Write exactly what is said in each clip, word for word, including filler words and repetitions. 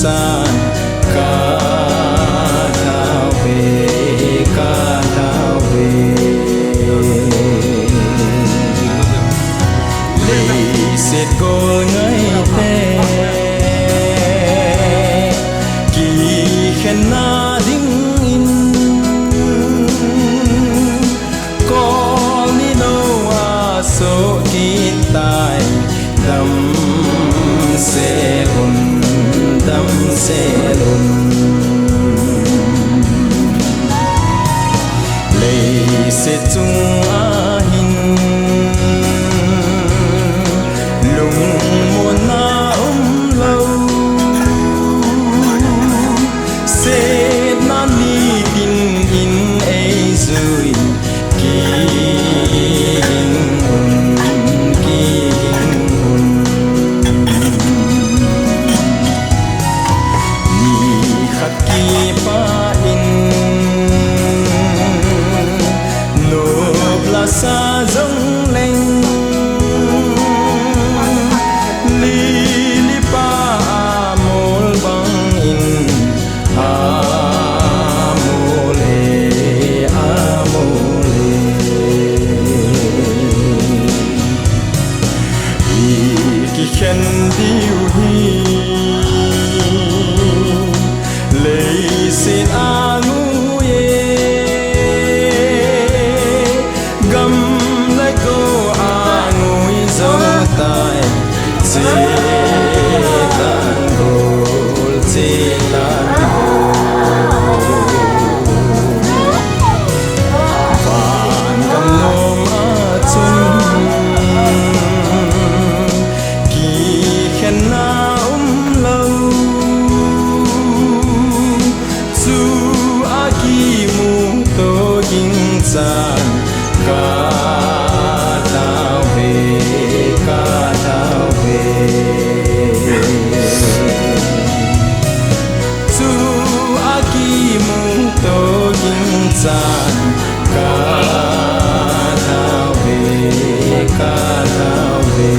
San ka thau ve, ka thau ve. Leiset gol ngaite kikhenna dingin kol ni lou a soh kit tai. Damsel un, damsel un. Leiset chunga hin lungmonna umlou, setna nitin in eijui. Kiging un, kiging un. Nikhat kipah in nop lasa jongleng, lili pa amol bangin amol e, amol e. I kikhen diu hi leiset a ngui e, gam le go a ngui jou tai. Chetan gol, chetan gol. Van gam nom a chun kikhenna umlou, chu a kimu to ging chan ka thau ve, ka thau ve. Chu a kimu to ging chan ka thau ve, ka thau ve.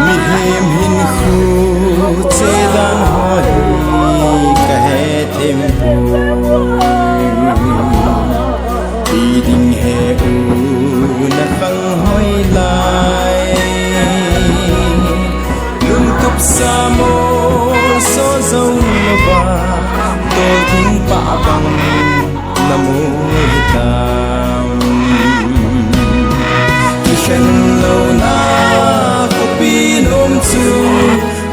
Mihem hinkho chedan ho hi kahe thempoi. Ti ding he u na khang hoi lai. Lungtup sa mo so jong lou va, tolthing pa bang na mu hitam. Kikhen louna khopi nom chu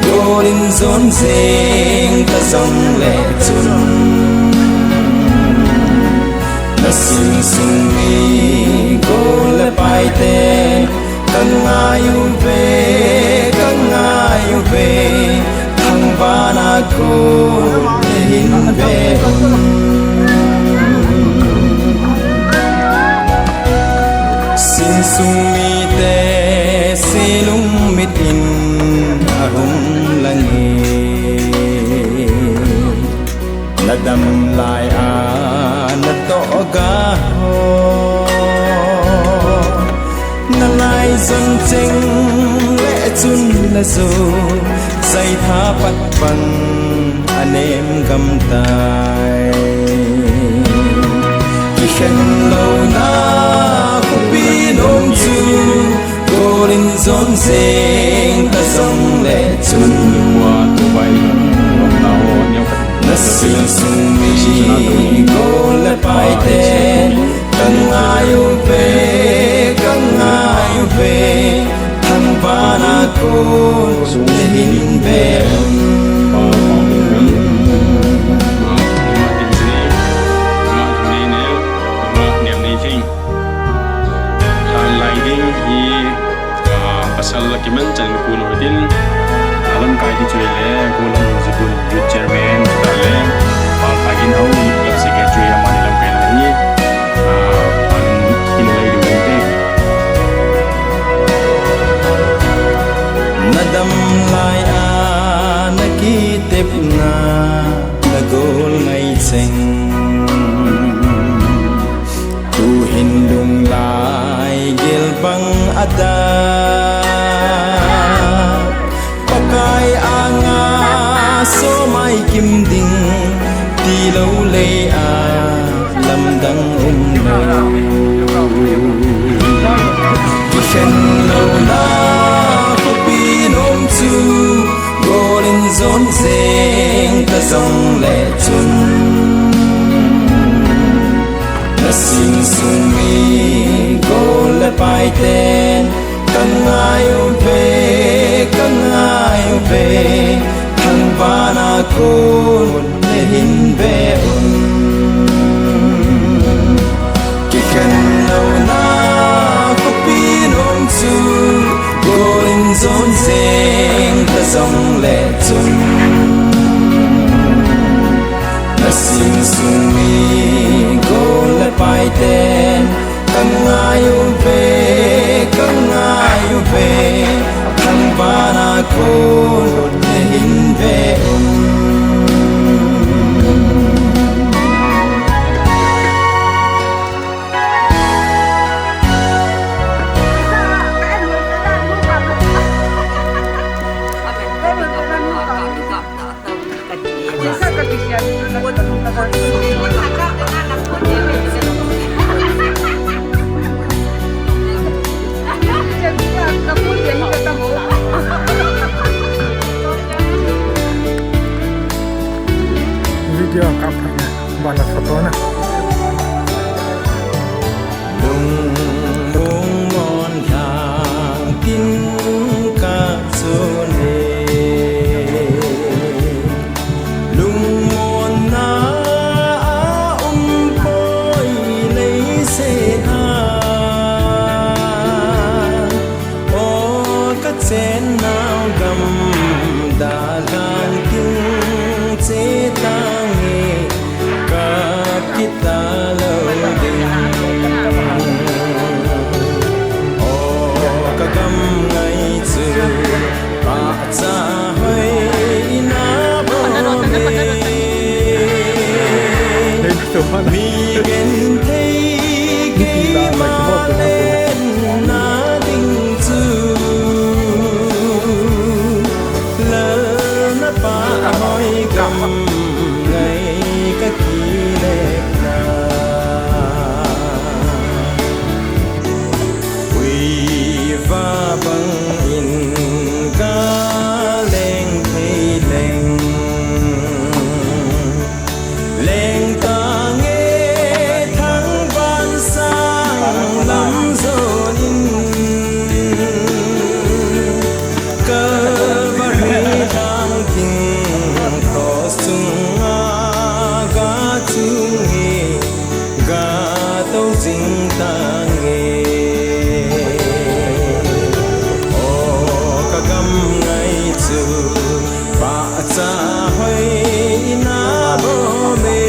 gol in jon jeng ta jongle chun, na sing sung mi gol le paite ka ngai uve, ka ngai uve. Thangvahna kon hin ve un. Sing sung mite selung mit in ahung lang e. Na dam lai a na toh ga ho, na lai jon cheng le chun na jo, jai tha pat bang a nem gam tai. Kikhen louna khopi nom chu gol in jon jeng ta jongle chun, na sing sung mi gol le paite ka ngai uve, ka ngai uve. Thangvahna kon hin ve un. Lhan lai ding hi, ah, pasal a kiman chan kun hoitin, a lamkai ti chu le, Gollhang Zibun Youth Chairman, ta le, Kikhen louna khopi nom chu gol in jon jeng ta jong le chun, na sing sung mi gol le pai ten ka ngai u ve, ka ngai u ve, thangvahna kon na hin ve un. Kikhen louna khopi nom chu gol in jon jeng ta jong le chun, na sing sung mi gol le pai ten ka ngai u ve, ka ngai u ve, thangvahna kon na hin ve un. Video kap thak na, bana photo na. Lungmong mon lhang tin ka chun e, lungmonna a um poi leiset a. O ka chennau gam dalhan tin che tange, kap kit talou ding. O ka gam ngai chu pahcha hoi na bom e. Mi genthei keima lenna ding chu lalna pahhoi gam ngai ka kilep na. Uiva bang in ka leng thei leng, leng tange thangvahna sang lam jon in. Calvary lhang tin cross chunga ga chung e, ga tou jing tange. O ka gam ngai chu pahcha hoi na bom e.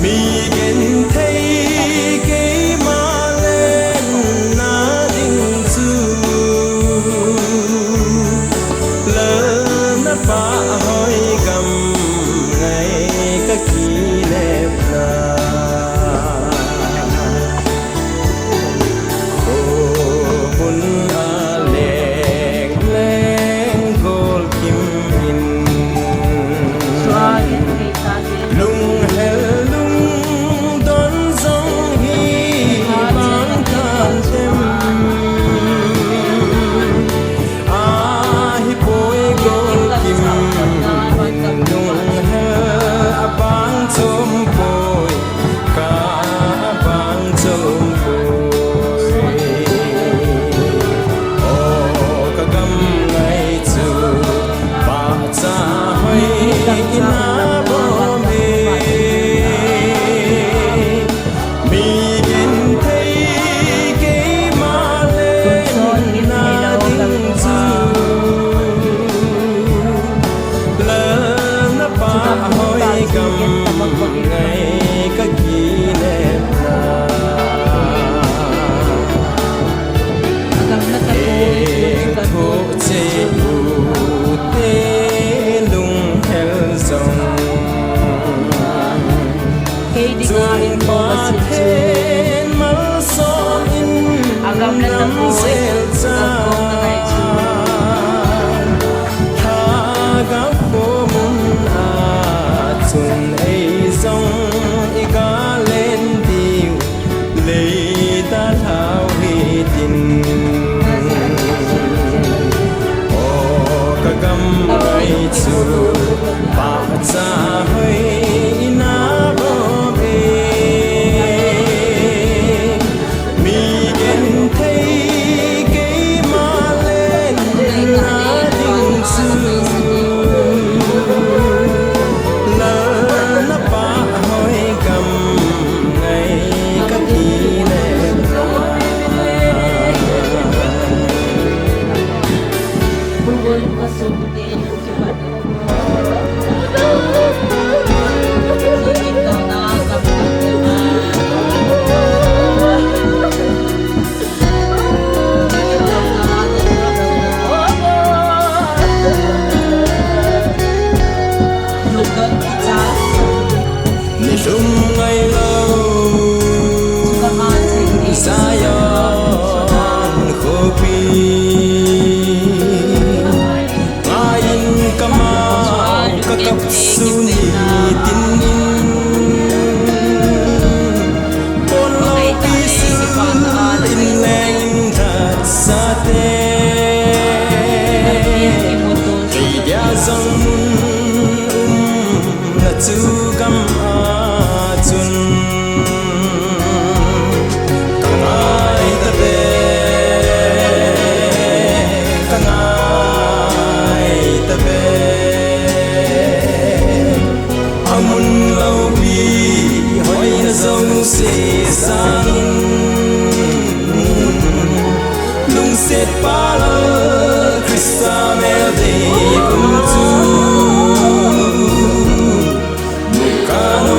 Mi genthei keima lenna ding chu lalna pahhoi gam ngai ka kilep na. Khobun a leng leng gol kim in, lunghel lungdon jong hi bang kan tem. Ahipoi gol kim in, lunghel a bang chom poi, ka bang chom poi. O ka gam ngai chu pahcha hoi na bom e. Mi genthei keima lenna ding chu lalna pahhoi gam ngai ka kilep na. Ethoh cheh u te lunghel jong Chu pahcha hoi ina bom e, mi genthei keima lenna ding chu, lal na pah hoi gam ngai ka ti le. Nilhum ngailou Zion khopi, ngaiyin kamau kakap sun nitin in, pon loupi sil in leng that sate, kei dia jong mun umna chu gam a chun ka ngai ta ve, ka ngai ta ve. A mun loupi hoina jouse sangin, lungsetpa Lal Christa mel dei um chu, nu kah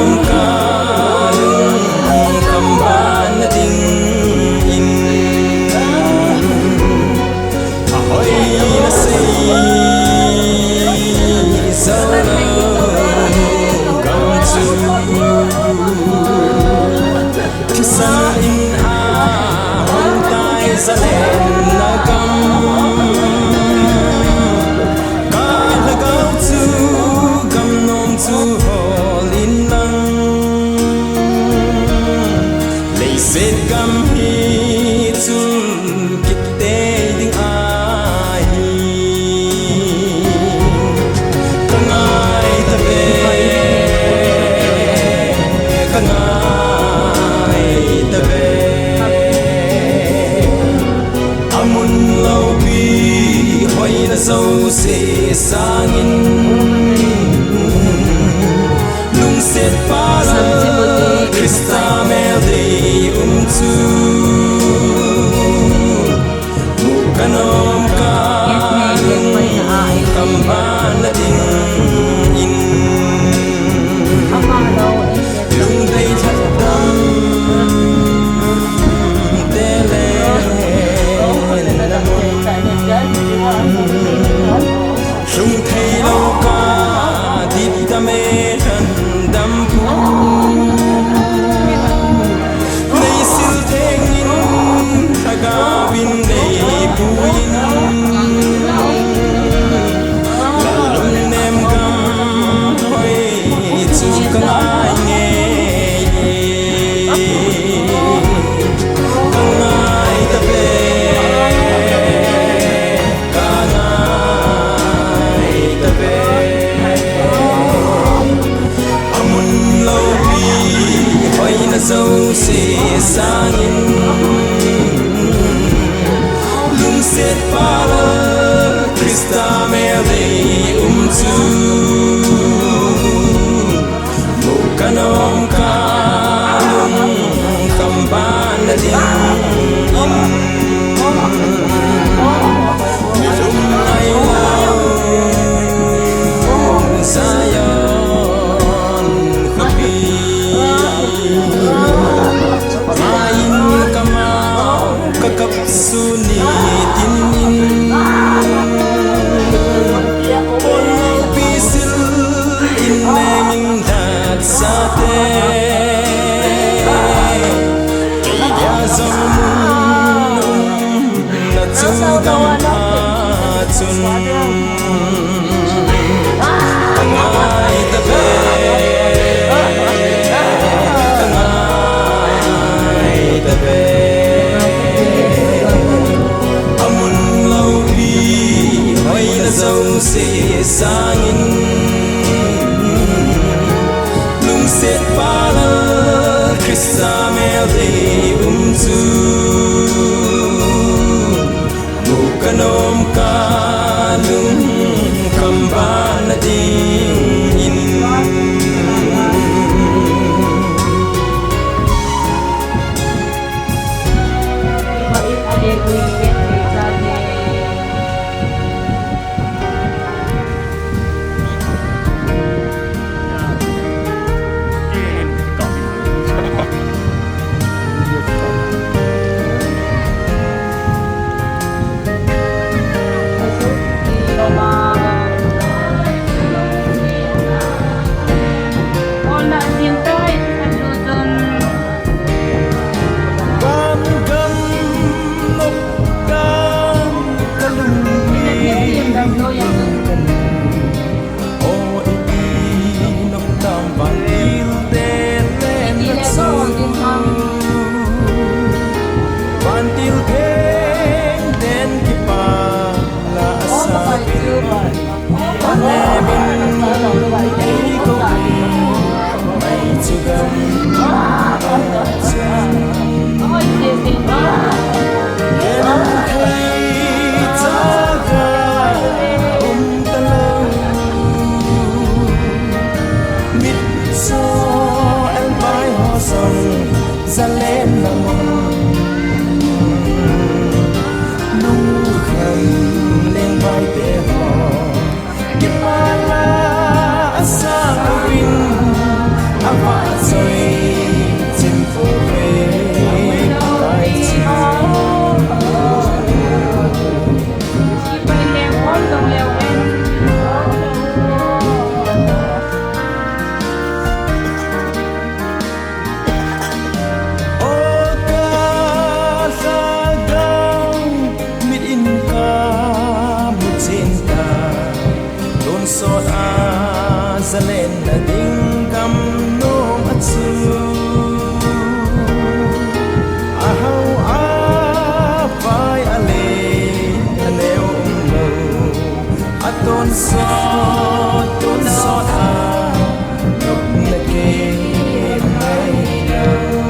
Zalenna ding gam nom a chu, ahao a vai a le a neo umlou, atonsot tonsot a nopna kei ngai lou.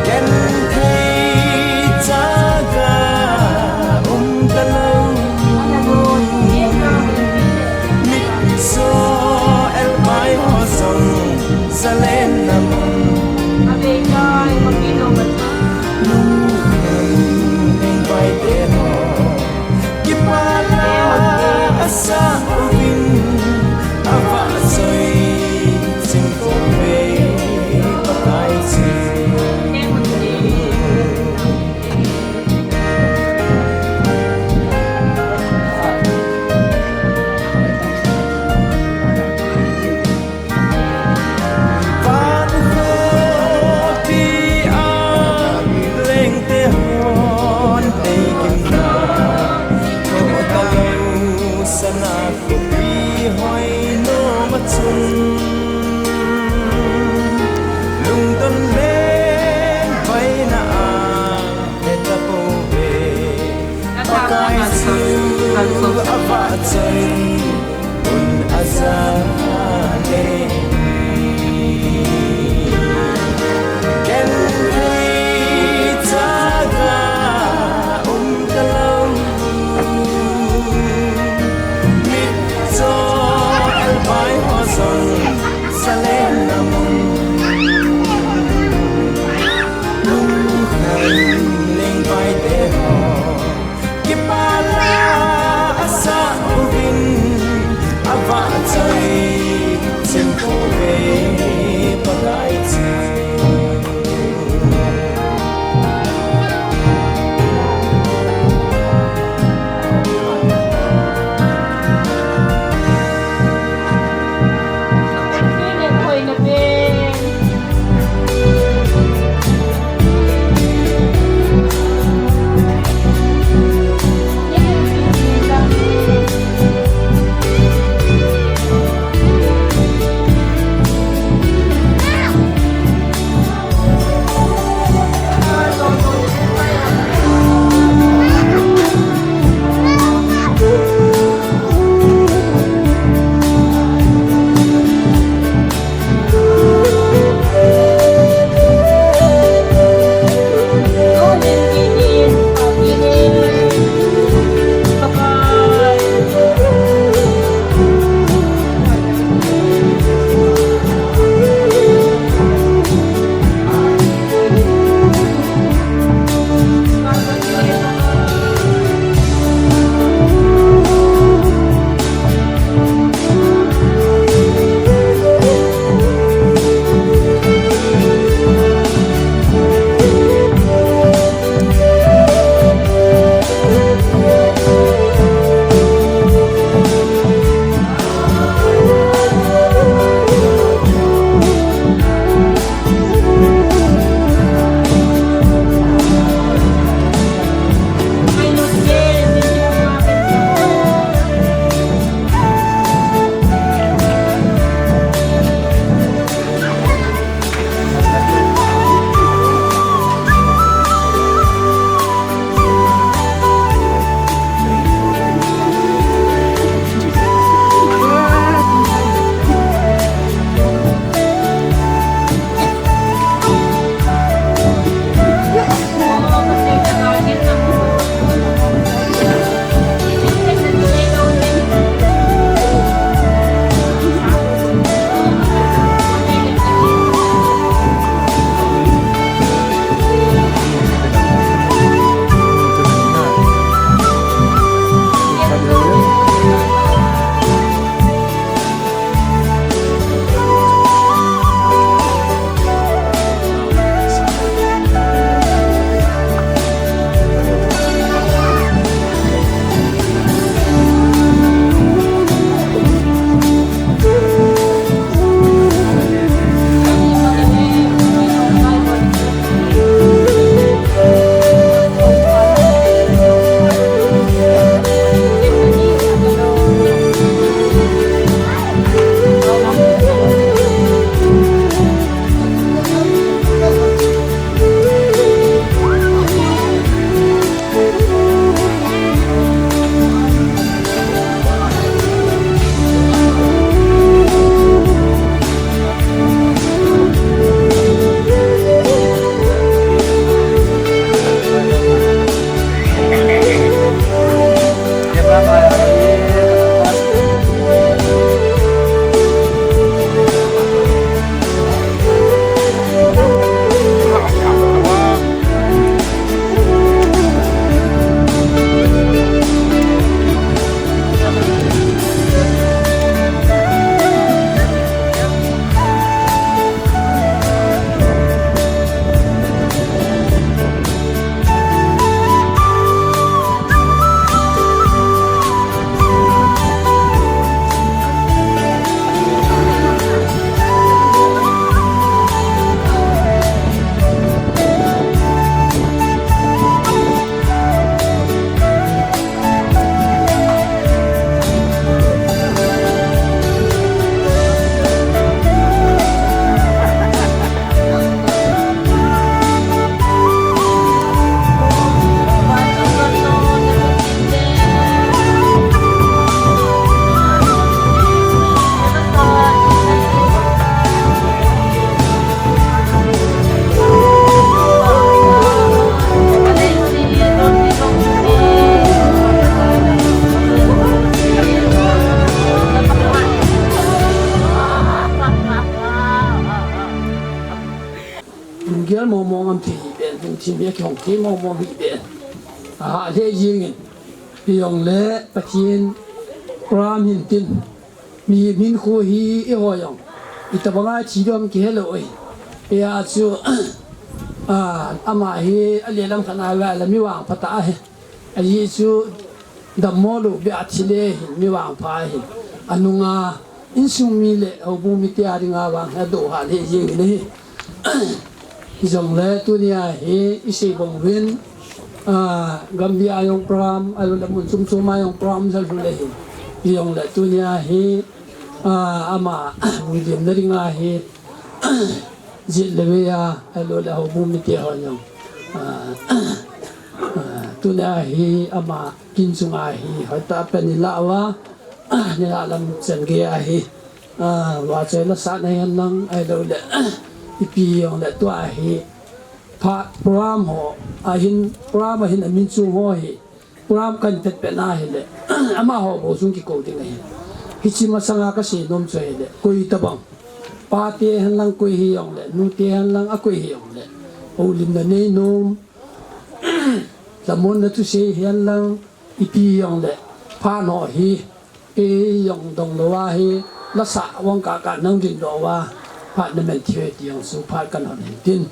Genthei chaga um talou, mitcho elbai ho jong zalenna mun, lungkham engvaite ho kipana asah uvin, avahchoi ching pouve Pakai chu. Van khopi a lengte hon teigimna, thoh talou sana khopi hoi nom a chun, lungdon le vaina a he tapouve. Pakai chu avahchoi un aja nei. Genthei chaga um talou, mitcho elbai ho jong Mong mong am thei hi pen, lungthim hi akihong thei mong mong hi pen. Aha, le jingin. Hijongle Pathen program hin tin. Mi min khu hi eiho jong. Itobanga thi dom kihelou ahi. Hijeh chun, a, ama hi alelam khat a va la mi vangpha tah ahi. Ajeh chu dammo lou beh a thi le hin mi vangpha ahi. Anunga insung mi le houbung mite a dinga vang hi adoh hat le jingin ahi. Hijongle tunia hi isei bang uvin, a, Gambih a jong program, ahilouleh mun chom chom a jong program jal lhung le hin. Hijongle tunia hi, a, ama, William na dinga hi, jet le vei a, ahilouleh houbung mite ho jong. A, a, tunia hi ama kin chunga hi, hoitah pen ilah uva, nilah lam chan gei a hi. A, vachoi la sah na hihen lang, ahilouleh, ipi jongle tua hi, phat program ho, ahin, program ahin amin chung ho hi, program kan pet pet na hile, amaho bou sung kikou ding ahi. Hiche masanga kasei nom chu ahile, koi tobang. Pate hen lang koi hijongle, nute hen lang akoi hijongle. Houlimna nei nom, lhamonna thusei hen lang, ipi jongle, phat ho hi, Kei jong dong lou ahi, lasa vang kaka nang ding lou a, phat na men thei ti jong chu phat kan hon hin tin.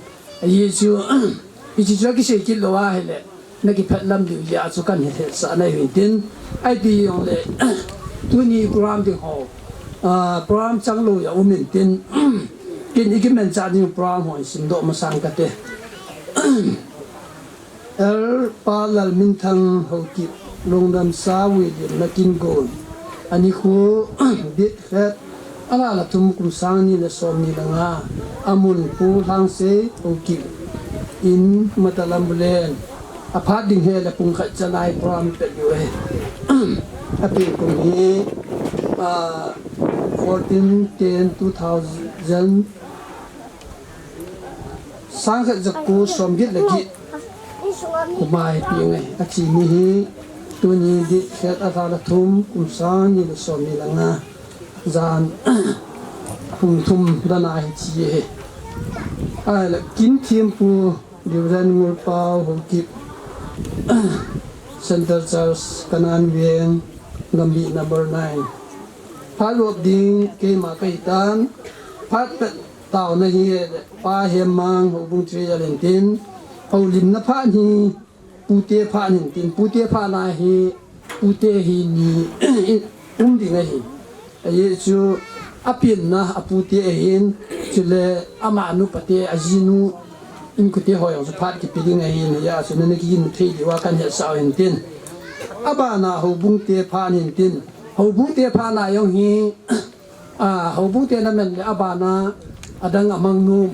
Ajeh chu, hiche chu kisei kit lou ahile, na kiphet lam diu jeh a chu kan hetsah na hin tin. Ipi jongle, tuni program ding ho, a, program chang lou jong um in tin. Kin ikimanchah ding program ho hin simdoh masang kate. Elder Pa Lalminthang Haokip, Lungdamsa William Nakingon, anikho, date khat, alha lha thum kum sang ni le som ni le nga, amun Pu Lhangsei Haokip, in Matalam Bulen, aphat ding hile pung khat chan a hi program pet diu ahi. Apeng kum hi, ah, fourteen ten two thousand, Sang khat ja ko som get le get. Kum a hi peng ahi. Athi ni hi tuni date khat alha lha thum kum sang ni le som ni le nga. Jan pung thum dan a hi thi ahi. Ahile Kinthempu Reverend Ngulpao Haokip, Central Church, Kanan Veng, Gambih number nine. Phat lop ding keima kahi tan. Phat pet Taona hi Pa Hemmang Houbung Treasurer in tin, houlimna phat hi pute phat hin tin, pute phat na hi pute hi ni um ding ahi. Ajeh chu apenna apute ahin, chule ama nu pate ajinu inkote ho jong chu phat kipe ding ahin, hijeh a chu nana kigin thei diu a kan hetsah u hin tin. Abana houbung te phat hin tin, houbung te phat na jong hi A, houbung te na men le abana adang amang nom.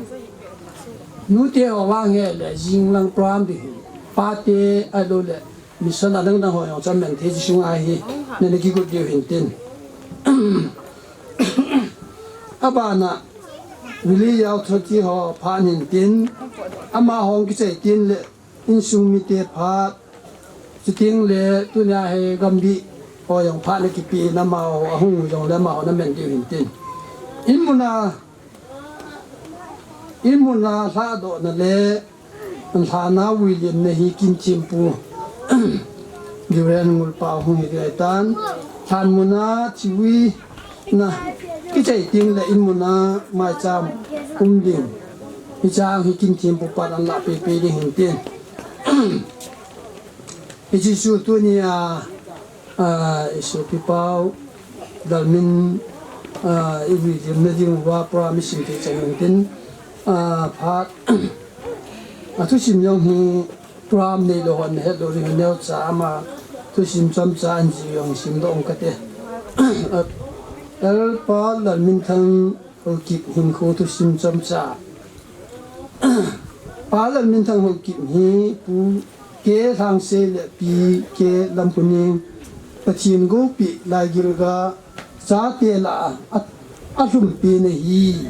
Nute ho vang hile jing lang program ding hi. Pate ahilouleh mission adang dang ho jong chu amen thei chi sung ahi. Nana kigot diu hin tin. Abana Village Authority ho phat hin tin. Amaho kichai tin le Insung mite phat, chuteng le tunia hi Gambih ho jong phat le kipe in amaho ahung jongle amaho na men diu hin tin. In muna, in muna lhadohna le lhana William na hi Kinthempu Reverend Ngulpao hung hi ding ahitan. Lhan muna chiwi Na, kichai teng le in muna maicham um ding. Hichang hi Kinthempu pan an lah pei pei ding hin tin. Hiche chu tunia, a, i sopi pau, Lalmin, a, i William na ding uva program i sim thei chan hin tin. A, phat, a thusim jong hi, Program neilou hon nahet lou ding, neocha ama thusim chomcha an ji jong simdoh ung kate. Elder Pa Lalminthang Haokip hinkho thusim chomcha. Pa Lalminthang Haokip hi Pu K Lhangsei le Pi K Lampuning Pathen gopi laigilga Chate lah a, a, alhumpi na hi.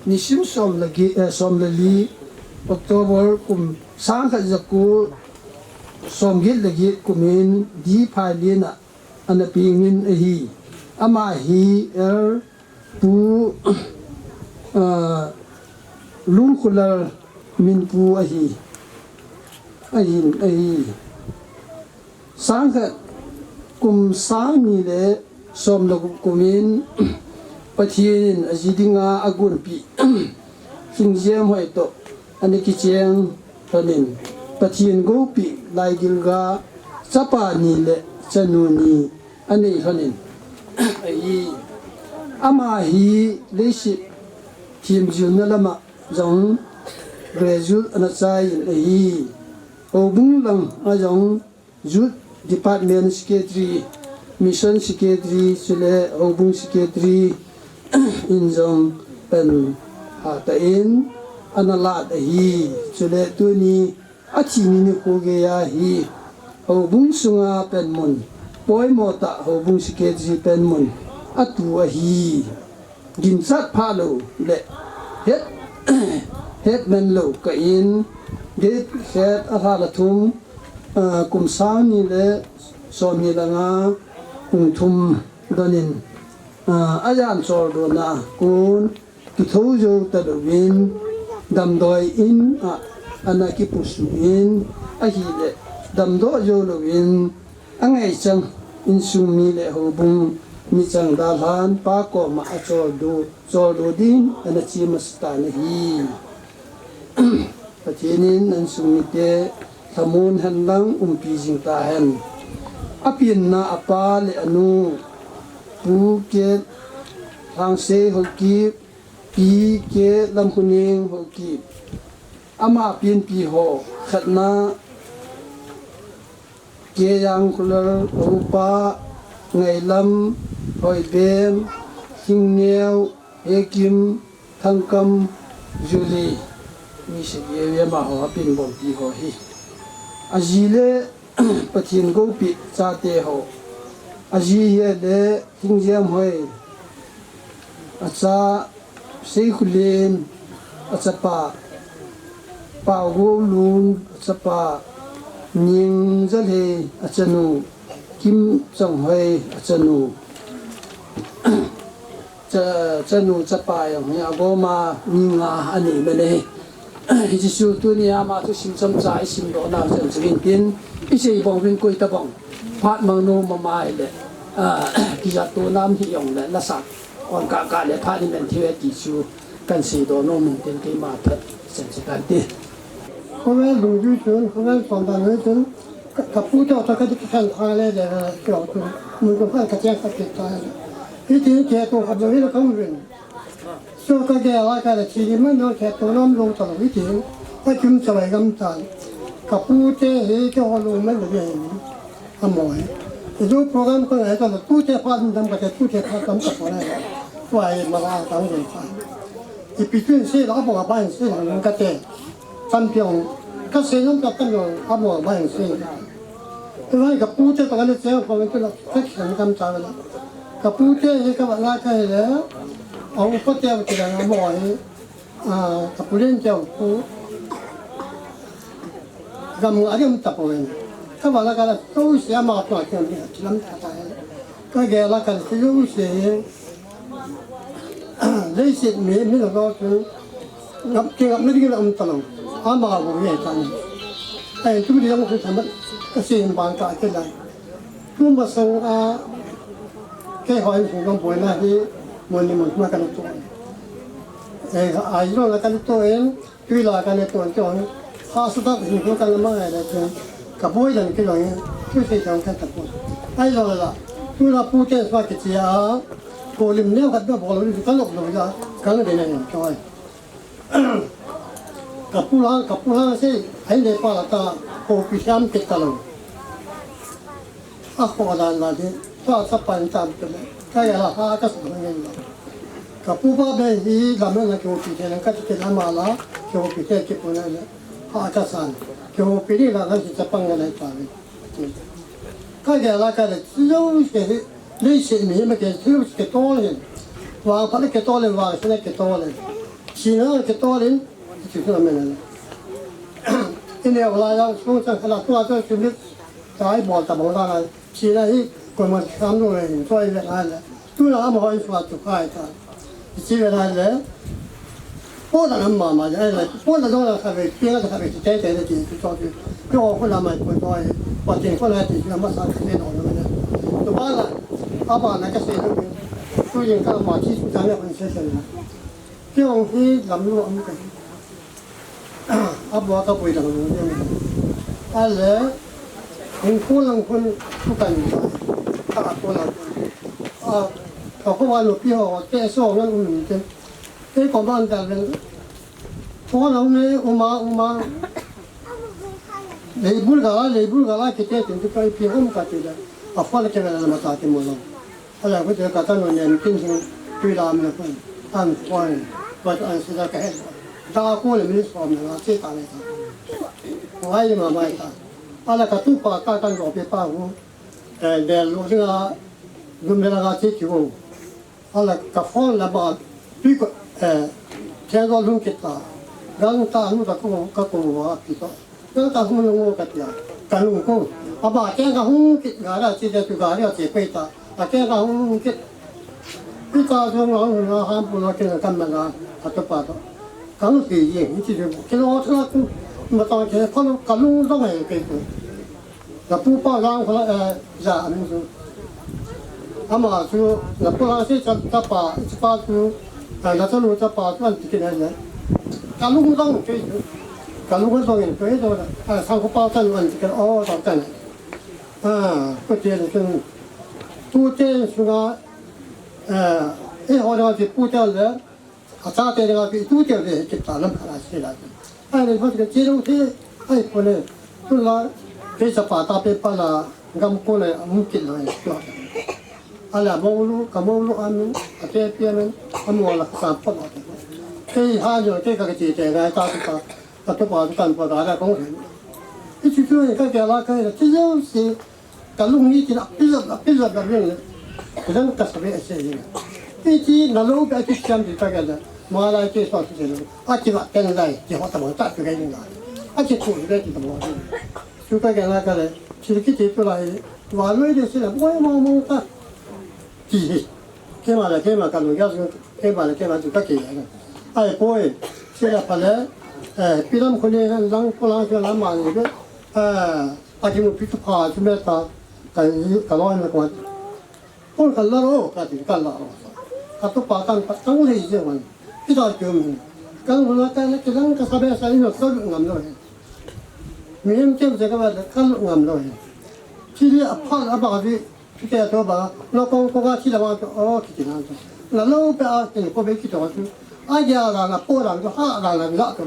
Nisim som le gi, eh, som le li, October kum sangkhat jako som get le get kumin D Phailin a ana pengin ahi. Ama hi Elder Pu, ah, Lungkhulal Minpu ahi. Ahin, ahi. Sangkhat kum sang ni le som le gup kum in Pathen in aji dinga agonpeh Lhingjem Hoi toh ana kicheng lhonin, Pathen goupeh laigilga chapa ni le chanu ni anei lhonin, ahi. Ama hi leiset themjilna lama jong graduate ana chai in ahi. Houbung langa jong Youth Department Secretary, Mission Secretary, chule Houbung Secretary in jong pan hatah in ana lat ahi. Chule tuni athi ni nikho geiya hi houbung sunga panmun, poimo tah houbung Secretary panmun atu ahi. Ginchat phalou le het, hetman lou kah in, date khat, lha le thum, ah, kum sang ni le som ni le nga, kum thum donin, ah, ajan choldona kon, kithou jou talouvin, damdoi in a, ana kipusuh in, ahile, damdoh jou louvin, angaichang insung mi le houbung mi chang dalhan pa koma acholdo, choldo din ana che masa tan ahi. Pathen in insung mite lhamon henlang umpi jing tahen. Apenna apa le anu, Pu K Lhangsei Haokip, Pi K Lamkhoning Haokip. Ama penpi ho, khatna, K Jangkholal, upa, Ngailam, Hoibem, Thingneo, Hekim, Thangkam, Julie, mi sagi area ma ho, apenpi ho hi. Aji le Pathen goupeh chate ho. Aji hi le Lhingjem Hoi. Acha Seikholen, achapa Paogoulun, achapa Ningjalhei, achanu Kimchonghoi, achanu, cha, chanu chapa jong hi agoma mi nga anei mane. Hiche chu tunia ama thusim chomcha isimdoh nau chan chu hin tin, isei bang uvin koi tabang phat mang nom mama hile, ah, kijat to nam hi jong le lasa kon kah kah le phat hi men thei e ti chu kan seidoh nom in tin keima phat chan chu kan ti. Khovel dungjui chun, khovel chondan jui chun, ka, kapu toh kati kikhen tha le le, kio chun, mun ko khan kacheng kati tha le. Hiti kei to khat lo hi lo kaum uvin. Chu kagel a kale chini man jong khetto nom lou talou hitin, kachung chavai gam tan. Kapute hi keiho lou man lou hi. Amoi. Ijo program ko ngai talou, tute phat dam kate, tute phat dam kate. Tua hi mala dam dam kate. Ipi tun seila, abang abang seila kate. Champion. Kasei nom kate nom, abang abang sei. Tulai kapute toh kale cheng khom in tulai kakhen gam cha vela. Kapute hi kavet a kahile, a upa teu ti le amaho hi, a, kapu Lenteu pu gam nga ding um tapoi. Kavet a kale jouse ama tua kiam ding a chilam tata hi. Kagel a kale jouse hi. Leiset mi, mi lou lou chu, ngap, kingapna ding la um talou. Ama bou hi tan. Ai, tu ding khu thamat, kasei bang ka kila. Tu masang a, keiho insung kaboina hi, mun ni mun ma kana to. Ai, ai lo la kana to in, Tui la kana to in, hahsa tah in ko kana mang ai le, kaboi dan kilou in, tu sei tang ka tapoi. Ai lo la, tu la pute swa kichia, kolim neo khat ba bol, ka lop lou la, ka la de na choi. Kapu lang, kapu lang sei, ai le pa la ta, ko pi siam kit talou. Akhoh dan la di, tua chapa in tam kele, kaya la ha ka sung ngen la. Kapu ba be hi, lam na kihopi thei lang, kati kele ama la, kihopi thei kipuna le, ha ka san, kihopi ni la, la si chapang ngen la ta ve. Kagel a kale, jouse hi, leiset mi hi ma ke, jouse ke tol hin. Vangphat le ke tol hin, vangse le ke tol hin. Sina ke tol hin, ti tu la men la. Ine ola ya, sung sang la, tua tu sumit, Ka ibol ta bang dan a, china hi, koima sam lou le, choi ve ngai le. Tuna amaho in sua tu kai ta. Chi ve ngai le. Pona lam mama le, ai le, pona dong la kave, pia la kave, ti te te ti ti to ti. Yo ko la mai ko to ai, pa te ko la ti na ma sa te no no le. To ba la, a ba na ka se lo. Tu yin ka ma ti su ta le ko se se na. Ti ong hi lam lo am ka. A bo ka poi dang lo ne. A le, in ko lang ko tu kan. A ko la. A, ka ko wa lo pi ho, te so ngan um te. Te ko ban dal le. Phone a um e, um a, um a. Leibul gala, leibul gala, kite tin tu kai pi hom ka ti da. A phone ke vela ma ta ti mo lo. Ala ko te ka ta no ne tin tin tu la me ko. An phone, but an se da ka he. Da ko le mi so me la se ta le ta. Ko ai ma mai ta. Ala ka tu pa ka kan ro pe pa hu. Eh, de lo ga, dum me la ga ti ki wo. Ala ka phone la ba, tui ko, eh, thia zo lhung kit ta. Gang ta nu ta ko, ka ko wa pi to. Gang ta hung lhung ka tia. Ka lhung ko. A ba thia ka hung kit ga ra chi de tu ga ra chi pe ta. A thia ka hung kit. Pi ta zo nga hung na ham pu na ke na kan ma na. A to pa to. Ka hung si ye, ni chi de. Ke lo ta ku. Ma ta ke ko ka lhung zo ngai ke ko. Na pu pa gang khala, eh, ja, amin chu. Ama chu, na pu la se cha, cha pa, cha pa chu, eh, na cha lu cha pa chu an ti kin ne. Ka lung dong ke chu. Ka lung dong ke chu. Ah, sang ko pa cha lu an ti kin, oh, dong cha ne. Ah, ko te le chu. Tu te chu ga, eh, e ho na ti pu te le. A chate dinga pi tu te ve kit ta lam khala se la. Ai le hot ke che lo te, ai ko le. Tu la, ke sa pa ta pe pa la, gam ko le, a mu kit lo e. Ala mo lu, ka mo lu a mi, a te pi a mi, a mo la sa pa lo. Ke ha jo, ke ka ke che te ga ta ta, ka to pa kan pa da la ko. I chu chu ka ke la ka le, che lo se. Ka lung ni kin a pizat, a pizat a rin le. Kizan ka sabe a se rin. Iti na lo ka ki siam di ka ga da. Ma lai ke so se lo. A ki va ten lai, ki ho ta mo ta ki ga ni na. A ki tu ga ki ta mo. Su ka ga na ka le. Ki ki ti tu lai. Wa lo de se la. Mo mo mo ta. Ki. Keima le keima ka lung ya su, keima le keima su ka ke ya. Ai poi, sila pale, eh, pilam khone lang ko lang ke la ma ni be. Eh, a ki mu pi tu pha tu me ta, ka, ka lo na ko. Kon ka la ro, ka ti ka la ro. Ka tu pa kan pa tang le je wan. Pi ta ke mi. Kan na ka na ke lang ka sa be sa ni no so ngam lo. Mi hem kem je ka ba ka ngam lo. Ki li a pha a ba vi. Kite to ba, lo kong kong a chi la wa to, o, kiti na to. La lo pe a, te ko be ki to tu. A ya la la po la to, ha la la la to.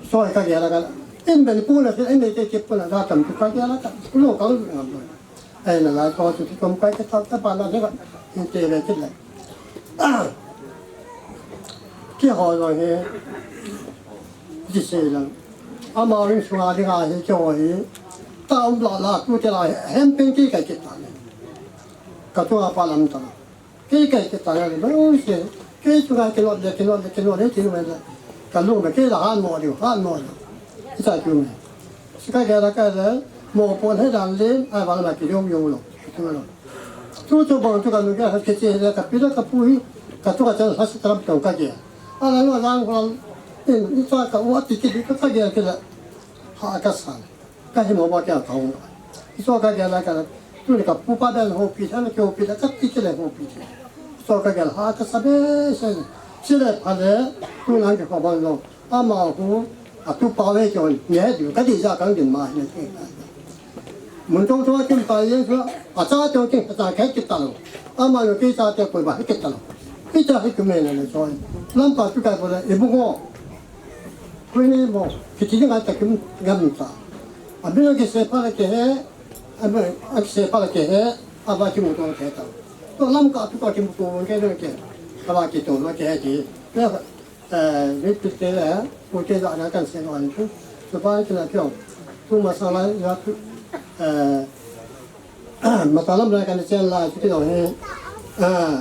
So ka ya la ka. In ben pu la, in te ke pu la, la tam tu ka ya la ka. Lo ka lu na lo. Ai na la to tu ki kom ka ke ta ta ba la de ka. In te le ki la. Ki ho lo he. Ji se la. Ama ring sunga dinga hi cho hi. Ta um la la ku te la hem pen ki kai ki ta le. Ka tu a pa lam ta. Ki kai ki ta le lo se. Ki tu ga ki lo le ki lo le ki lo le ki lo le. Ka lu me ki la han mo diu, han mo diu. Ki ta ku me. Si ka ga la ka le mo pon he dan le, ai va la ki yo yo lo. Ki tu lo. Tu tu bang tu ka lu ga ha ki che le ka pi la ka pu hi. Ka tu ka cha ha si ta lam ka ke. Ala lo lang ko in, in ta ka wa ti ki ka ka ge ke la. Ha ka sa. Ka hi mo ba ka ka. So ka ge la ka. Tu ka pu pa da ho pi sa na ke ho pi da ka ti ke le ho pi. So ka ge ha ka sa be sa. Si le pa le. Tu lang ke ko ba lo. Ama hu. A tu pa ve ke on. Ne du ka di ja ka din ma ne. Mun tong tong a kim ta ye so, a cha tong kim ta kai ki ta lo. Ama lo ki cha te koi ba ki ta lo. Ki cha hi kume na le so. Lam pa tu kai ko le, e bu ngo. Koi ni mo, ki ti nga ta kim gam ta. A bi lo ki se pa le ke he, a bi a ki se pa le ke he, a ba ki mu to ke ta. To lam ka tu ka ki mu to ke le ke. A ba ki to lo ke he ki. Eh, ni pi te le, pu te da na kan se no an tu. Tu pa ki la kyo. Tu ma sa la ya tu. Eh, ma ta lam la kan se la tu ki no he. Eh.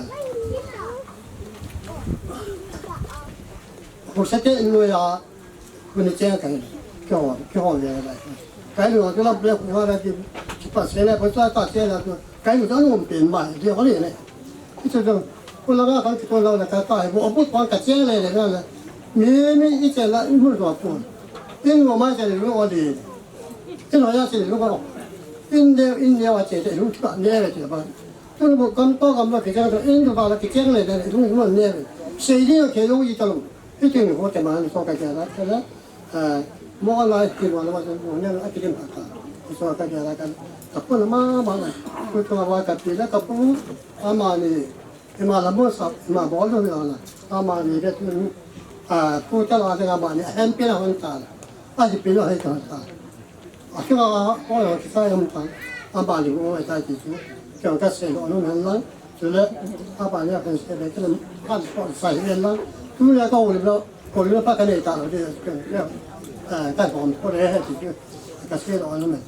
Pu sa te no ya. Pu ni che kan. Kyo, kyo le la. Kai lo tu la pu ku ha la ki. Ki pa se la, pu ta ta se la tu. Kai lo ta no pe ma, de ho le ne. Ki tu. Pu la ka kan ki to la ka ta, pu pu ka che le le la. Mi, mi i che la i mu lo pu. In lo ma che lo o di. In lo ya che lo o. In de, in de wa che de lo ka ne le che ba. Tu mo kam to kam lo ke che to in lo ba la ke che le de lo mo ne le. Se di ke lo i ta lo. I tin ho te ma ni so ka ke la ke la. Eh, mo la ki lo la wa mo ne la ki lim ka. So ka ke la ka. Ka pu la ma ma la. Ku to wa ka pi la ka pu. Ama ni. Ima la mo sa, ima bol lo la. Ama ni de tu. Ah, pu ta la de ama ni. Hem pi la hon ta. A si pi lo he ta ta. A si la, o lo ki sa yam ta. Ama ni o ta ti tu. Ke ka se lo no men la. Tu le. Ama ni a kan se de ke la. Kan ko sa he la. Tu le ka o lo. Ko lo pa ka ne ta lo de. Ke. Ah, ka ko ko le he ti tu. Ka se lo no men.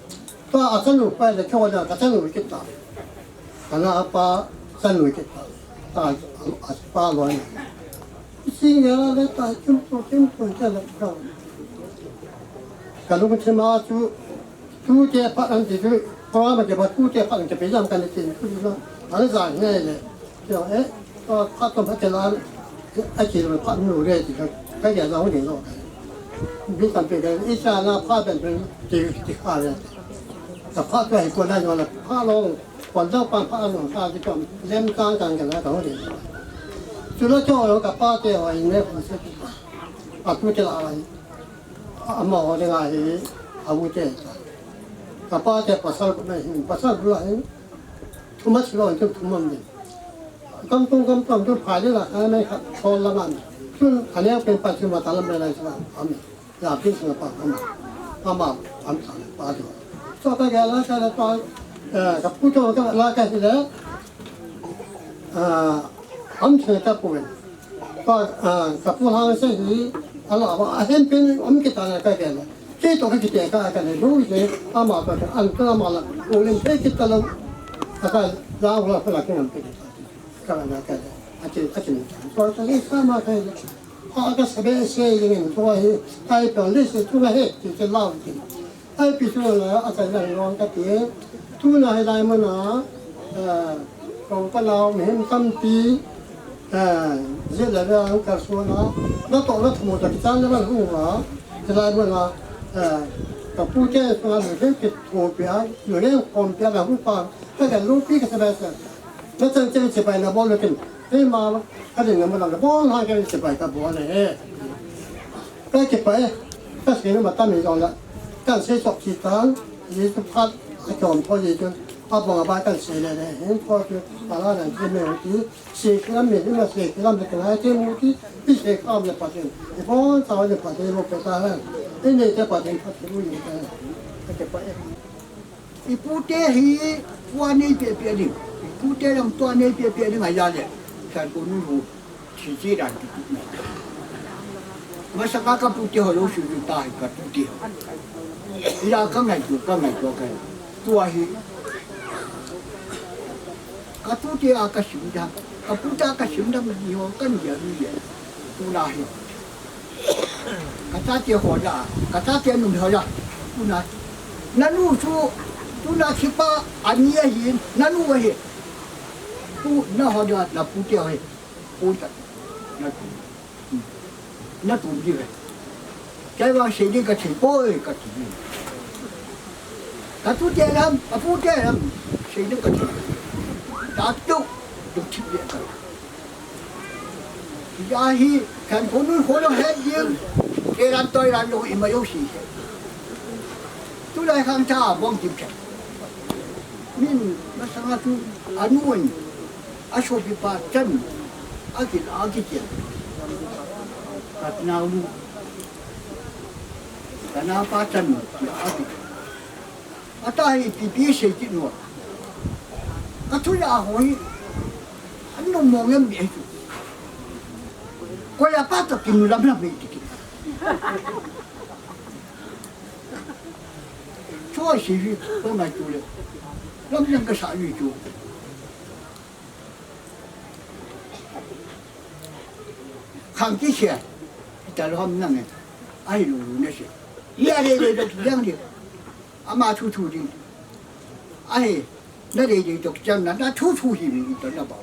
Tua a chanu pa le kyo da ka chanu ki ta. Ka na pa chanu ki ta. Ta a pa lo ni. Si nga la le ta kim po kim po ta la ka. Ka lu ki ma chu tu te pa an ti tu. Ko ma ke ba tu te pa an ke pe jam ka ne tin tu na. An za ne le. Kyo, eh, to, phat to phat te la, a ki lo phat nu le ti ka, ka ya zong ni lo ka. Mi tam pe ka, i cha na phat ben ben ti, ti kha le. Ka phat to hi ko na yo la, phat lo, ko da pa phat lo sa ti ko, lem kang kang ka la ka ho ni. Chu lo cho lo ka pa te ho i ne ko se. A pu te la ai. Ama ho le ngai hi, a pu te. Ka pa te pasal ko na hi, pasal ko la hi. Thu ma si lo, thu ma ni. Kam tung kam tung tu phai le la, a nei khat thol la man. Chun a nei pen pa chun ma ta lam le lai sa am. Ya pin sa pa am. Ama am sa pa jo. So ka ga la ka la pa, eh, ka pu jo ka la ka hi le. Ah, am sa ta pu. Pa, ah, ka pu hang sa hi, a la ba a hem pen am ki ta la ka ga la. Ke to ka ki te ka ka le lu le, ama ka ka an ka ma la. U len pe ki ta la. A ka la la pa la ki am pe. Ka na ka le. A ti, a ti ni. Ko ka le sa ma ka le. A ka sa be se le ni ko he. Ai pa le se tu la he, ti te la ti. Ai pi tu la a ka na lo ka ti. Tu na he lai mo na. Eh, ko pa la mi hem tam ti. Eh, je la la ka so na. Na to na mo ta ki ta na ba hu wa. Te lai mo na. Eh, ka pu te so na le ke to pia. Yo le ko pia la hu pa. Ka ka lu pi ka sa ba sa. Na chan chen chibai na bol le kin. Hei ma, ka ding na ma na bol ha ka chibai ka bol le he. Ka chibai, ka sei na ma ta mi jong la. Ka sei chok chi tan, Jesu phat, a chom tho Jesu. A bong a bai ka sei le le. Hin tho chu, a la dan chi me u ti. Sei ki lam me, hin ma sei ki lam le ka lai chi mu ti. Pi sei ka am le pa chen. I bon sa le pa chen mo pe ta la. I nei te pa chen pa chen u ni ta. Ka chibai. I pute hi tua nei pehpeh ding. I pute jong tua nei pehpeh ding ahi a le. Khankhonu'n ho thi chi dan kiti. Masanga ka pute ho lou sui sui ta hi ka pute ho. Ila ka ngaito, ka ngaito ka. Tua hi. Ka pute a ka sim dam. Ka pute a ka sim dam ni ho kan dia ni ya. Tuna hi. Ka chate ho la, ka chate nu ho la. Tuna, na nu chu, tuna khipa ani ahin, na nu ahi. Tu, na ho la, na pute ahi. Pu ta, na tu, na tu di ve. Kei vang sei ding ka thei poi, ka ti. Ka tute lam, ka pute lam, sei ding ka thei. Ta tu, tu thi ve ka. Hiche hi, Khankhonu'n ho lou het ding, kei lam toi lam lou ima lou si. Tulai khang cha bong kim cha. Min, masanga chu, anu'n, asopipa chan, akila, akichen. Katnau lu, kana pa chan, akila. Ata hi ipi ipi sei kit nom. Ka thu la ho hi. An nom mong em be chu. Koi a pa to kin lam lam hi ti kit. Choi si hi ko ngai tu le. Lam lam ka sa ni chu. Khang ki sia. Ta lo ham nang e. Ai lu lu ne se. Ya le le do yang de. Ama thu thu ding. Ahi, na dei dei tok chan na, na thu thu hi mi to na ba.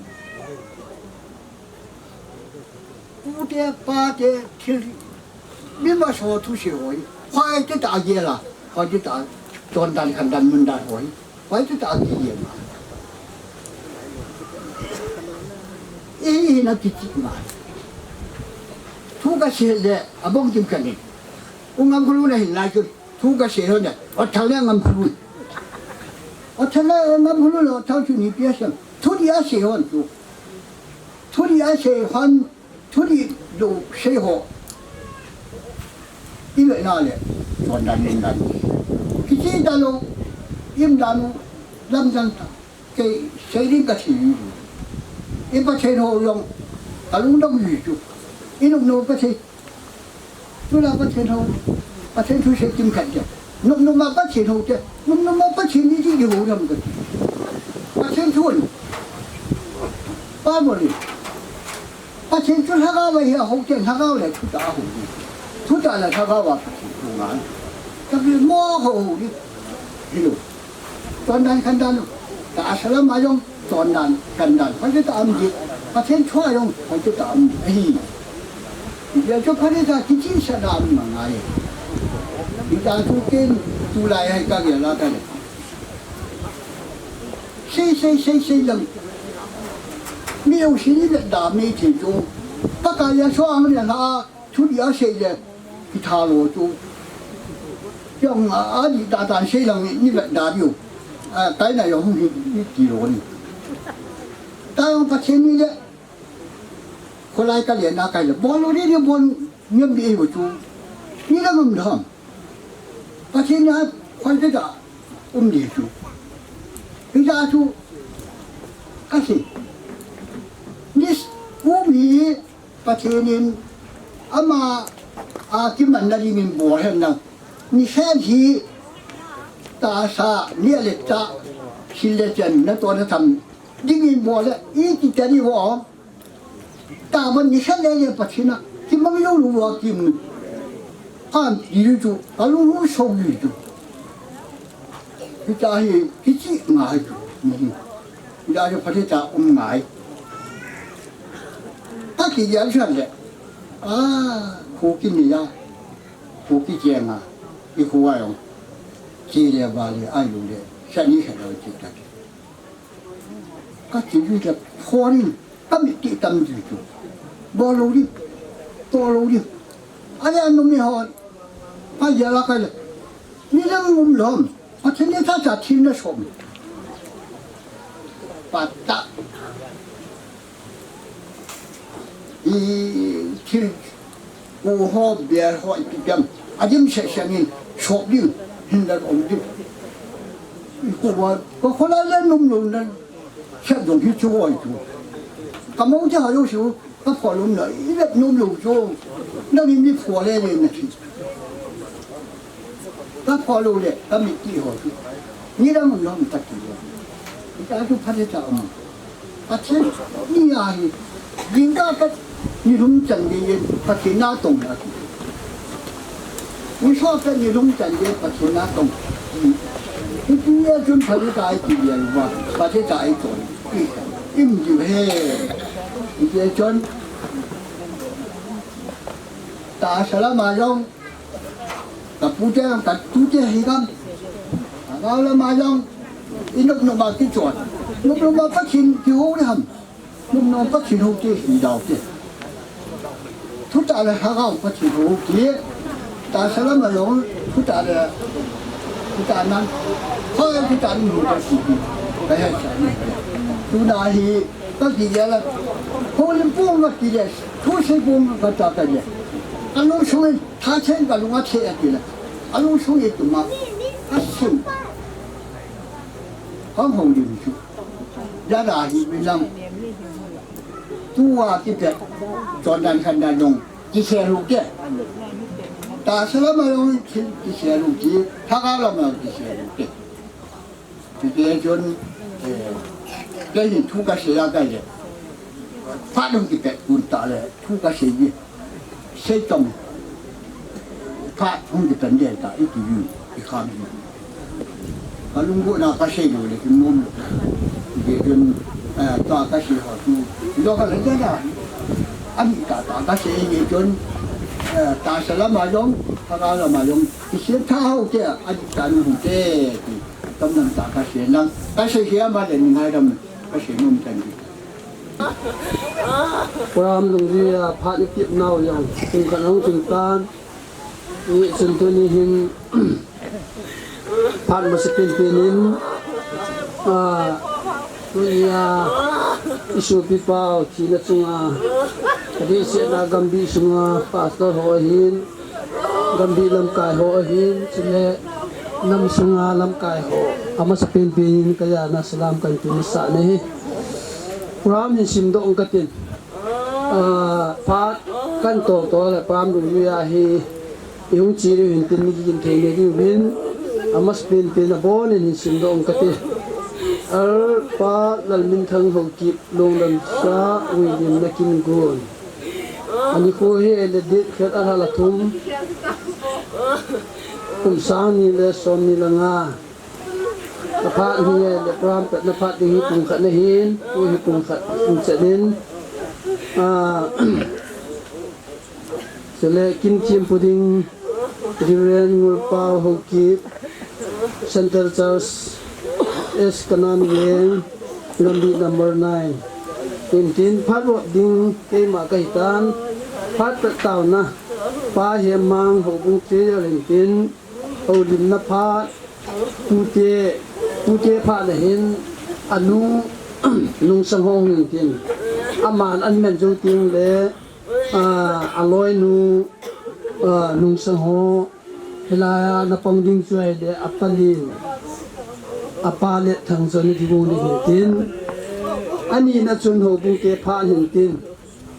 Pu Ute, pate, thil, mi masa thusei ho hi, hoitah a gel a, hoitah a chondan khandan mundan ho hi, hoitah a kigel a. Ihi na kichih ma. Thu kasei le, abang kim kanin. U Ngamkholun ahin lai chun, thu kasei hon le, Othal le Ngamkholun. Othal le Ngamkholun le Othal chu ni pia siam. Thu dia sei hon chu. Thu dia sei hon, thu dia lo sei ho. I ve na le, chondan mundan. Kichih talou, im dan u, lamjang ta. Kei sei ding kathei. I Pathen ho jong, kalungdong ji chu. I nopnop Pathen. Tula Pathen ho, Pathen thusei kim khat ja. Nopnop ma Pathen ho te, nopnop ma Pathen ni ji ho jam kati. Pathen thu. Pa mo ni. Pathen chu lhagao a hi a ho te, lhagao le thutah a ho ni. Thutah le lhagao a Pathen thu ngai. Tapi mo ho ni. Hilo. Chondan khandan, tahsa lam a jong, chondan khandan, hoitah a um ji, Pathen thu a jong, hoitah a um ji ahi. Hijeh chun phatechan kichihsah dan um ngai. Hijeh chun ken tulai hi kagel a kale. Sei, sei, sei, sei lang. Mi jouse ni vetda mei thei chu. Pakai a so ang le la. Thu dia sei le, kitha lo chu. Jong a, adih tah tah sei lang ni, ni vetda diu. A, taina jong hi, ni ti lo ni. Ta jong Pathen ni le, kholai kalen a kai le, bol lo ni, ni bol ngem di u chu. Ni la ngam dam. Pathen ni a, khoi te da, um di chu. Hijeh chu, kasei. Ni, um hi, Pathen in ama a kimanna dingin bol hen lang. Nikhat hi tahsa, neh le chah, sil le chen, natoh natham dingin bol le, iti tah ding ho. Tahsa nikhat le le Pathen a kimang lou lou a kim. Kan ti chu, kalunghu sou ji chu. Hitia hi, kichih ngai chu. Hitia chu phatechan um ngai. Akigel chan le. A, kho kinei a. Kho kicheng a. I kho a jong. Che le va le, ai lu le. Sa ni sa lo chi ta. Kati ji le, kho ni, kami ti tam ji chu. Bol lou di. Toh lou di. Ale anu mi ho. Pa ya la ka le. Ni lang um lom. Pathen ni tah tah thil na som. Patah. I thil u ho bia ho ipi piam. Adim se se nin sop ding. Hin la um ding. I ko wa, ko ko la le num num na. Sa dong hi chu oi chu. Ka mo ja ha yo shu. Ka pho lum na, i vet nom lou chu. Nang in mi pho le le na ki. Ka pho lou le, ka mi ti ho chu. Ni dang lom ta ki. Ni ta chu pha le ta um. Pathen ni a hi. Ding ka ka ni lum chan de yen, Pathen na tong na ki. Ni so ka ni lum chan de, Pathen na tong. Ni ti ya chun pha le ta ai ki ya ba, pha le ta ai tong. Im ji he. Ije chun. Tahsa lam a jong. Ka pute, ka tute hi kam. Ka gao lam a jong. I nop nop a kichon. Nop nop a Pathen kihou le ham. Nop nop a Pathen hou te hi dau te. Thutah le Lhagao Pathen hou kiti. Tahsa lam a jong thutah le, thutah nan. Hoi thutah ni hou Pathen hi. Ka he sa ni. Tuna hi ka kigel a. Houlim pung ka kigel. Thusei pung ka ta ka le. Ka lungsung in tha chen ka lung a che a kile. A lungsung in tuma. Ka sim. Hong houlim chu. Jada hi mi lang. Tua kipet, chondan khandan jong, kisel u te. Tahsa lam a jong ki, kisel u te, Lhagao lam a jong kisel u te. Hiti chun, eh, kei hin thu kasei a kai le. Phat hung kipet un ta le, thu kasei ji. Sei tong. Phat hung kipet de ta, i ti ji, i kham ji. Ka lungkot na ka sei lou le, kin nom lou. Hiti chun, eh, ta ka sei ho chu. Lo ka le ja da. Ani tata kasei ni chun, eh, tahsa lama jong, thagau lama jong, kisem tha hou te, ani tanu hou te, ti, tam lam ta kasei lang, kasei hia ma le ni ngai lam, kasei nom tan di. Program lungri a phat ni tip nau jong, tung kan hung tung tan, ni chun tuni hin, Phat masa penpen in, ah, tunia, i sopi pau, thina chunga, ka dehsetna gambih sunga, pastor ho ahin, gambih lamkai ho ahin, chule, nam sunga lamkai ho, amasa penpen in, ka jana salam kan pe masa nahi. Program hin simdoh ung katin. Ah, phat kan tol tol le program lungri ahi. I hung che diu hin tin, mi kikim thei nei diu hin, amasa penpen a bon in hin simdoh ung kati. Al pa Lalminthang Haokip, Lungdamsa William Nakingun. Anikho hi le date khat a lha la thum, kum sang ni le som ni le nga. Ka phat hi le program pet na phat ding hi pung khat na hin, tu hi pung khat in chet in. Ah, Chule Kimthempu ding, Reverend Ngurpao Haokip, Central Church, S Kanan Leng, Gambih number nine. Hintin phat vop ding keima kahitan, phat pet taona, Pa Hemmang Houbung Treasurer hintin, houlimna phat, pute, pute phat le hin, anu, Nungsang Hong hintin. Aman an men jou teng le, ah, aloinu, ah, Nungsang Ho, hilai a na pang ding chu ahile, apalin, apa le thang chon kibung ding hintin. Anina chun houbung te phat hintin.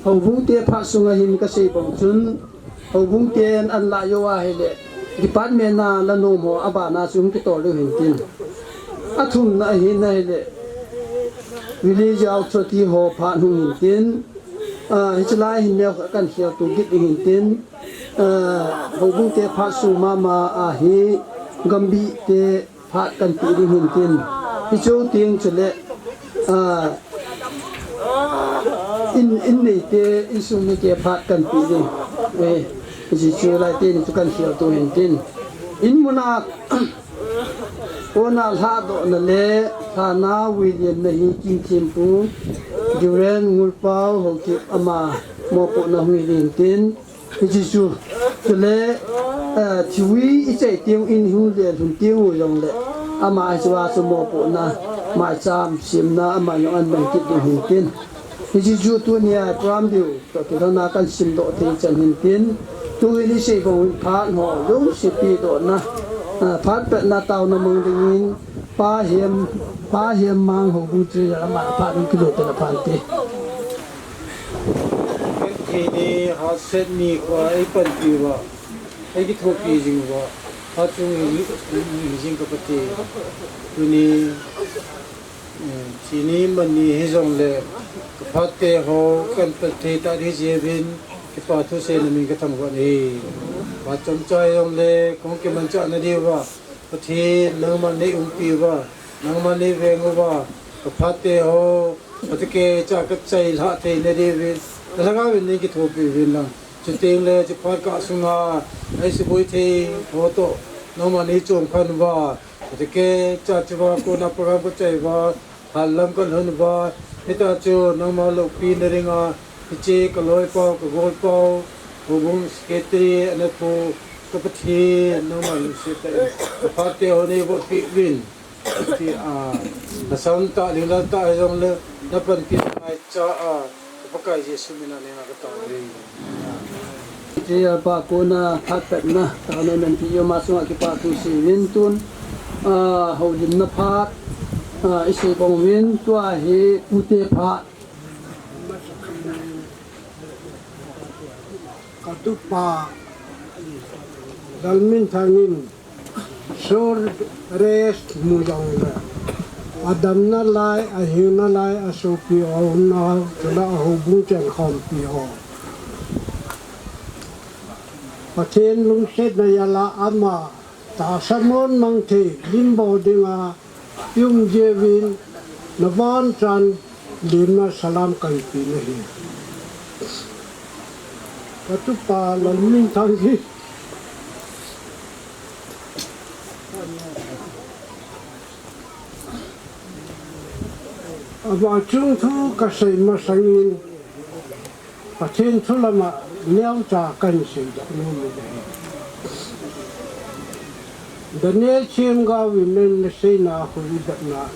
Houbung te phat sunga hin kasei bang chun, houbung ten an lah jou ahile, department a la nom ho abana chu hung kitol diu hintin. Athumna ahin ahile, village authority ho phat hung hintin. Ah, hiche lai hin neo khat kan khel to git ding hintin. Ah, houbung te phat sung mama ahi, Gambih te phat kan pe ding hintin. Hichu teng chule, ah, in, in neite, insung mite phat kan pe ding. Eh, hichu lai teni chu kan khel to hintin. In muna, kona lhadohna le, lhana William na hi Kimthempu, Reverend Ngurpao Haokip ama mopohna hung hi ding hintin. Hiche chu, chule, eh, thihvui i chai teng in hung le lhun teng u jongle, ama hiche a chu mopohna, maicham semna, ama jong an mang kit ding hintin. Hiche chu tunia program diu, toh kilhona kan simdoh thei chan hintin. Tuhin i sei bang uvin phat ho, jouse pedohna, eh, phat petna taona mang dingin, Pa Hem, Pa Hemmang Houbung Treasurer ama phat in kilo tena phan te. Kan thei ni, haset ni kho a eipanpi uva, eikithopi jing uva, phat chung hi, hi, hi jing ka Pathen. Tuni, eh, thi ni man ni hijongle, ka phat te ho, kan pet thei ta ding jeh uvin, kipa thusei na min ka thangvah e. Phat chomcha hijongle, kong kimanchah na diuva, Pathen, nangman nei umpi uva, nangman nei veng uva, ka phat te ho, Pathen kei cha ka chai lhah thei na diuvin, na lhagao vin nei kithopi uvin lang. Chuteng le, chu phat kah sunga, eisuboi thei ho toh, nangman nei chom khan uva, Pathen kei cha chu va, kona program ka chai uva, Phat lam ka lhun uva, hita chu nangma loupi na dinga, hiche ka loipau, ka golpau, houbung secretary, ana thu, ka Pathen, nangma lungset tah in, ka phat te ho nei votpi uvin. Ti a, na sam tah, linglam tah hijongle, na panpi ngaicha a, ka Pakai Jesu mina nei nga ka tao uve. Hiche a pa kona phat petna, taona nanpi jeh ma chunga kipa thu sei uvin tun, ah, houlimna phat, ah, i sei bang uvin tua hi pute phat. Ka tupa Lalminthang in Sore mu jongle, adamna lai, ahina lai, asopi, aumna, chule ahoubung chengkhompi ho, Pathen lungsetna jal a ama tahsa mon mang thei, lim bol dinga i um jeh uvin, na vanchan lemna salam kan pe nahi. Katupa Lalminthang hi ama chungthu kasei masangin, Pathen thu lama neocha kahin seidoh nom in ahi. Daniel Themgao in aseina khu ivetna,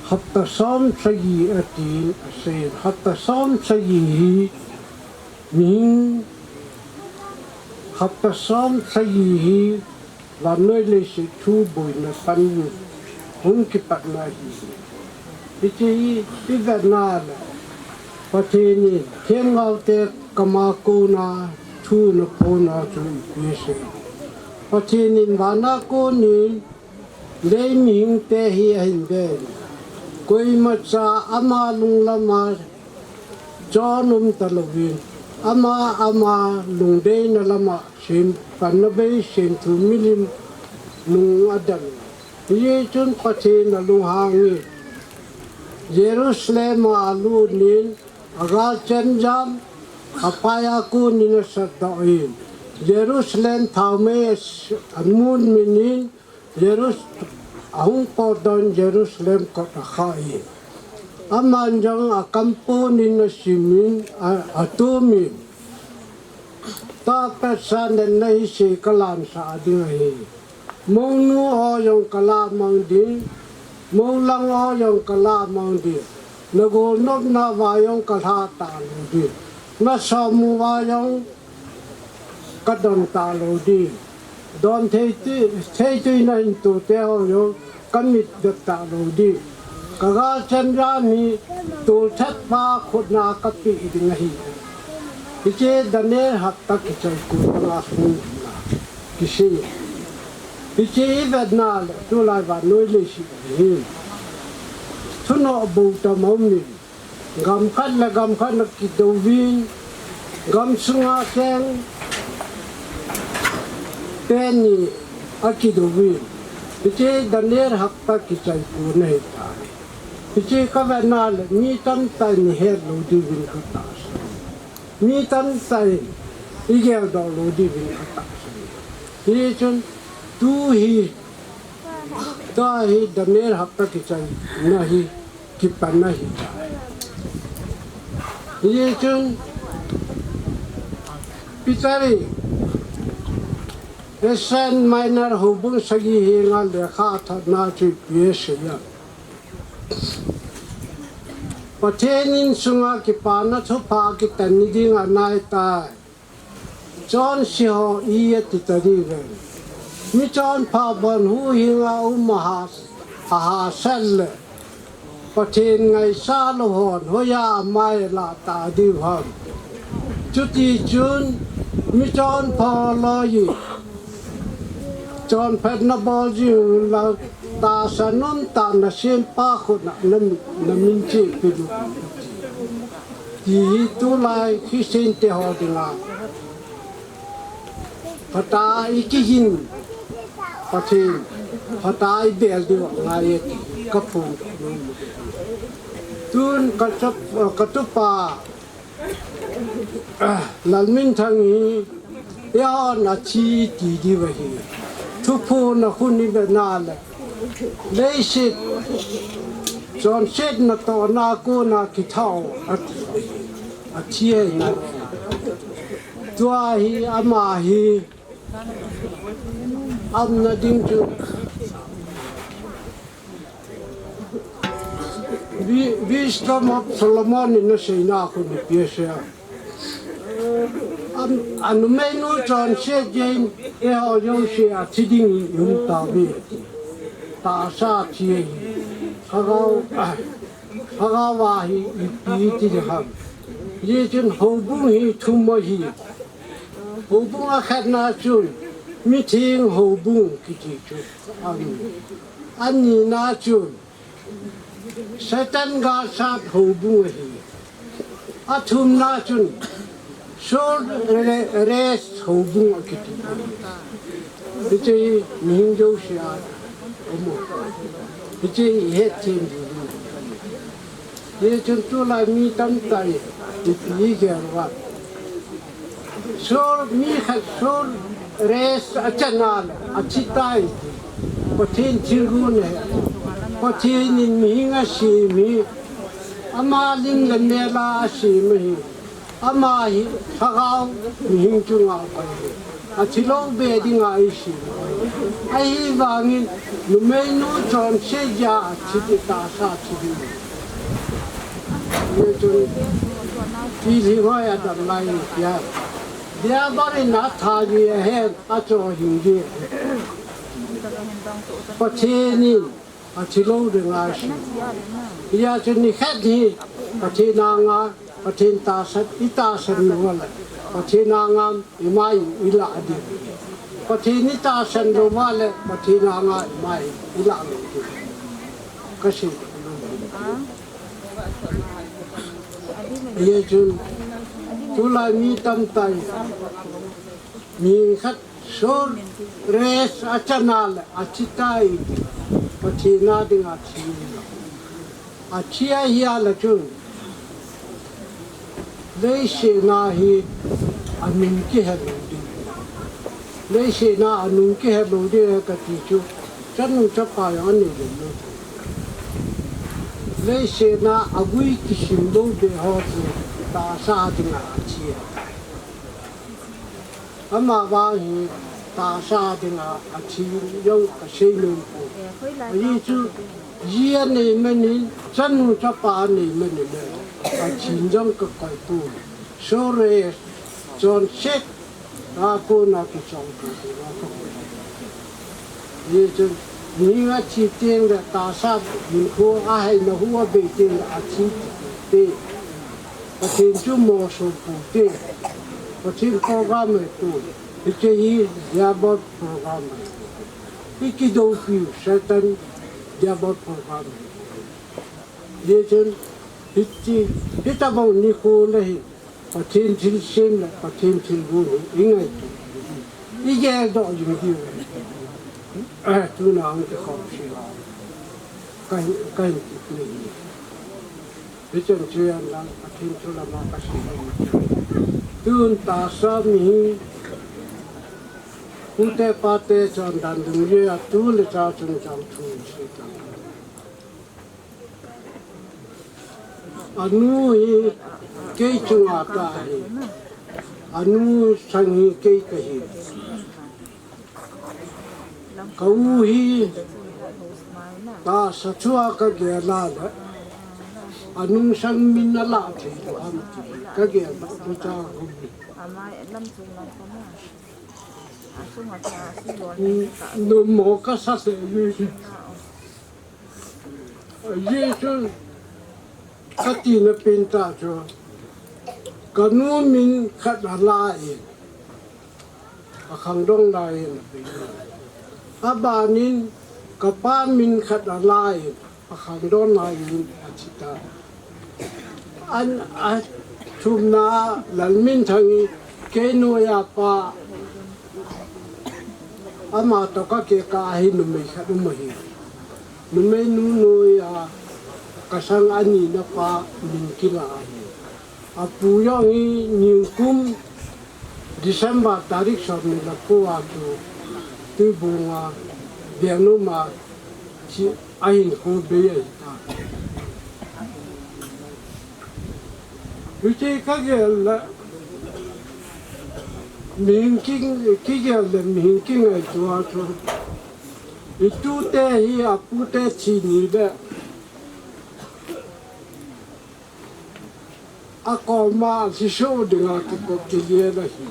hapta som sagi atin asei, hapta som sagi hi mihing, hapta som sagi hi vannoi leiset thu boina pan hung kipatna ahi. Hiche hi ivetna le Pathen in Themgaote kama kona thu ana phona chu ipi asei. Pathen in vana konin lei mihingte hi ahin ven. Koimacha ama lunglam a chon um talouvin, ama, ama lungdeina lama sem, panna beisem thu milim nung adam. Hijeh chun Pathen alunghangin Jerusalem a alut in, agalchemjam, apaia konin asatdoh in, Jerusalem thaomei amun min in, Jerus-, ahung potdoh in Jerusalem kot akha in. Aman jong akamponin asimin, a, atumin. Tahpetsa natna hise kalansah ding ahi. Mounu ho jong kalamang ding, moulang ho jong kalamang ding. Nagolnopna uva jong kalha talou ding. Nasom uva jong kadon talou ding. Don thei tui, thei tui nahin tote ho jong kamit vet talou ding. Kagalchemjam hi tolthat pa khutna kapeh ding ahi. Hiche Daniel hapta kichai ko panga hung na kisei. Hiche ivetna le tulai vannoi leiset hi thunoh bou tam aumin. Gam khat le gam khat akidouvin, gam sunga cheng teni akidouvin. Hiche Daniel hapta kichai ko na ahitai. Hiche kavetna le mi tamtah in ahet lou diuvin katahsan. Mi tamtah in igeldoh lou diuvin katahsan. Hichun tu hi, tua hi Daniel hapta kichaina hi kipanna ahitai. Hichun Peter in Asia Minor houbung sagi henga lekha athotna chu ipi asei em? Pathen insunga kipana thupha kitan ni ding anaitai. Chonse ho iti tadiuvem? Mi chonpha bon huhhinga um aha, ahahsat le Pathen ngaisah lou hon hoiya amai alah tadiu ham? Chutichun mi chonpha loi chonphatna bol jing unlang, tahsa nomtah nasempa khutna namin, namin chepi lut un, ti hi tulai Christian te ho dinga phatah a ikihin, Pathen phatah a ibel diu angai e ti kaphong. Tun katup, katupa Lalminthang hi eihon athi ti diu ahi. Thuphon a khun ivetna le leiset chonsetna tohna kona kithat ati, athi ahi. Tua hi ama hi aumna ding chu Wi-, Wisdom of Solomon in aseina khu ipi asei em? An, anumeinu chonset jeh in eiho jouse athi ding ium tauve. Tahsa thi ahi. Lhagao, lhagao a hi ipi ti ding ham? Hijeh chun houbung hi thum ahi. Houbung akhatna chun mitheng houbung kiti chu ahi. Anina chun Satan galsat houbung ahi. Athumna chun soul re-, rest houbung akiti. Hiche hi mihing jouse a um. Hiche hi ihet them diu. Hichun tulai mi tamtah in ipi igel uvam? Soul, mi khat soul rest achan a le athi tai ti Pathen thilgon ahi. Pathen in mihem asem hi ama lim le mel a asem ahi. Ama hi lhagao mihem chunga apai ahi. Athi lou be dinga eisem ahi. Ahivangin numeinu chonset jeh a athi ti tahsa athi ding. Hichun thilhing hoi adam lai in kia. Diabol in atha ji ahen, acho hing ji. Pathen in athi lou dinga asem. Hijeh chun nikhat hi Pathen anga, Pathen tahsan, itahsan lou le Pathen anga imai ilah ding. Pathen itahsan lou le Pathen anga imai ilah lou ding. Kasei. Hijeh chun tulai mi tamtah in mi khat soul rest achan a le athi tai ti Pathen a dinga athi. Athi ahi a le chun leiset a hi anung kihe lou ding. Leiset a anung kihe lou ding kati chu chanu chapa jong anei lou ding. Leiset a agui kisim lou be ho chu tahsa dinga athi. Amavang hi tahsa dinga athi jong kasei nom poi. Ajeh chu ji anei man in, chanu chapa anei man in, athin jong kakoi poi. Soul rest, chonset a kona kichon poi. Hijeh chun mi athi teng le tahsa hinkho ahaina hu abei teng le athi te. Pathen chu moso pute. Pathen program ahi poi. Hiche hi diabol program ahi. Ikidoupiu Satan diabol program ahi. Hijeh chun hiche, hitobang nikho le hi Pathen thilsem le Pathen thilgon hi ingaito. Igeldoh jing diu. Eh, tuna hung kikhom se. Kahin, kahin kit nei. Hichan chu ahi lang, Pathen thu lama kasei. Tun tahsa mihem, pute pate chondan dungjui a tu le cha chungchang thu sei ta. Anu hi kei chunga tah ahi. Anu sang hi kei kahi. Ka u hi tahsa thua kagel a le, anung sang min alah thei lou ham ti kagel a, tu cha hum. Numo kasa se mi. Ajeh chu katina pen tah chu, kanu min khat alah in, akhangdong lai in ape. Aban in kapa min khat alah in, akhangdong lai in athi tai. An, athumna Lalminthang hi kei noiya pa, ama toh kakeh kah a hi numei khat um ahi. Numeinu noiya kasang anina pa min kilah ahi. Apu jong hi nikum December tarik som ni le ko a chu Tuibong a Vietnam a thi, ahinkho bei ahi tai. Hiche kagel le mihem ki, kigel le mihem kingaito a chu, itute hi apute thi ni le akoma lhiso dinga kikop kigel ahi.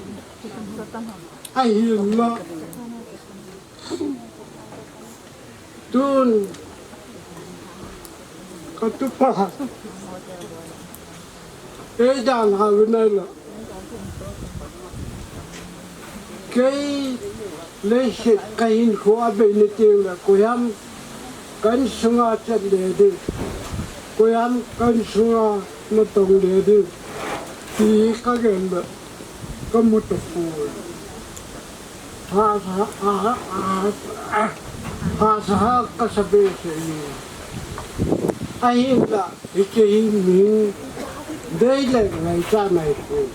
Ahinla tun katupa eidalhau nai la, kei leiset kahinkho abei ni teng le koiham ka insunga chat le ding, koiham ka insunga natong le ding ti kagel le kamu tapoi. Hahsa, ha, ha, ha, hahsa kasa behseh e. Ahinla hiche hi mi dei le ngaichat nai poi.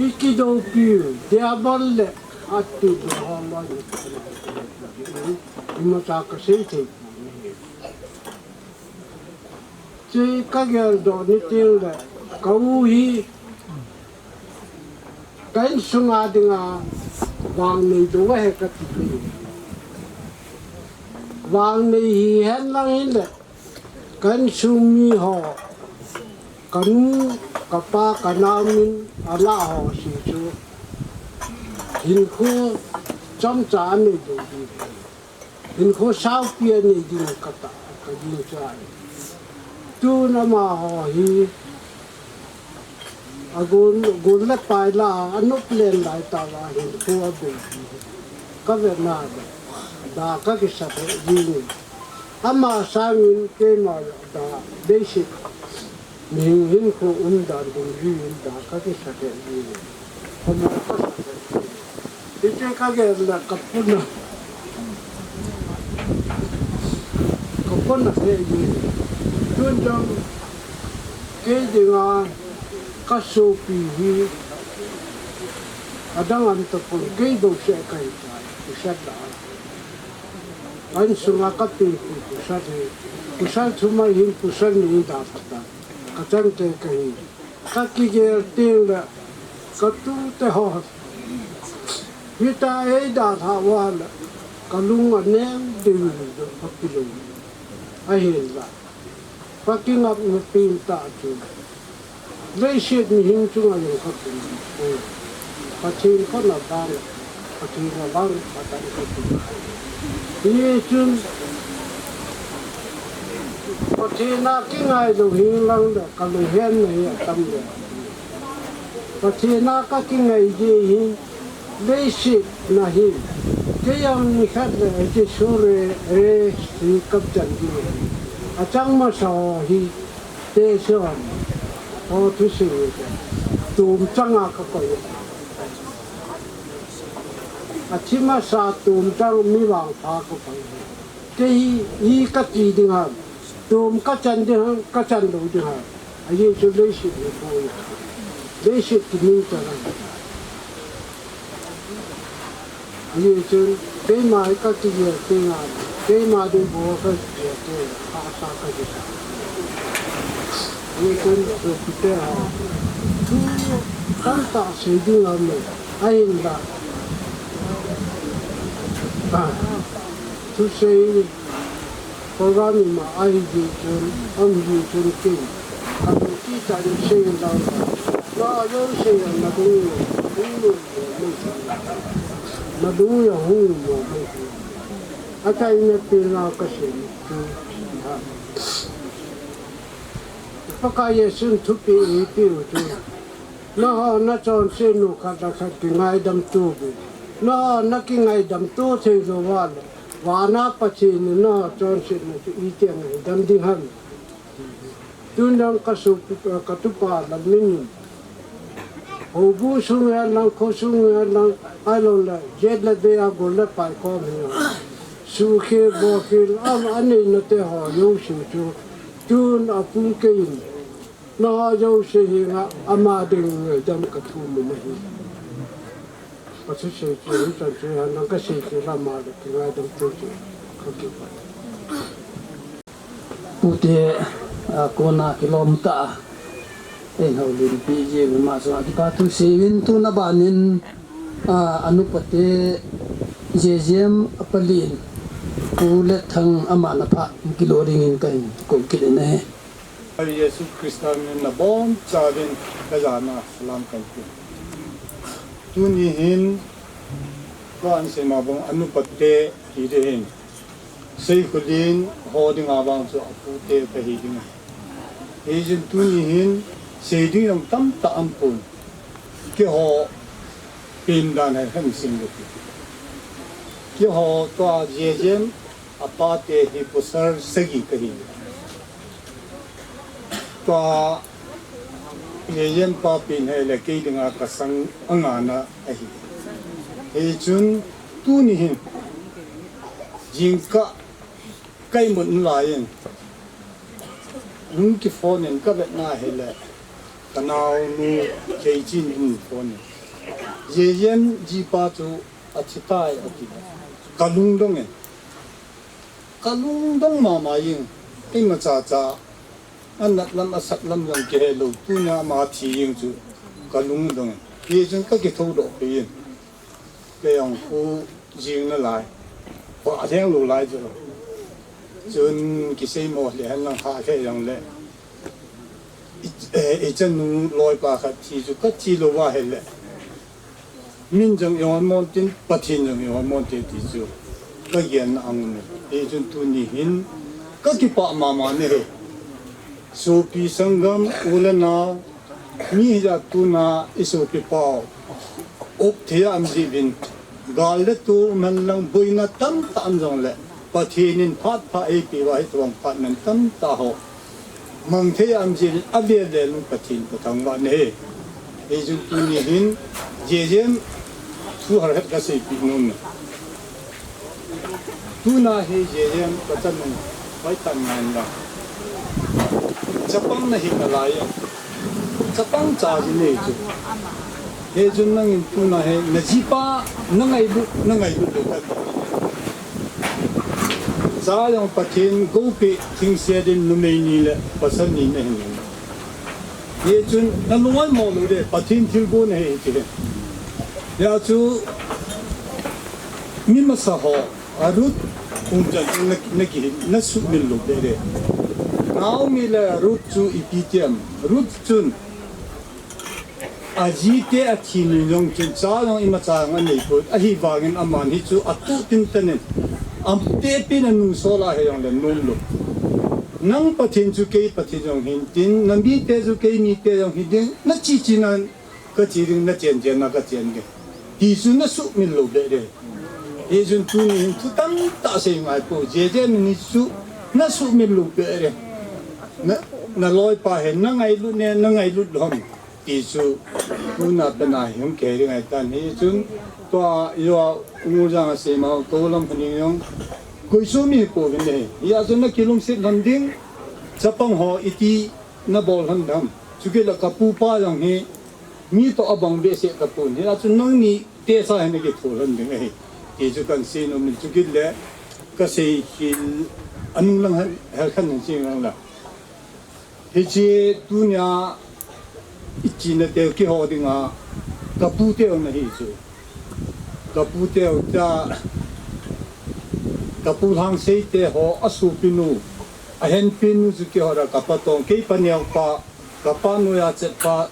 Ikidoupi, diabol le atu ho loi. Imacha kasei thei. Chu kageldoh ni teng le, ka u hi, ka insunga dinga, vangnei dou ahi kati. Vangnei hihen lang hile, ka insung mi ho, ka nu, ka pa, ka nao min, ala ho si chu, hinkho chomcha anei dou di. Hinkho saupi anei ding kata, ka ding chai. Tun amaho hi, agon, gon le pai la, anop len lai tauva hinkho abei. Ka vena le, da kakisa thei ding. Ama sangin keima da, basic. Mihing hinkho umdan dungjuiyin da kakisa thei ding. Koma kasa thei ding. Hiche kagel le kapuna. Kapuna thei ding. Tun jong kei dinga kasopi hi adang an tapon kei bou seh kahi tai. Pasal la. Ka insunga kapi pi pasal hi. Pasal thumai hin pasal ni da pata. Kachangte kahi. Kakigel teng le, katute ho. Hita eidalhah uva le, kalung aneo ding ding kapilou. Ahinla. Kakingapna pen tah chu. Leiset mihing chunga jong kapilou. Pathen khut na bang. Pathen a lang, Pathen khut na. Hichun, Pathen a kingai lou hilang le, ka lunghenna hi atam le. Pathen a kakingai ji hi, leiset na hi. Kei jong nikhat le, Jesu re, re, si kapchan ji. Achang masa ho hi, te se hon. Ho thusei hi, tum changa kakoi. Athi masa tum chang mi vangpha kakoi. Kei hi, hi kati ding ham. Tum kachan ding ham, kachan lou ding ham. Ajeh chu leiset hi koi. Leiset kini chang. Ajeh chu keima hi kakigel teng ham. Keima ding bou kakigel teng ham. Hahsa kakisa. Ajeh chu sopite ho. Thu tamtah sei ding ham. Ahinla. Ah. Thusei program ima ahi jeh chun, aum jeh chun kei. Kalung kichat in sei lang. Na jouse nadung, hung nom mo mei. Nadung a hung nom mo mei. Achaina pen a kasei chu. Pakai Jesun thupeh eipeh u chu. Nangho nachonset nu khat le khat kingaidam to uvin. Nangho nakingaidam to thei lou uva le, vana Pathen in nangho chonsetna chu iti a ngaidam ding ham. Tun jong kasopi, katupa Lalmin in, houbung sung hen lang, khosung hen lang, ahilouleh jet le vei a gol le pai kom hen lang, suhkhel bolkhel a, aneina te ho jouse chu tun apu kei in, nangho jouse henga ama ding ngaidam kathum u ahi. Kathusei chu hichan chu hen lang, kasei chu lama le kingaidam to chu kakipah. Pute, a, kona kilom tah a eihoulimpi jing u, ama chunga kipa thu seiyun, tun aban in, a, anupate J J M a pali in, Pu Letthang, aman aphat kilo dingin kahin kou kit in ahi. Jesu Christa min a nabonchauvin kajana salam kahin pe. Tuni hin, tua hin seima bang anupate ti ding ahin. Seikhulen ho dinga vang chu apute kahi ding ahi. Hijeh chun tuni hin sei ding jong tamtah aumpon. Keiho pen dan hi hemsing lou. Keiho tua J J M a pate hi pasal sagi kahi. Tua J J M pa pen hi le kei dinga kasang angana ahi. Hichun tuni hin jingkah ka imut nalai in, hung kiphone in kavetna hile, Ka naonu Keichin in phone in, Yeyen jipa chu athi tai ati. Ka lungdong e. Ka lungdong mama jeng. Imacha cha. Anat lam asat lam jong kihe lou. Tunia ama thi jeng chu ka lungdong e. Hichun ka kithodoh peh in. Kei jong khu jing nalai. Vah leng lou lai chu. Chun kisei mo le hen lang kha khe jong le. I, eh, i chanu loipa khat thi chu ka thi lou va he le. Min jong i hon mon tin, Pathen jong i hon mon tin ti chu. Ka gen na ang ne. Hichun tuni hin ka kipah mama ne he. Sopi sanggam u le nao, mi hijat tuna i sopi pau. Up thei a um jeh uvin. Gal le tol um hen lang boina tamtah um jong le. Pathen in phat pha eipeh uva hi tobang phat man tamtah ho. Mang thei a um jeh uvin avel vel in Pathen ka thangvah na e. Hichun tuni hin Yeyen thu har het ka seipeh nom e. Tuna hi Yeyen ka chanu, vai tan ngan la. Chapang nahi nalai e. Chapang cha ji nei chu. Hichun nangin tuna hi na jipa na ngailut, na ngailut lou ka. Cha jong Pathen gou peh thingset in numei ni le pasal ni nahin. Hichun na lungai mo lou de, Pathen thilgon ahi ti. Hijeh chun mi masa ho, a Ruth, um chan na, na ki, na sumil lou de de. Naomi le Ruth chu ipi ti em, Ruth chun aji te athi ni jong chun cha jong imacha jong anei poi, ahivangin aman hichu atuh tin tanin, am te pin anu sol a he jong le nom lou. Nang Pathen chu kei Pathen jong hin tin, na mite chu kei mite jong hi ding, na chi chi nan ka chi ding, na chen chen na ka chen ding. Ti chu na sumil lou be de. Hichun tuni hin thu tamtah sei ngai pou, Yeyen ni chu na sumil lou be de. Na, na loipa he, na ngailut ne, na ngailut lou ham. Ti chu, tuna pena hi hung kei ding ahitan. Hichun, tua, tua, Umul jang a sei ma, kou lam khaning jong. Koi chu mi pouvin de. Hijeh chun na kilungset lhon ding, chapang ho iti na bol lhon dam. Chukit le ka pu pa jong hi, mi toh abang behseh tapon. Hijeh chun nangni te sa hi na kitho lhon ding ahi. Ti chu kan sei nom in chukit le, ka seikhel, anung lang hel, hel khan hin sei lang la. Hiche tunia i china teu kiho dinga ka pu teu nahi chu. Ka pu teu cha, ka pu Lhangseite ho a sopinu, a henpinu chu kiho ra ka pa Tong, kei pa neo pa, ka pa noiya chet pa,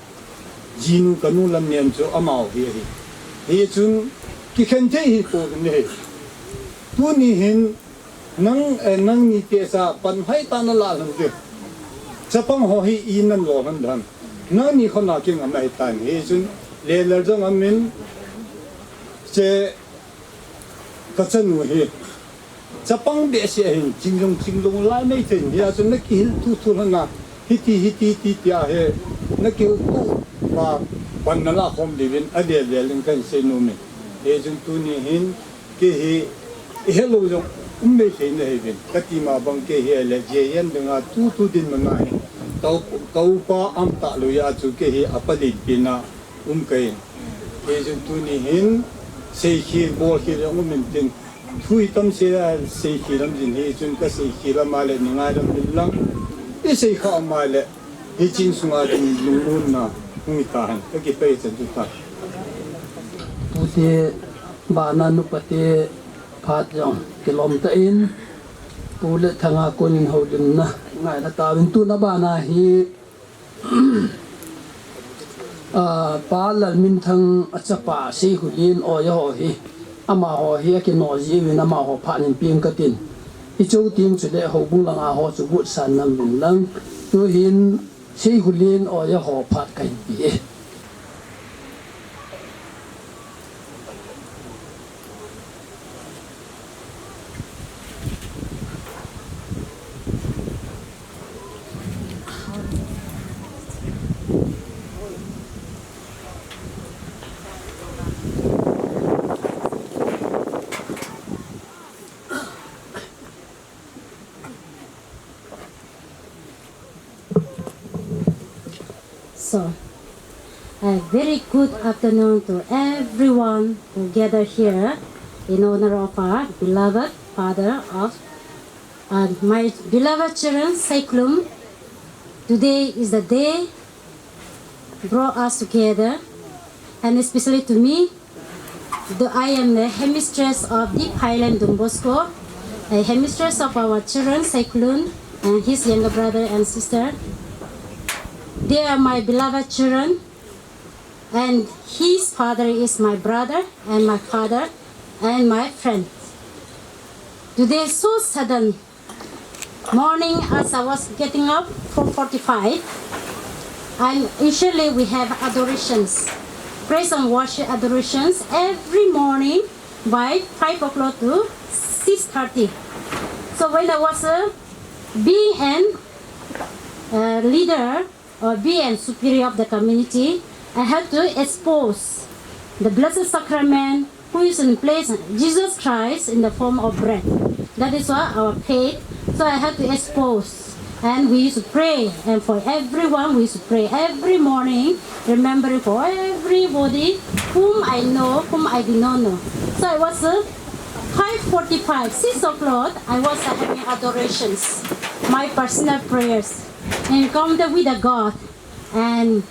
jinu ka nu lam nem chu amau hi ahi. Hichun kikhen thei hi pouvin ahi. Tuni hin Nang, eh, nangni te sa pan hai ta na la lhon ding. Chapang ho hi i nan lo lhon dan. Nangni khona kingam ahitan. Hichun le lal jong amin che ka chanu hi. Chapang behseh ahin ching jong ching lou lai mai thei. Hichun na kihil thu thu lhon na. Hiti, hiti, ti, ti ahi. Na kihil thu pa pan na la khom diuvin a le le ling kan sei nom e. Hichun tuni hin Kei hi, i helou jong, um mei thei na hi vin. Ka ti ma bang kei hi le, J N ding a tu tu din ma na hi. Ka u, ka upa am ta lou ya chu kei hi a palin pin a um ka hin. Kei jong tuni hin, seikhel, bolkhel jong um in tin. Thu hi tam se a, seikhel lam jin hi chun ka seikhel lam a le, ni ngai lam min lang. I sei kha ma le, hi chin sunga ding lungmon na, hung ta han. Ka kipei chan chu ta. Pute, Bana nupa te phat jong kilom ta in, Pu le Thanga konin houlimna ngaina tauvin tuna bana hi, ah, Pa Lalminthang a chapa Seihulin oja ho hi, amaho hi akino jiuvin amaho phat in ping katin. I chou ting chule houbung langa ho chu gut san nam vin lang. Tuhin Seihulin oja ho phat kahin pe e. A very good afternoon to everyone who gathered here in honor of our beloved father of uh, my beloved children, Saiklum. Today is the day brought us together, and especially to me, the, I am the headmistress of Deep Highland Don Bosco, a headmistress of our children, Saiklum, and his younger brother and sister. They are my beloved children, and his father is my brother and my father and my friend. Today, so sudden morning, as I was getting up, four forty-five, and usually we have adorations, praise and worship adorations every morning by five o'clock to six thirty. So when I was uh, being an uh, leader or being superior of the community, I had to expose the Blessed Sacrament, who is in place, Jesus Christ in the form of bread. That is what our faith. So I had to expose. And we used to pray, and for everyone we used to pray every morning, remembering for everybody whom I know, whom I did not know. So I was uh, five forty-five, six o'clock, I was uh, having adorations, my personal prayers, encounter with the God, and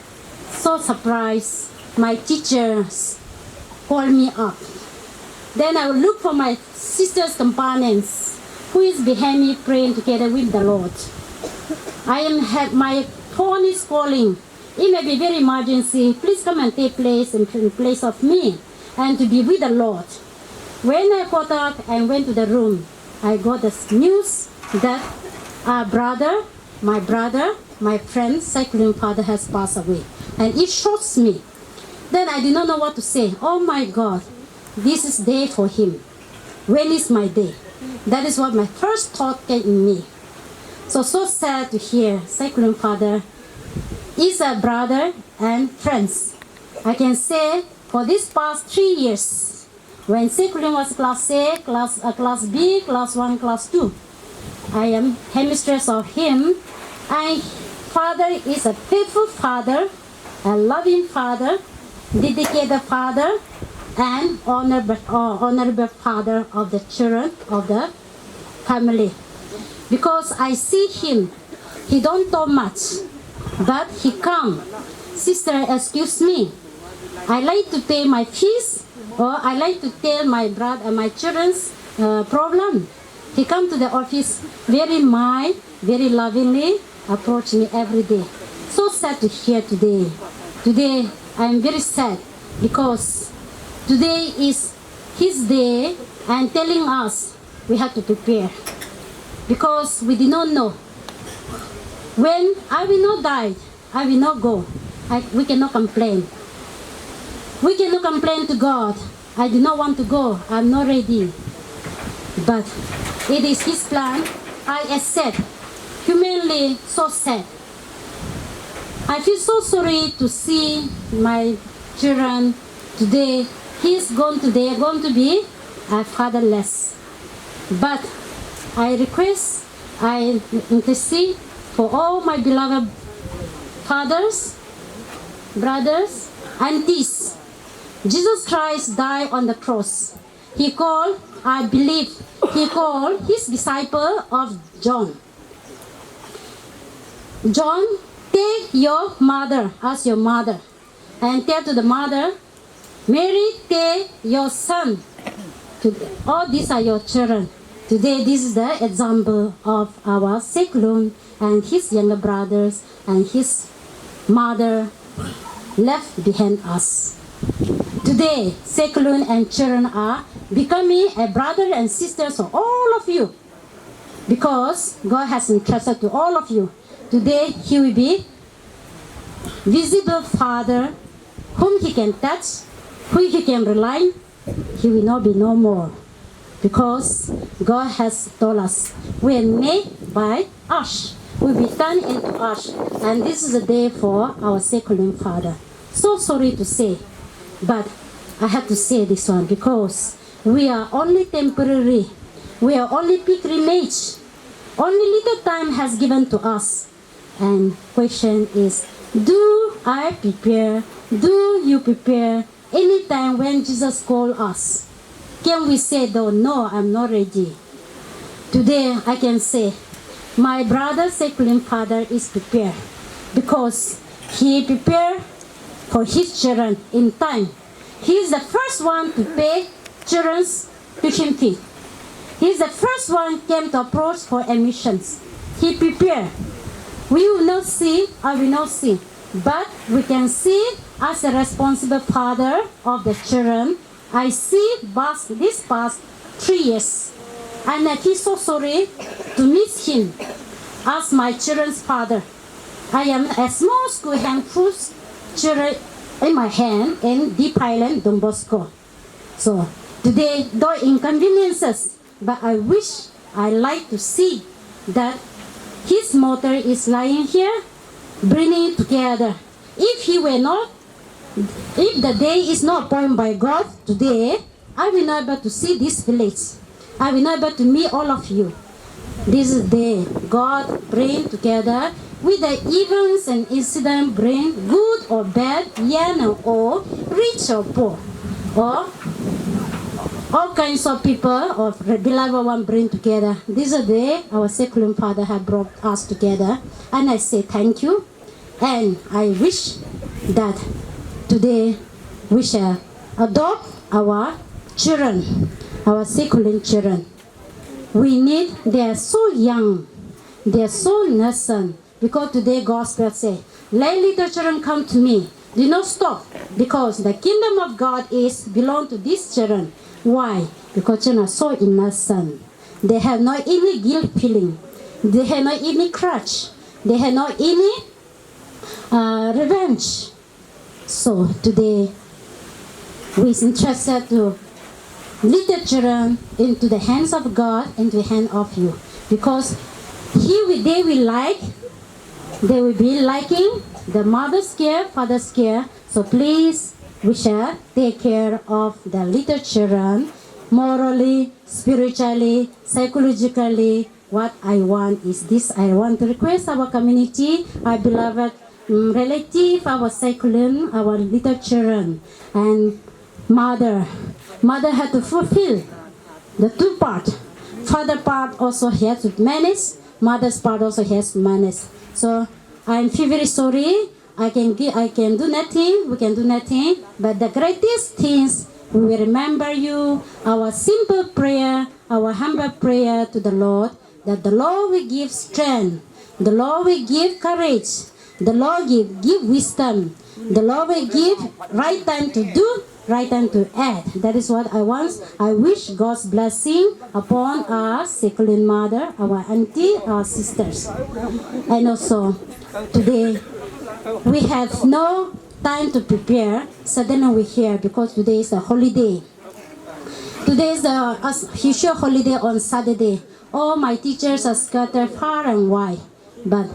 so surprised, my teachers called me up. Then I will look for my sister's companions who is behind me praying together with the Lord. I am have my phone is calling. It may be very emergency. Please come and take place in, in place of me and to be with the Lord. When I got up and went to the room, I got the news that our brother, my brother, my friend, Saiklum father has passed away. And it shocks me. Then I did not know what to say. Oh my God, this is day for him. When is my day? That is what my first thought came in me. So, so sad to hear Saiklum father is a brother and friends. I can say for these past three years, when Saiklum was class A, class, uh, class B, class one, class two, I am headmistress of him. And father is a faithful father, a loving father, dedicated father, and honorable, uh, honorable father of the children of the family. Because I see him, he don't talk much, but he come. Sister, excuse me. I like to pay my fees, or I like to tell my brother, my children's uh, problem. He come to the office very mild, very lovingly approach me every day. So sad to hear today. Today I am very sad because today is his day and telling us we have to prepare because we did not know when I will not die. I will not go. I, we cannot complain. We cannot complain to God. I do not want to go. I'm not ready. But it is His plan. I accept. Humanly, so sad. I feel so sorry to see my children today. He's gone today, going to be uh, fatherless. But I request, I intercede for all my beloved fathers, brothers, aunties. Jesus Christ died on the cross. He called, I believe, he called his disciple of John. John, take your mother as your mother and tell to the mother, Mary, take your son. To, all these are your children. Today, this is the example of our Saiklum and his younger brothers and his mother left behind us. Today, Saiklum and children are becoming a brother and sisters of all of you because God has entrusted to all of you. Today, he will be visible father whom he can touch, whom he can rely, he will not be no more. Because God has told us, we are made by ash, we will be turned into ash. And this is a day for our Saiklum father. So sorry to say, but I have to say this one because we are only temporary, we are only pilgrimage, only little time has given to us. And question is, Do I prepare? Do you prepare anytime when Jesus call us? Can we say though, "No, I'm not ready"? Today I can say, my brother Sekulin father is prepared because he prepared for his children in time. He is the first one to pay children's tuition fee. He is the first one came to approach for admissions. He prepared. We will not see, I will not see, but we can see as a responsible father of the children, I see past, this past three years, and I feel so sorry to miss him as my children's father. I am a small school handful children in my hand in Deep Island, Don Bosco. So today, though inconveniences, but I wish I like to see that his mother is lying here, bringing together. If he were not, if the day is not appointed by God today, I will not able to see this village. I will not able to meet all of you. This day, God bring together with the events and incident bring good or bad, young or old, rich or poor, or all kinds of people of the beloved one bring together. This is the day our Sekulin Father have brought us together, and I say thank you. And I wish that today we shall adopt our children, our Sekulin children. We need, they are so young, they are so innocent. Because today gospel say, "Let little children come to me." Do not stop, because the kingdom of God is belong to these children. Why? Because children are so innocent. They have not any guilt feeling. They have not any grudge. They have not any uh, revenge. So today, we entrusted to lead the children into the hands of God, into the hand of you, because he will, they will like, they will be liking the mother's care, father's care. So please, we shall take care of the little children morally, spiritually, psychologically. What I want is this. I want to request our community, our beloved mm, relative, our Sekulin, our little children, and mother. Mother had to fulfill the two part. Father part also has to manage, mother's part also has to manage. So I'm feel very sorry. I can give, I can do nothing, we can do nothing. But the greatest things, we will remember you, our simple prayer, our humble prayer to the Lord, that the Lord will give strength, the Lord will give courage, the Lord give, give wisdom, the Lord will give right time to do, right time to act. That is what I want. I wish God's blessing upon our Sekulin mother, our auntie, our sisters. And also, today, we have no time to prepare. Suddenly we here because today is a holiday. Today is the as usual holiday on Saturday. All my teachers are scattered far and wide. But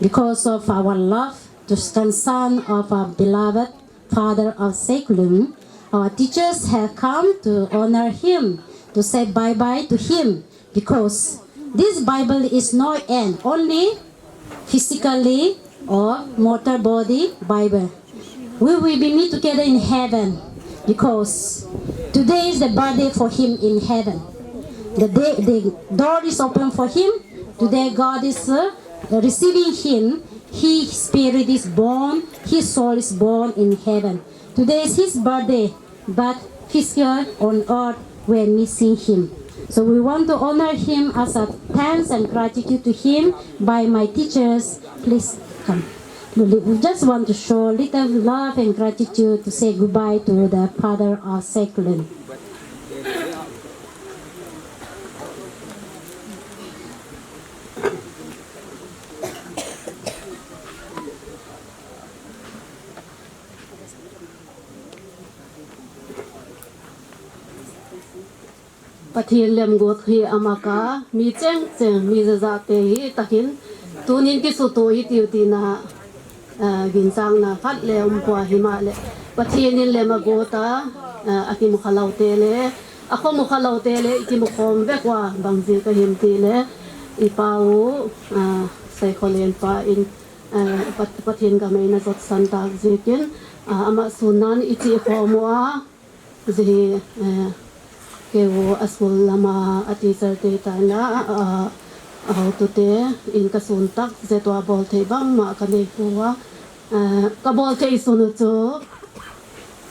because of our love to concern of our beloved father of Sekulin, our teachers have come to honor him, to say bye-bye to him, because this Bible is no end, only physically or mortal body Bible. We will be meet together in heaven because today is the birthday for him in heaven. The day, the door is open for him. Today God is uh, receiving him. His spirit is born. His soul is born in heaven. Today is his birthday, but physical on earth we're missing him. So we want to honor him as a thanks and gratitude to him by my teachers. Please come. We just want to show little love and gratitude to say goodbye to the father of Sekulin. Pathen lemguat hi amaka, mi cheng cheng, mi jaja te hi takin, tunin kisuto hi tiu tina, ah, ginsangna khat le um pua hi ma le. Pathen in lem aguat a, ah, akimu khalou te le, akhomu khalou te le, ikimu khom vek ua, bang ji ka him ti le, i pa u, ah, Seikholian pa in, Eh, Pat-, Pathen gam eina jotsan tah jeh in, ah, ama sunnan i chih khom u a, jeh hi, eh, keu a school lama a teacher te tana, ah, a hotu te in ka sun tah jeh tua bol thei bangma ka nei poi, ah, ka bol thei sun u chu,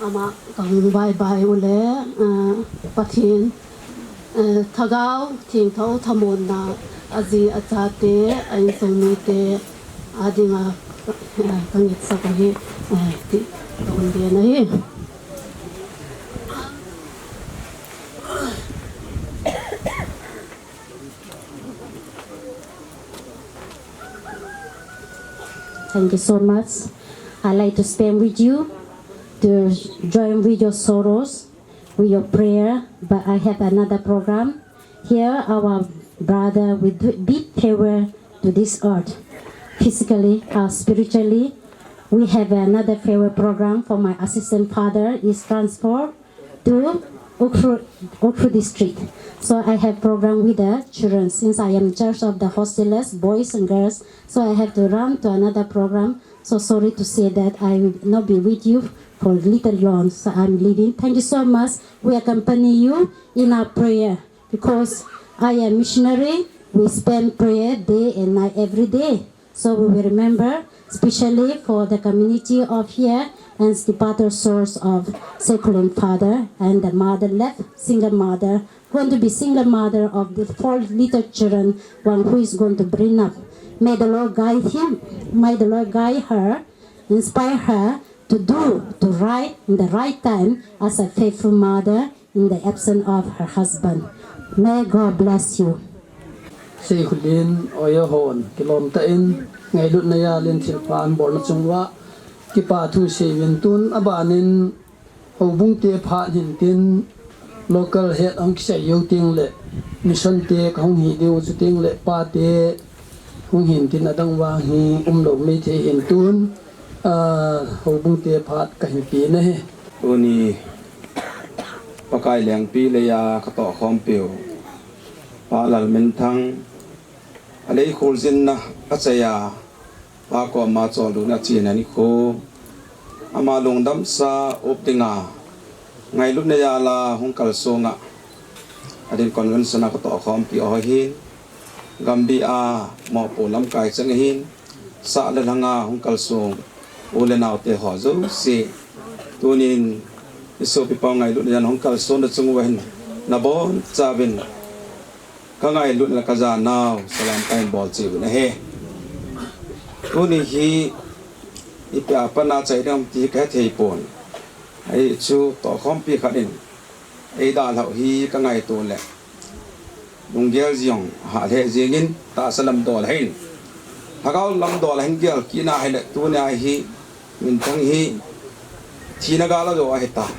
ama kang bye bye u le, ah, Pathen, ah, Lhagao Thengtho thamuanna, aji achate, a insung mite adinga, ah, ka ngetsah u ahi, ah, ti ka hung gen ahi. Thank you so much. I'd like to stand with you to join with your sorrows, with your prayer, but I have another program. Here, our brother will do, bid farewell to this earth. Physically, uh, spiritually, we have another farewell program for my assistant father is transferred to Ukhrul, Ukhrul district. So I have program with the children since I am in charge of the hostelers, boys and girls. So I have to run to another program. So sorry to say that I will not be with you for little long. So I'm leaving. Thank you so much. We accompany you in our prayer because I am missionary. We spend prayer day and night every day. So we will remember, especially for the community of here and the departed souls of Sekulin father and the mother left, single mother, going to be single mother of the four little children, one who is going to bring up. May the Lord guide him, may the Lord guide her, inspire her to do, to right in the right time as a faithful mother in the absence of her husband. May God bless you. Seikhulen, Oya hon, kilom tah in, ngailutna jal in thilpha bolna chung uva, kipa thu seiyuvin tun, abanin, houbung te phat hin tin, local head hung kisei jou teng le, mission te ka hung hi diu chu teng le, pa te hung hin tin adang vang hi umlou mai thei hin tun, ah, houbung te phat ka hin pe na hi. Tuni Pakai lengpi leiya ka tohkhompiu Pa Lalminthang, alei khuljinna achaiya, Pa koma chollutna chena nikho, ama lungdamsa up dinga, ngailutna jal a hung kalsong a, adin convention a ka tohkhompi ho hin, Gambih a mopo lamkai chang hin, sah le lhang a hung kalsong u le nao te ho jouse, tunin i sopi pau ngailutna jal a hung kalsong na chung uva hin, nabonchauvin ka ngailutna le ka janau salam kahin bol cheh u ahi. Tuni hi ipi a pat a chai ding ham ti ka hethei pon. Ahi chu tohkhompi khat in eidalhau hi ka ngaito le lunggel jong hah lheh jeng in tahsa lam dol ahin, lhagao lam dol ahin gel kit na hile tuni a hi Minthang hi thina gal a jou ahitai.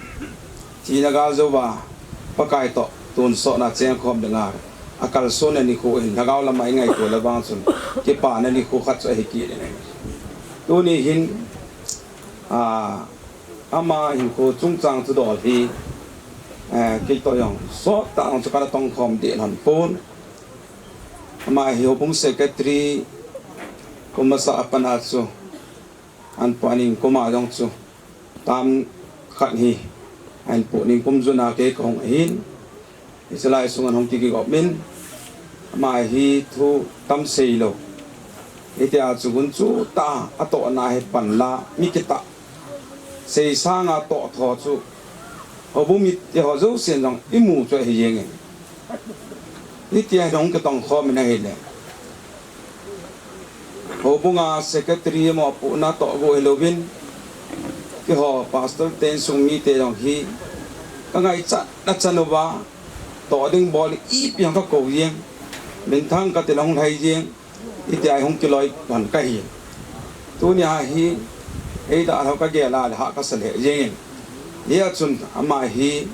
Thina gal jou a Pakai toh tonsot na chengkhom dinga akalsonna nikho hin lhagao lam a i ngaito le vang chun kipana nikho khat chu ahi kit in ahi. Tuni hin, a, ama hinkho chungchang thudol hi, eh, kei toh jong sot tah jong chu kana tongkhom deh lhon pon. Ama hi houbung secretary kum masa a pat a chu ahin pui in, kum a jong chu term khat hi ahin pui in, kum jun a kei ka hung ahin, hiche lai sunga hung kigop in, ama hi thu tam seilou, hitia chu gunchu tah a atohna hi panla mi kitah sei sanga toh tho chu houbung mite ho jousen jong imu chu ahi jeng in. Hitia hung kitongkhom in ahile, houbung a secretary mopohna toh bou hilouvin, keiho pastor te insung mite jong hi ka ngaichat na chan uva, toh ding bol ipi jong ka kou jeng, Minthang kati le hung lhai jeng, hitia hung kiloi pan kahi. Tuni a hi eidalhau ka gel a le hah kasa lheh jeng in. Hia chun ama hi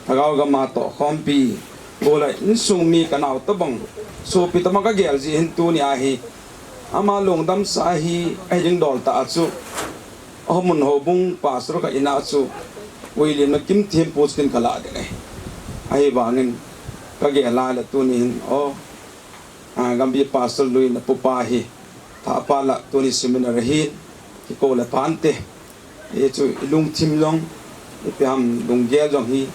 lhagao gam a tohkhompi, golhai insung mi ka nao tobang, sopi tobang ka gel jeh hin tuni a hi ama lungdamsa hi ahi ding dol tah a chu, amun houbung pastor khat in a chu William na Kimthempu chu kin ka lah ding ahi. Ahivangin ka gel a le tuni hin, o, a, Gambih pastor lui na pupa hi Thapa la tuni seminar hi, kiko le pante. Hichu ilungthim jong, ipi ham lunggel jong hi,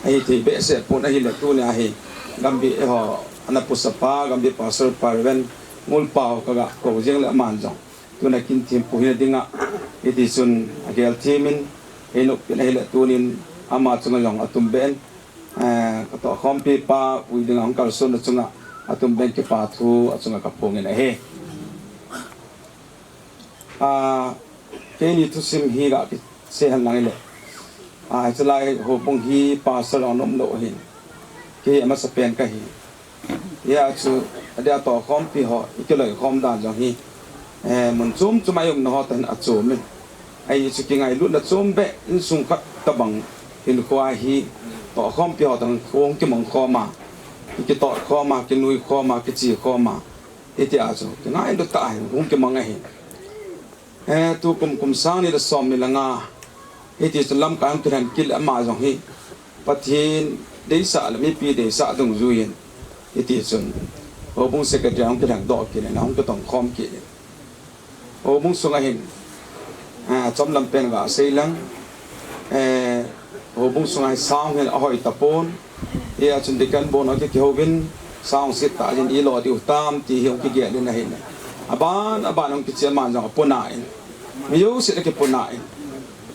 ahi thei behseh pon ahile tuni ahi. Gambih eiho, ana pusa pa, Gambih Pastor pa Reverend Ngulpao kaga kou jing le aman jong. Tuna kin thempu hina dinga, hiti chun agel themin, heinop pin ahile tunin ama chunga jong atum ben, eh, katoh khompi pa, ui dinga hung kalson na chunga, atum ben kipa thu, achunga kaphongin ahi. Ah, keini thusim hi ga kisei hen lang ile. Ah, hichelai houbung hi pastor jong anom lou ahin. Kei amasapen kahi. Hia chu, adia tohkhompi ho, ikiloikhom dan jong hi. Eh, mun chom chom a iumna ho tah in achomin. Ahi chu kingailutna chom beh, insung khat tabang hinkho hi. Tohkhompi ho tah in khong kimang khoma. Ikitotkhoma, kinuikhoma, kichekhoma. Hitia chu, kingailut tah a hin, hung kimang ahi. Eh, tukum kum sang ni le som ni le nga. Hiti chun lamkai hung kilhen kit le ama jong hi. Pathen deisah le mipi deisah dungjuiyin. Hiti chun. Houbung secretary hung kilhen doh kit le, hung kitong khom kit le. Houbung sunga hin. Eh, chomlam pen ga sei lang. Eh, Houbung sunga hi sang hin ahoi tapon. Hia chun deacon bon ho kikihouvin sang sit tah jin ilo diu tam ti hi hung kigel in ahin. Aban, aban hung kiche man jong apuna in. Mi jousen akipuna in.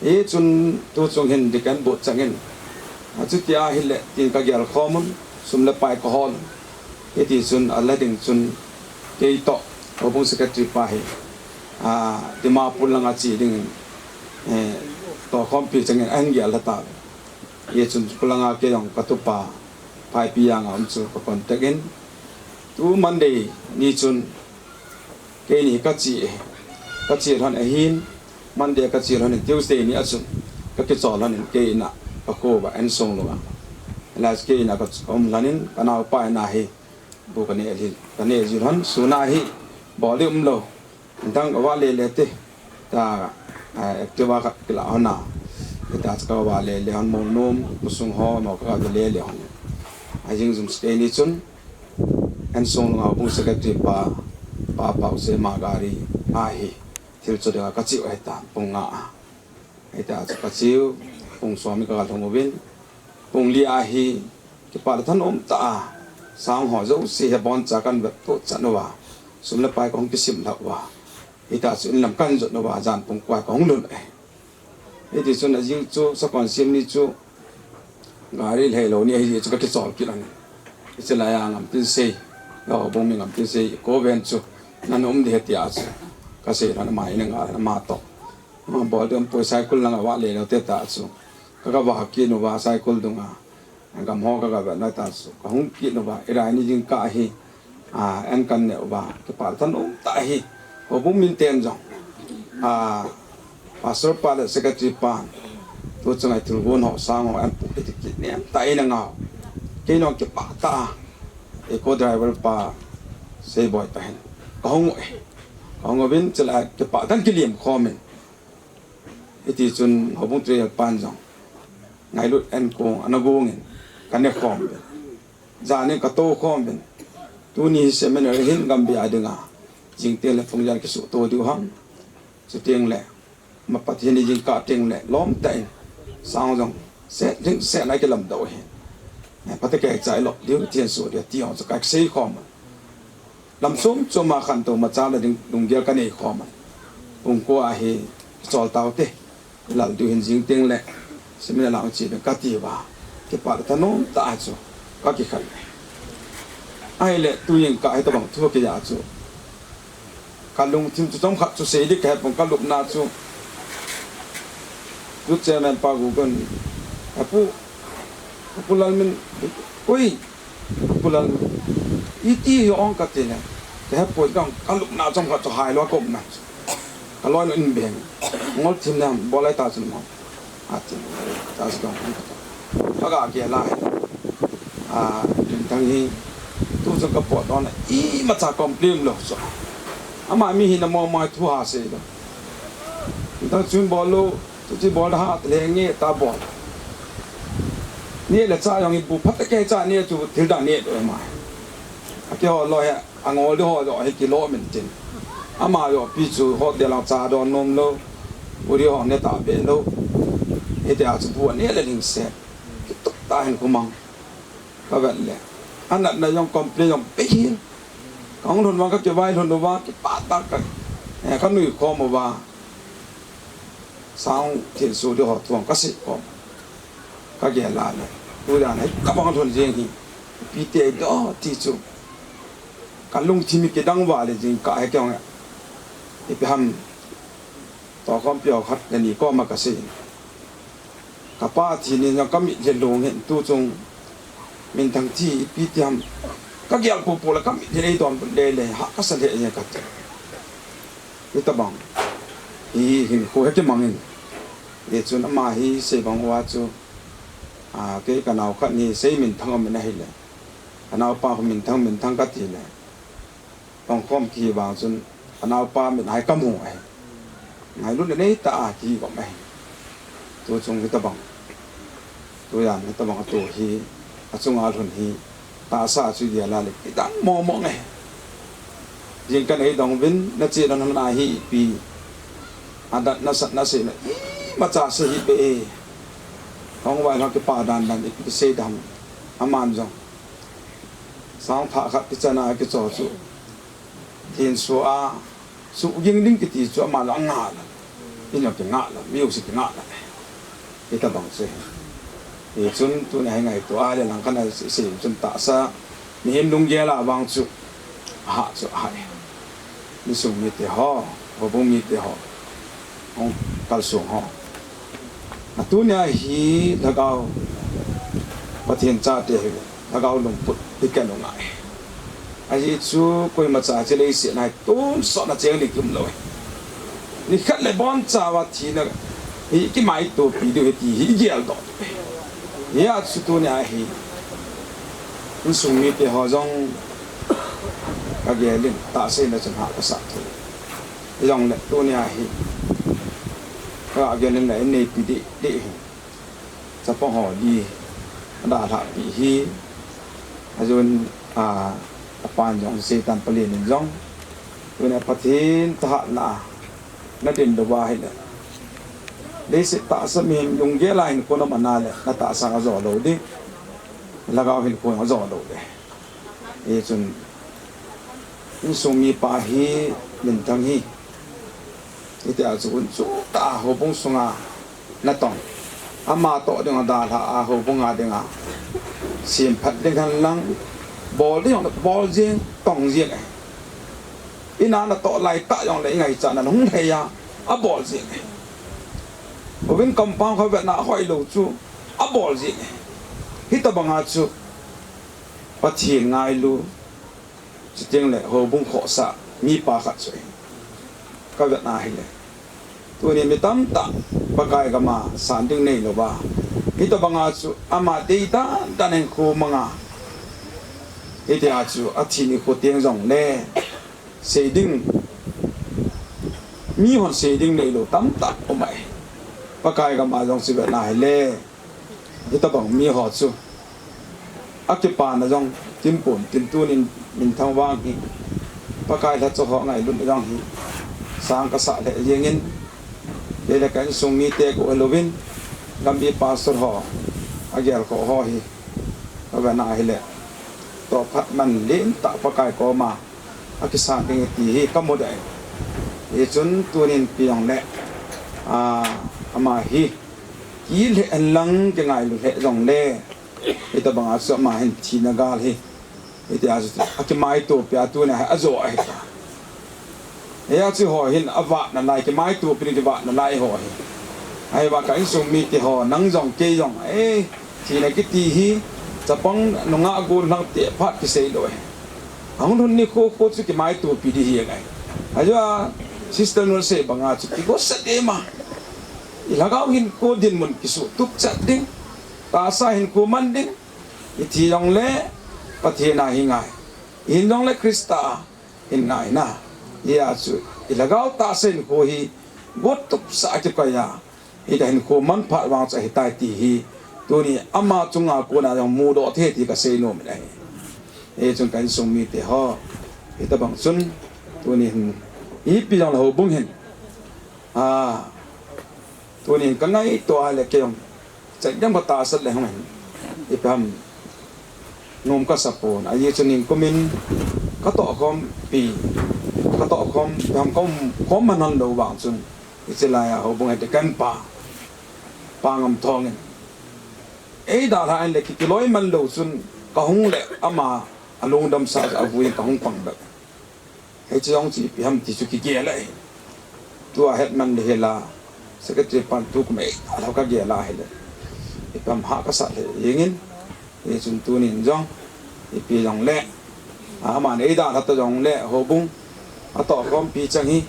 Hichun tuchung hin deacon board changin. Achuti ahile tin kagel khomun, sum le pai kahol. Hiti chun ala ding chun kei toh, houbung secretary pa hi. Ah, Dimapur langa che dingin. Eh, tohkhompi changin ahin gel lha ta. Hichun kulanga kei jong katupa, Phaipi janga um chu ka contact in. Tu Monday ni chun, keini kache, kache lhon ahin, Monday kache lhon in Tuesday ni a chun, kakichol lhon in kei ina, kakho uva N. Songlunga. Hilai chu kei ina ka um lhon in, kanaopa ina hi, bu kaneh lhon, kaneh ji lhon, suna hi, bol ding umlou. Dang kava lele te, ta, ah, Activa khat kila hon a. Hita chu kava lele hon mong nom, kusung ho, mo kava lele hon. Ajing jum chu keini chun, N. Songlunga houbung secretary pa, pa Pau Sema gari, ahi, thil chu dinga kache u ahitan, pung nga a. Hita chu kache u, pung som hi kaga lhung uvin, pung li a hi, kipah le thanom tah a, sang ho jouse hi aboncha kahin vet to chan uva, sum le pai kahung kisim lhah uva. Hita chu inlam kahin jot uva, jan pung ko a kahung lhun e. Hiti chun ajing chu, sakon sim ni chu, gari lheilou ni ahi chu kakichol kit lhon. Hichelai a Ngamtinsei, houbung mi Ngamtinsei, i ko ven chu, nana um ding ahi tia chu, kasei lhon ama in nga lhon ama toh. Ama bol ding umpoi, cycle langa va lele u te ta chu. Kaga va kit uva cycle dunga. Gam ho kaga vet na ta chu. Kahung kit uva. Irai ni jingkah hi. Ah, an kan neh uva. Kipah thanom tah hi. Houbung min ten jong. Ah, Pastor pa le secretary pa. Tu chunga thilgon ho sang ho an pu kit kit nem tah in angau. Kei jong kipah tah a. Eco driver pa. Seiboi pa hin. Kahung u e. Kahung uvin chule kipah tah in kilim khomin. Hiti chun houbung treasurer pan jong ngailut an kong ana gongin, kane khom uvin. Janin katou khom uvin. Tuni hi seminar hin Gambih a dinga. Jing teng le pung jan kisuto diu ham. Chuteng le, ma Pathen ni jingkah teng le, lom tah in. Sang jong, set ding, set na kilam doh hin. Pathen kei chai lop diu, Pathen su diu, ti jong chu kasei khom. Lam chom chom a khantou machal a ding lunggel kanei khom a. Pung ko a hi chol tau te. Lal diu hin jing teng le. Seminar lang che ding kati uva. Kipah le thanom tah a chu. Kakikhen. Ahile tu jingkah hi tabang thu kija chu. Kalungthim chu chomkhat chu sei ding kahe pon kalupna chu. Youth chairman pa Gugun. Apu. Apu Lalmin. Ui. Pu Lal, iti hi ong kati le. Kahe poi, kalupna chomkhat chu hai lou a kaum na. Kaloi nu in beng. Ngol thim nam, bol lai ta chun mo. Ati. Ta chu dong. Kaga kila. Ah, Rinthang hi. Tu chun kapot don. Imacha complain lou chu. Ama mi hina mo mai thu ha sei lou. Rinthang chun bol lou. Chuti bol da hat le nge ta bol. Neh le chah jong ibu phat kei cha neh chu thil dang neh lou mai. Akihol lou hi, angol ding ho lou hi kilom in tin. Ama yopi chu hotel a cha don nom lou. Uri hong ne ta be lou. Hitia chu bu ne le ling se. Kituk ta hin kumang. Ka vet le. Anat na jong complain jong pe hin. Ka hung lhun vang ka kivai lhun uva, kipa ta ka. Eh, ka nui khom uva. Sang thil su di ho thuang ka sei khom. Ka gel a le. Tujan hi ka bang lhun jeng hi. Ipi ti ahi do ti chu. Ka lungthim hi kidang val jing ka he keng. Ipi ham. Tokhom pio khat le ni koma ka sei. Ka pa thi ni jong ka mit le lung hin tu chung. Minthang thi ipi ti ham. Ka gel pu pu le ka mit le don le le ha ka sa le ye ka ti. Hitabang. Hi hinkho hi kimang in. Hi chun ama hi sei bang uva chu. A, kei ka nao khat ni sei minthang um in ahile. Ka naopa khu minthang, minthang ka ti le. Tongkhom kihi vang chun ka naopa mit hai ka mu ahi. Ngailut le nei ta a kihi gom ahi. Tu chung hitabang. Tujan hitabang atu hi, achunga lhun hi, tahsa chu dia la le, kidang mo mo nge. Jing ka nei dong vin, na che na na hi ipi. Adat na sat na se na, imacha se hi be e. Hong vai hong kipa dan dan, ipi sei dam. Aman jong. Sang pha khat kichan a kicho chu. Thin su a, su ging ding kiti chu ama la nga la. Ina ki nga la, mi u si ki nga la. Hitabang se. Hi chun tuni a hi ngaito a le lang kana si, si chun tahsa. Mihem lunggel a vang chu. Ha chu ha. Insung mite ho, houbung mite ho. Hung kalsong ho. Atuni a hi lhagao Pathen chate hi lhagao lungput hi ken u ngai. Ahi chu koima cha che leiset a hi tonsot na cheng ding um lou. Nikhat le boncha uva thina hi kimaitopi diu hi ti hi i geldoh. Hia chu tuni a hi insung mite ho jong ka gel in tahsa in chun ha ka sa thei. Hijongle tuni a hi ka gel in la in neipi ding ding hi. Chapang ho li adalhah pi hi. Ajun a, apan jong Satan palen in jong. Tuni a Pathen thahatna a na din lou va ahile. Leiset tahsa mihem lunggel a hinkho na man a le na tahsa a jo lou ding. Lhagao hinkho a jo lou ding. Hichun, insung mipa hi minthang hi. Hitia chu un chu ta houbung sunga natong. Ama toh dinga dalha a houbung a dinga. Semphat ding hen lang. Bol ding, bol jing, tong jing e. Ina natoh lai ta jongle ingaichat na hung hei a. Abol jing e. Uvin compound kho vetna ahoi lou chu. Abol jing e. Hitabanga chu. Pathen ngailu, chuteng le houbung khohsah mipa khat chu ahi. Ka vetna ahile. Tuni mi tamtah Pakai gama san ding neilou va. Hitabanga chu ama deidan dan in khu manga. Hitia chu athi nikho teng jongle. Sei ding. Mihon sei ding neilou tamtah um ahi. Pakai gama jong chu vetna ahile. Hitabang mi ho chu. Akipana jong, tin pon, tin tunin, minthang vang hi. Pakai lhacha ho ngailut jong hi. Sang kasa le jengin. Lele ka insung mite ko louvin. Gambi pastor ho. Agel ko ho hi. Ka vetna ahile. Toh phat man lentah Pakai koma. Akisan ding ti hi kamu dai. Hichun tunin pi jongle. A, ama hi. Kile en lang kingailu le jongle. Hitabanga chu ama hin thina gal hi. Hitia chu akimaitopi a tuni a ajo ahi ta. Hia chu ho hin avat nalai kimaitopi ni kivat nalai ho hi. Ahivang ka insung mite ho nang jong kei jong. Eh, thina kiti hi. Chapang nunga gul lang te phat kisei lou hi. Ahung lhun nikho kho chu kimaitopi di hi ngai. Ajeh a sister nu sei banga chu kigo sa de ma. I lhagao hinkho dinmun kisuh tup chat ding. Tahsa hinkho man ding. Ithi jongle Pathen a hi ngai. Ihin jongle Christa a hin ngai na. Hia chu i lhagao tahsa hinkho hi go tup sa a kikoi a. Hita hinkho manphat vang chu ahitai ti hi. Tuni ama chunga kona jong mudoh thei ti kasei nom in ahi. Hichun ka insung mite ho. Hitabang chun tuni hin Ipi jong le houbung hin. A, tunin ka ngaito a le kei jong. Chai jam ka tahsan le hung hin. Ipi ham. Nom ka sa pon. Ajeh chu ningkum in ka tohkhompi. Ka tohkhom, ipi ham ka um, khom man hon lou vang chun. Hiche lai a houbung hiti kan pa. Pa Ngamthong in. Ei dalha in le ki, kiloi man lou chun ka hung le ama a lungdam sa a vui ka hung pang bep. Hiche jong chu ipi ham ti chu kigel ahi. Tua hetman le hila, secretary pan tu kum ei dalha ka gel a hile. Ipi ham ha ka sa le jeng in. Hichun tunin jong, ipi jong le. A, aman ei dalha ta jong le, houbung. A tohkhompi chang hi.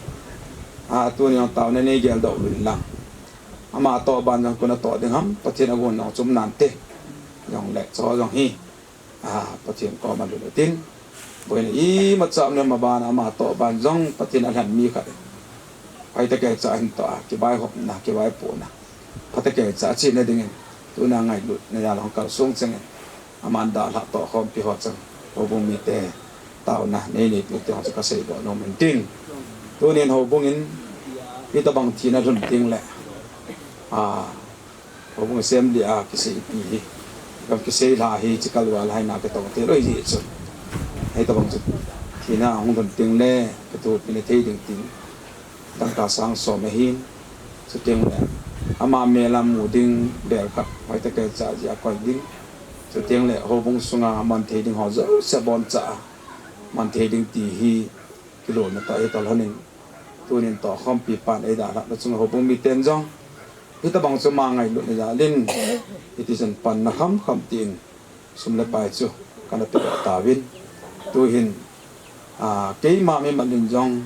A, tunin jong taona nei geldoh uvin lang. Ama toh ban jong koin atoh ding ham, Pathen a gon jong chom nante. Jong le, chu jong hi. A, Pathen koma lut utin. Boina imacha um le ama ban, ama toh ban jong Pathen alhen mi khat. Phatah keicha hin toh a, kivaihopna, kivaipohna. Phatah keicha chena dingin. Tuna ngailutna jal hung kalsong chengin. Aman dalha tohkhompi ho chang. Houbung mite taona, nei neipi te ho chu ka seidoh nom in tin. Tunin houbung in, hitobang thina lhun ding le. A, Houbung assembly a kiseipi hi, kam kisei lha hi, chikal val hai na kitong te loi ji chu. Hitobang chu thina hung lhun ding le, kithopina thei ding tin. Dangka sang som ahin, chuteng le, ama mel a mu ding bel khat, hoitah keicha jeh a koi ding. Chuteng le, houbung sunga man thei ding ho jouse boncha a, man thei ding ti hi, kilona tah hi ta lhonin. Tunin tohkhompi pan ei dalhahna chunga houbung miten jong. Hitobang chu ama ngailutna jal in. Hiti chun panna khamkham tin. Sum le pai chu kana pedoh tauvin. Tuhin, a, keima mimal in jong.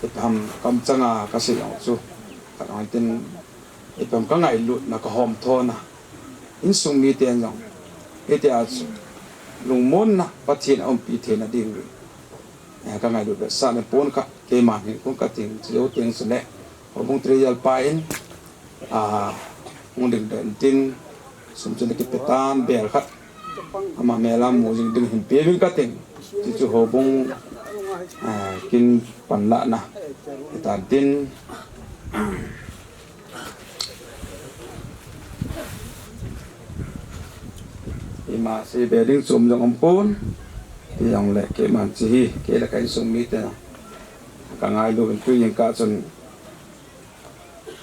Ipi ham kamchanga ka sei jong chu. Ka nang tin ipi ham ka ngailutna ka homthona. Insung miten jong. Hitia chu. Lungmonna Pathen a umpi theina ding. Eh, ka ngailut vetsahna pon kha, keiman hin kong ka ting, chu jou teng chule, houbung treasurer pa in, a, hung ding den tin, sum chu na kipe tan, bel khat, ama mel a mu jing ding hin pe vin ka ting, chu chu houbung, a, kin panlahna, tan tin, Ima sei be ding chom jong um pon. Ti jong le keiman chi hi, kei le ka insung mite. Ka ngailu in tu jing kah chun.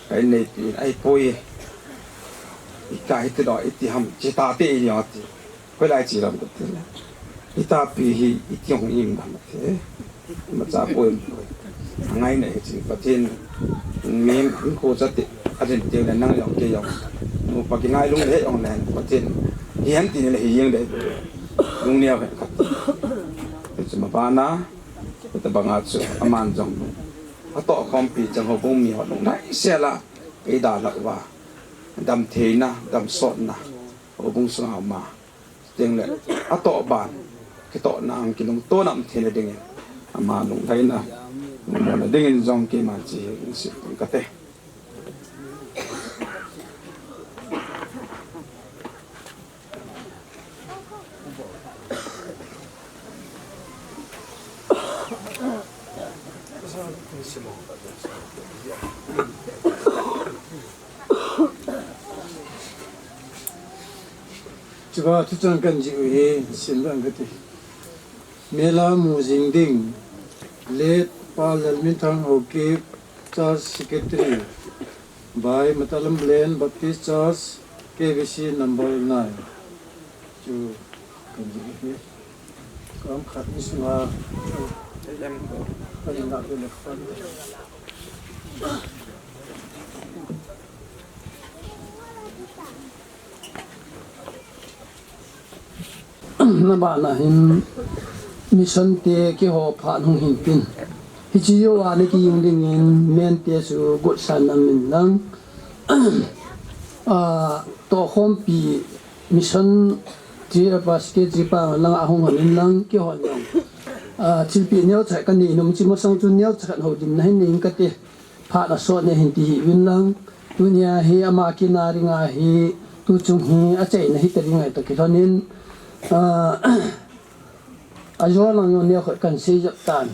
Ka in neipi in ahipoi. Ita hiti doh, iti ham, chi ta te i jong ti. Hoilai chi lam kati le. Ita pi hi iti hung im dam ati. Macha poi poi. Angai na hi chi Pathen. Min in ko cha ti. Atin ti le nang jong kei jong. Nupa kingailung le jong le Pathen. Hi han ti le hi jeng le. Lung niau hen kati. Chi ma pa na. Tabang a chu aman jong. Atoh khompi chang houbung mi ho lungdai sela. Ei dalhah uva. Damtheina, damsotna. Houbung sunga uma. Teng le, atoh ban, kitohna ang kilungtona um theina dingin, ama lungdaina, lungmonna dingin jong keiman chi hi, hung sip ding kate. Chuba thuchang kan jih u hi, sim dan kati. Mela mu jing ding. Late Pa Lalminthang Haokip, Church Secretary. By Matalam Lane Baptist Church, K B C number nine. Chu kan jih u hi. Kam khat ni sunga. Kan jih u hi. Nabana hin mission te kihou phat hung hin tin. Hichi jou a na kijing dingin men te chu gotsan nam in lang. A, tohkhompi mission ti a pa state ti pa lang a hung hon in lang kihon lang. A, thilpeh neocha kanei nom chi masang chu neocha khat houlimna hin nei in kate. Phat asot nei hin ti hih uvin lang. Tunia hi ama kina dinga hi tuchung hi achaina hita ding ahi toh kilhonin, ah, ajo lang jong neo khat kan sei jep tan.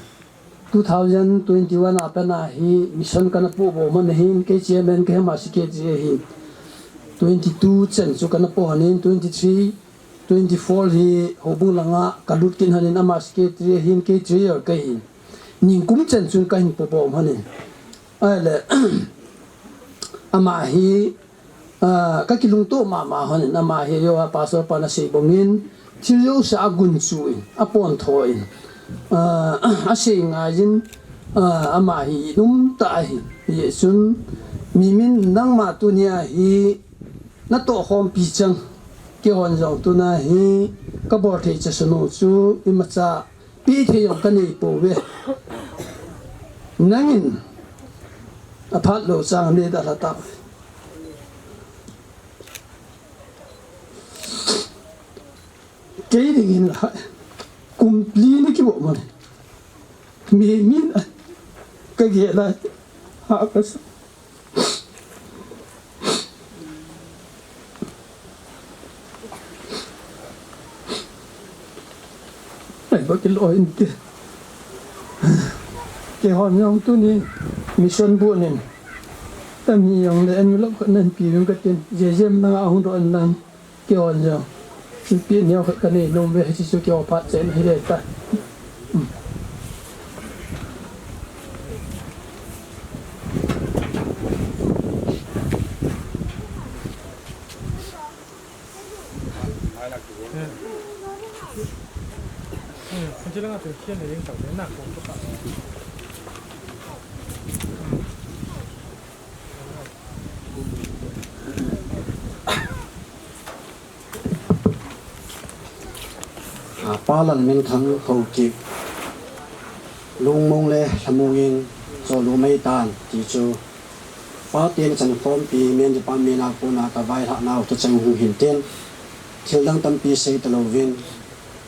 two thousand twenty-one a pat a hi mission kana po bom ahin, kei chairman kahi ma secretary ahin. Twenty-two chan chu kana po ahin, twenty-three, twenty-four hi houbung langa kalut kit ahin, ama secretary ahin, kei treasurer kahin. Ningkum chan chun kahin po bom ahin. Ahile, ama hi, ah, kakilungto mama ahin, ama hi joh a pastor pan asei bangin, thil jouse agunchu in, apontho in, ah, asei ngaiyin, ah, ama hi i umtah ahi. Hijeh chun, mimin nangma tunia hi natoh khompi chang, keihon jong tuna hi kabol thei chasanu chu imacha peh thei jong kanei pouve. Nangin aphat lou chang neidalha tau. Kei dingin la, kum li ni kibol mani. Mi, mi na, kagel a, ha kasa. Ai, ba kilo inte. Keihon jong tuni mission bu nin. Tami jong le envelope khat nahin pe uvin katin. Jejem nanga hung doh in lang. Keihon jong. Ipi neo khat kanei nom uve, hiche chu keiho phat chen hile ta. A, Pa Lalminthang Haokip, lungmong le lhamong in cholu mai tan ti chu, pate na chankhompi men department a kona kavailhah nau thucheng hung hin tin, thil dang tampi sei talouvin,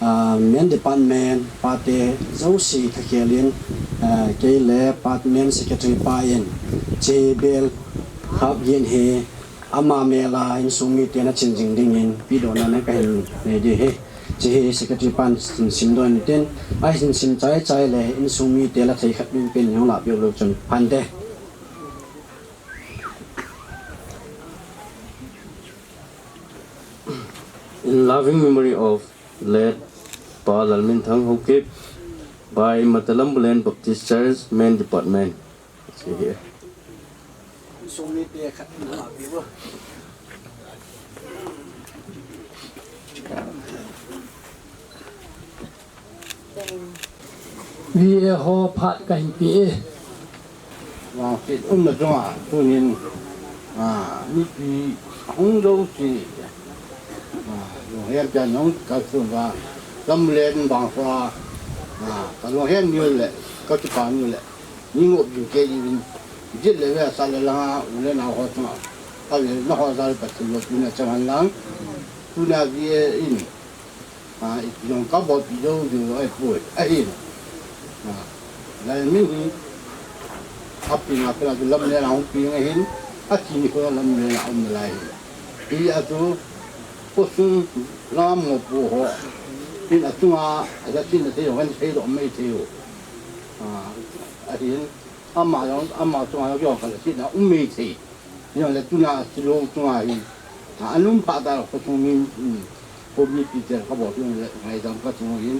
a, men department pate jouse thakhel in, a, kei le department secretary pa in che bel khap gin hi, ama mel a insung mite na chin jing dingin pedohna na kahin nei ding ahi. Hiche hi secretary pan hin simdoh in tin, ahin sim chai chai le insung mite la thei khat ding pen jong la peh lou chun phante. In loving memory of late Pa Lalminthang Haokip, by Matalambulen Baptist Church, Men Department. Hiche hi. V A ho phat kahin pe e. Vangset umna chunga tunin, a, mipi hung jouse, a, lunghem chan hung kalson uva, lamlen bang uva, a, kalunghem niu le, kakipa niu le. Ni ngop jing kei uvin, jet le ve a sat le langa, u le nao ho chunga, a ve na ho jal Pathen lopina chang hen lang, tuna V A in, a, iti jong kabolpi jou diu ahipoi, ahin. A, Lalmin hi, api nga pela tu lamlen a hung pi nga hin, athi nikho lamlen a um nalai hin. Hijeh a chu, khosung lam ngopo ho, hin achunga, ajasin na thei jong, kan thei doh mai thei u. A, ahin, Ama jong, ama chunga jong kala sina um mai thei. Jongle tuna Shillong chunga hi, a, anung pha ta khosung mi, um, ko mipi tel kabol hi le ngaidam kachung hin.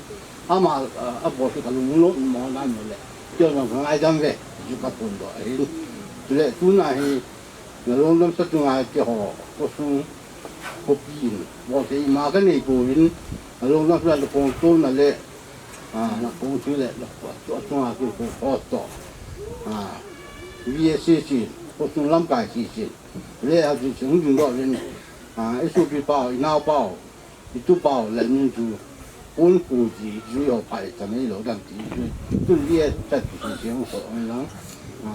Ama, a, abol hi kalung lom mo nan le. Kei jong kangaidam ve, ju kaphondoh ahin. Chule tuna hi, nalungdam sa chunga keiho, khosung, khopi in, bolthei ima kanei pouvin, nalungdam sa le kong tona le, a, nakong chu le, a, chunga keiho, kho to. A, V A C C, khosung lamkai C C. Le a chu chung ding doh vin, a, isopi pau, inao pau, itu pau, le nin chu, kun ku ji, ju yo pai, ta nei lo dam ti, chu, tun V A C C, hung so, ong lang. A,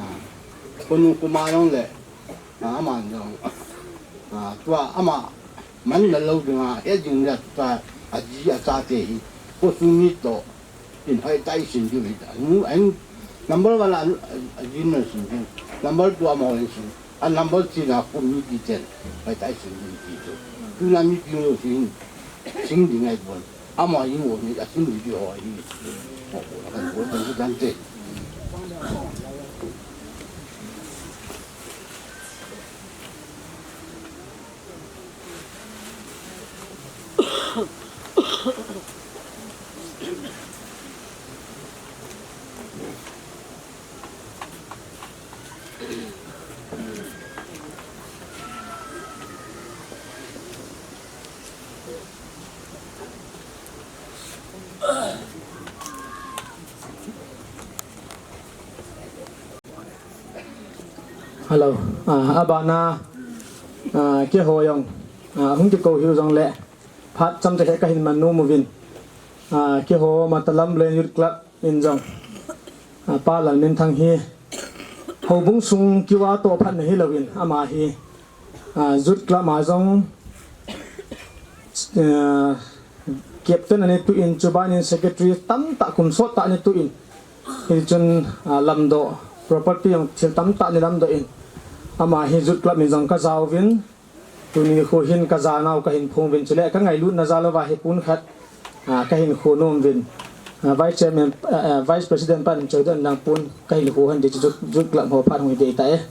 khonung kuma long le, a, ama jong, a, tua ama man na lou dinga, he ding le tua, aji, achate hi, khosung mi to, in hoi tai sin diu hi ta. Nu, an, number one a, a, ajin na sin diu. Number two a mo in sin. A number three na kum mipi ten. Hoi tai sin diu ti chu. Tuna mipi lou sin, sin ding ngai bon. Ama in wo ni, asin diu ho hi. Ho, ho, kan ho, kan ho, kan te. Hello. Ah, abana, ah, keiho jong, ah, hung kikou hiu jongle, phat chomcha hi kahin man nom uvin. Ah, keiho Matalam Lane Youth Club in jong, ah, Pa Lalminthang hi, houbung sung keu a toh phatna hilouvin, ama hi, ah, Youth Club a jong, ah, Captain ana tuh in, chubanin secretary tamtah kum sot tah ana tuh in, hichun, ah, lamdoh, property jong thil tamtah ana lamdoh in, ama hi Youth Club in jong kajauvin, tuni nikho hin kajanau kahin phong uvin, chule kangailutna jal uva hi pon khat, ah, kahin khon nom uvin. Ah, Vice Chairman, ah, ah, Vice President pan choidoh nang pon kahin khon hen ti chu Youth, Youth Club ho phat hung hi dei tai.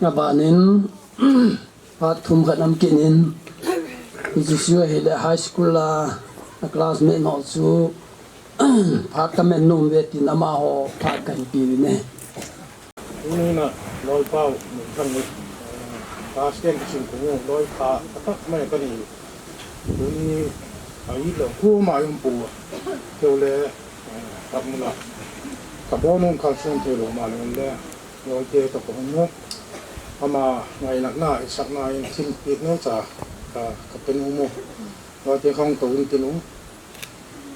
Abanin, phat thum khat um kit in, hiche chu ahile high school a, a classmate ho chu, phat kaman nom uve tin amaho phat kahin pe uvin e. Tuni na, Loipau, Minthang ni, eh, class ten kisim kung u, loi pha, pha tak mai kani. Tuni, a it lou, khu ma yung pu, keu le, eh, tak mu la. Ka bon ung kal sun te lo ma le, le, loi te to ko mu. Ama, ngai nak na, isak na, in sin pit no cha, ka, ka pe nu mu. Loi te khong to un te nu.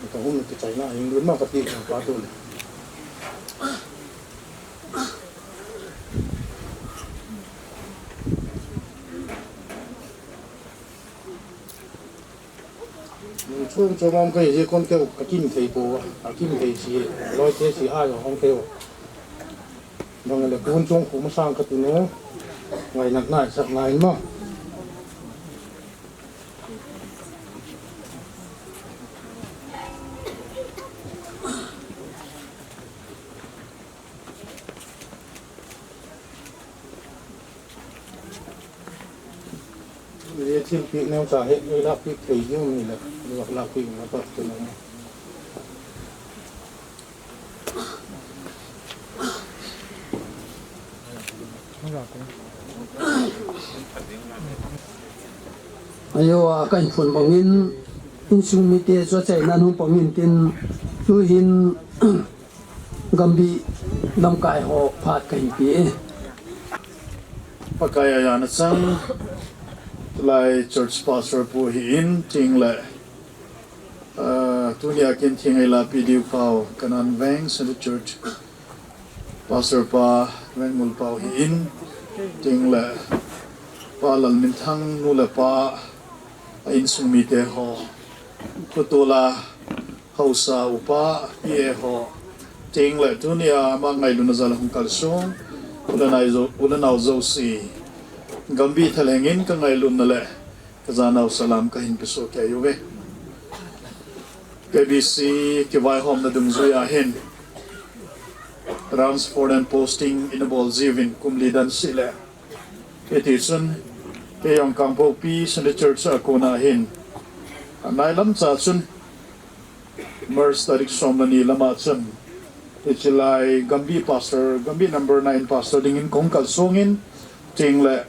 Ka hung kichai na, in dun ma ka ti ka pa tu le. Chung chung um kahi jeh kon keu, ka kin thei po, ka kin thei si, loi te si ai hong keu. Bang le kun chung khu masang ka ti nu, ngai nak nai sak ngai ma. Ye thil pi neu cha he, ye la pi thei ye ni le, ye la pi ma ta te na. Ajo a, ka in phun bangin, insung mite chu achaina hung bangin tin, tuhin, Gambih lamkai ho phat kahin pe e. Pakai a jana chang, tulai church pastor pu hi in, ting le, ah, tunia kin thing ei la P D U pau, Kanan Veng Central Church pastor pa, Vengmul pau hi in, ting le, Pa Lalminthang nu le pa, a insung mite ho, kutula, Hausa upa, P A ho, ting le tunia ama ngailutna jal a hung kalsong, u le nai jo, u le nau jouse, Gambih thalheng in ka ngailutna le ka janau salam kahin pe soh kei uve. K B C kivaihomna dungjui a hin, transfer and posting ina bol jiuvin kum li dan seh le, hiti chun, kei jong Kangpokpi Sunday Church a kona hin, anai lam cha chun, March tarik som le ni lama chun, hiche lai Gambih pastor, Gambih number nine pastor dingin kahung kalsong in, ting le,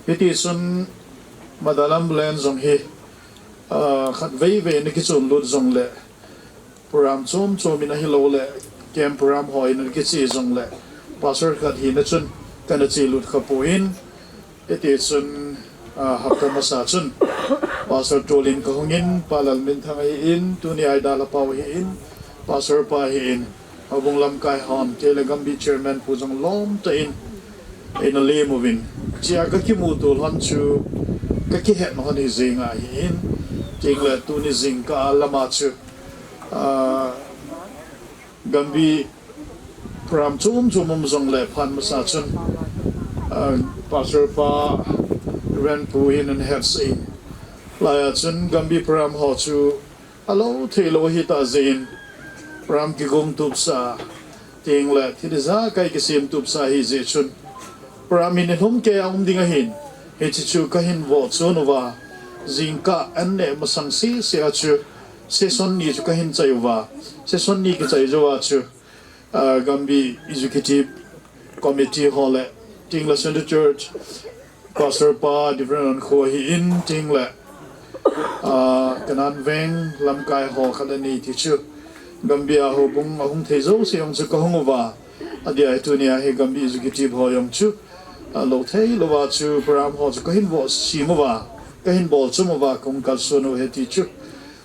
hiti chun, Madalam Land jong hi, ah, khatvei vei na kichon lut jong le, program chom chom in ahilou le, camp program ho in ana kiche jong le, pastor khat hina chun kana che lut kha poi, hiti chun, ah, hapta masa chun, Pastor Tolin kahung in, Pa Lalminthang ahi in, tunia Aidal a pau ahi in, Pastor pa ahi in, Houbung lamkai hon, kei le Gambih chairman pu jong lom tah in, eina lem uvin. Chia ka kimuto lhon chu, ka kihetna lhon hi jing ahi in, ting le tuni jingkah a lama chu, ah, Gambih program chom chom um jong le phat masa chun, ah, Pastor pa Ren pu hin ana hetsah in. Laia chun Gambih program ho chu, Alou theilou ahi tah jeh in, program kigong tupsa, ting le thil ijakai kisem tupsa ahi jeh chun, program in ilhum kei a um ding ahin, hiche chu kahin voh chon uva, jingkah an neh masang sese a chu session ni chu kahin chai uva, session ni kichai jou a chu, ah, Gambih Executive Committee ho le, tengle Central Church Pastor pa Reverend Onkho ahin, tengle, ah, Kanaan Veng lamkai ho khat le ni ti chu Gambih a houbung ahung thei jouse jong chu kahung uva, adia hi tunia hi Gambih Executive ho jong chu, ah, lou thei louva chu program ho chu kahin vohsim uva, kahin bolchom uva, kahung kalson u ahi ti chu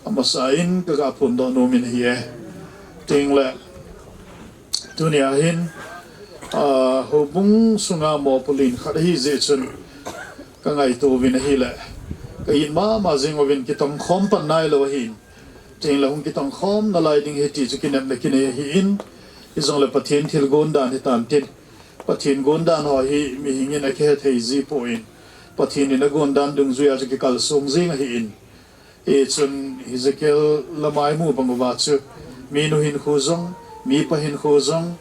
amasa in kaga phondoh nom in ahi e. Tengle tunia hin, ah, houbung sunga mopo len khat ahijeh chun kangaito uvin ahile, ka it mama jing uvin, kitongkhom pan nailou ahin, tengle hung kitongkhom nalai ding ahi ti chu kinepna kinei ahin, hijongle Pathen thilgon dan hitan tin, Pathen gon dan ho hi mihing in akihe thei jipoi, Pathen in agon dan dungjuia chu kikalsong jing ahin, hichun Ezekiel lama imu bang uva chu, minu hinkho jong, mipa hinkho jong,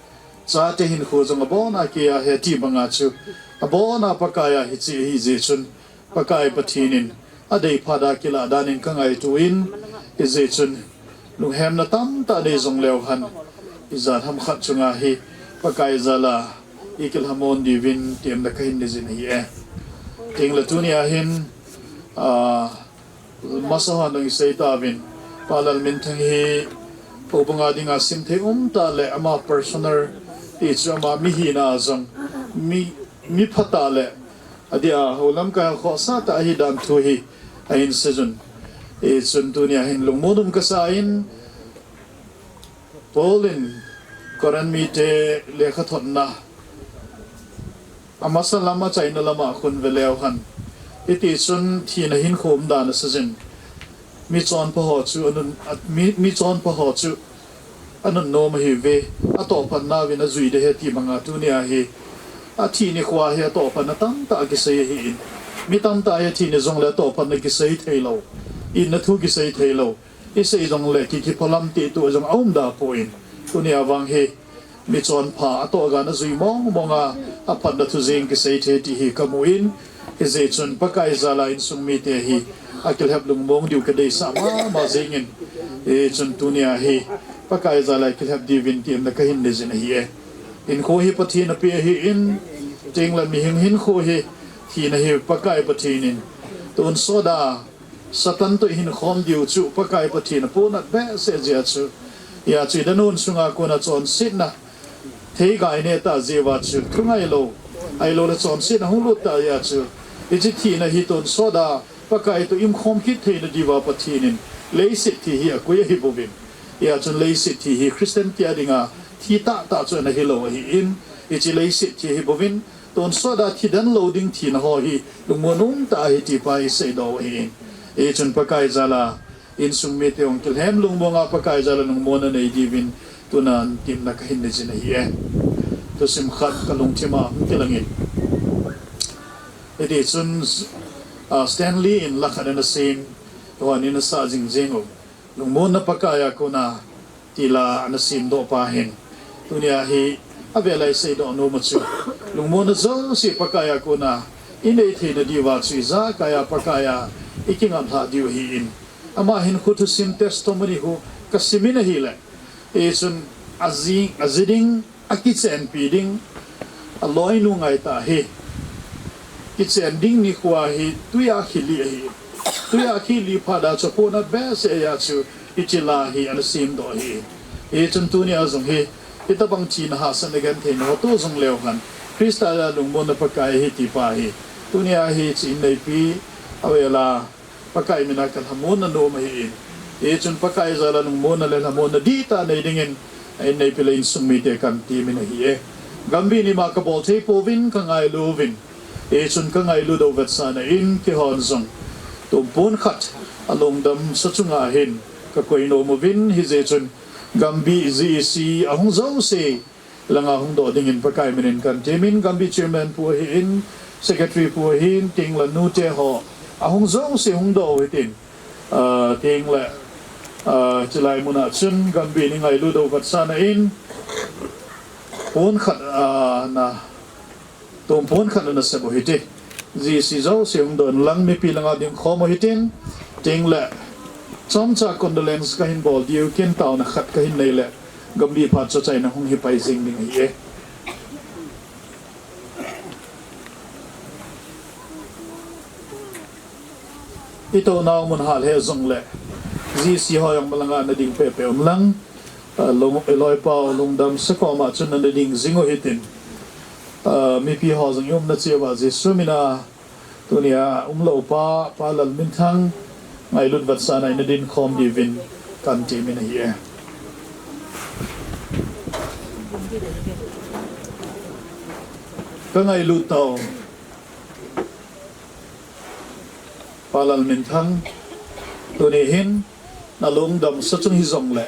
chate hinkho jong abona keiya ahi ti banga chu, abona Pakaiya hiche ahijeh chun, Pakai Pathen in adei phat a kilah dan in kangaito in, hijeh chun lunghemna tamtah nei jongleu hen, ijat ham khat chunga hi Pakai jal a ikilhamon diuvin temna kahin neijin ahi e. Tengle tunia hin, ah, masa hon dong isei tauvin, Pa Lalminthang hi houbunga dinga simthei umtah le ama personal ti chu ama mihina jong, mi, miphatah le, adia hou lamkai a khohsah tah ahi dan thu hi ahin seijun, hichun tunia hin lungmon um kasa in, Paul in Corinth mite lekhathotna amasa lam achaina lama khun veleu hen, hitichun thina hinkho umdan aseijin, michonpha ho chu anun, a, mi, michonpha ho chu anunnom ahiuve, atohphatna uvin ajui ding ahi ti banga tunia hi athi nikhoa hi atohphatna tamtah akisei ahin, mi tamtah hi athi ni jongle atohphatna kisei theilou, itna thu kisei theilou, isei jongle ki, kiphalam ti tu jong aumda poi, tunia vang hi michonpha atohgan ajui mong monga aphatna thu jeng kisei thei ti hi kamu in, hijeh chun Pakai jal a insung mite hi akilhep lungmong diu kadeisah mama jingin, hichun tunia hi Pakai jal a kilhep diuvin temna kahin neijin ahi e. Hinkho hi Pathen apeh ahin, tengle mihing hinkho hi thina hi Pakai Pathen in tonsot a Satan toh ihinkhom diu chu Pakai Pathen in apohnat behseh jeh a chu, hijeh chun Eden hon sunga kona chonsetna theiga inei tah jeh uva chu thu ngailou, ahiloule chonsetna hung lut tah jeh a chu, hiche thina hi tonsot a Pakai toh iumkhom kit theina diuva Pathen in leiset thi hi akoi ahibouvin, hijeh chun leiset thi hi Christian te dinga thi tahtah chu ana hilou ahin, hiche leiset thi ahibouvin, tonsot a thi den lou ding thina ho hi lungmon umtah ahi ti pa iseidoh u ahin, hichun Pakai jal a insung mite hung kilhem lungmonga Pakai jal a lungmonna nei diuvin tuna temna kahin neijin ahi e. Thusim khat kalungthim a hung kilangin, hitichun, ah, Stanley in la khat ana sem, hon in asah jingjing u, Lungmonna Pakai a kona ti la ana semdoh pa hin, tunia hi avel a iseidoh nom u chu, lungmonna jouse Pakai a kona inei theina diuva chu ijakai a Pakai a ikingap lhah diu ahin, ama hinkho thusim testimony hu kasim in ahile, hichun aji, aji ding, akichenpi ding, aloinu ngaitah hi kichen ding nikhoa hi twi a khilih ahi. Twi a khilih phat a chu apohnat behseh jeh a chu hiche la hi ana semdoh ahi. Hichun tunia jong hi, hitobang thina hahsatna gentheina ho toh jong leu hen, Christa jal a lungmonna Pakai ahi ti pa hi, tunia hiche inneipi avel a Pakai min a kalhamon nom ahin, hichun Pakai jal a lungmonna le lhamonna dihtah nei dingin, a inneipi le insung mite kahin temin ahi e. Gambih in ima kabol thei pouvin kangailu uvin, hichun kangailu doh vetsahna in keihon jong tumpon khat alongdamsa chunga hin kakoi nom uvin, hijeh chun Gambih G E C ahung jouse langa hungdoh dingin Pakai min in kahin temin, Gambih chairman pu ahin, secretary pu ahin, tengle nute ho ahung jouse hungdoh u hitin, ah, tengle, ah, chulai muna chun Gambih in ingailu doh vetsahna in pon khat, ah, na, tumpon khat ana sep u hite. G C jouse hung don lang, mipi langa ding khom u hitin, tin le, chomcha condolence kahin bol diu, kin taona khat kahin nei le, Gambih phat chu achaina hung hi pai jing ding ahi e. I tounau mun hal he jong le, G C ho jong malanga na ding pepe un lang, ah, lung, i loipau Lungdamsa koma chun na ding jing u hitin, ah, mipi ho jong i umna cheh uva Jesu mina, tunia umlou pa, Pa Lalminthang, ngailut vetsahna in na din khom diuvin kan temin ahi e. Ka ngailut tau. Pa Lalminthang, tuni hin na lungdamsa chung hi jong le,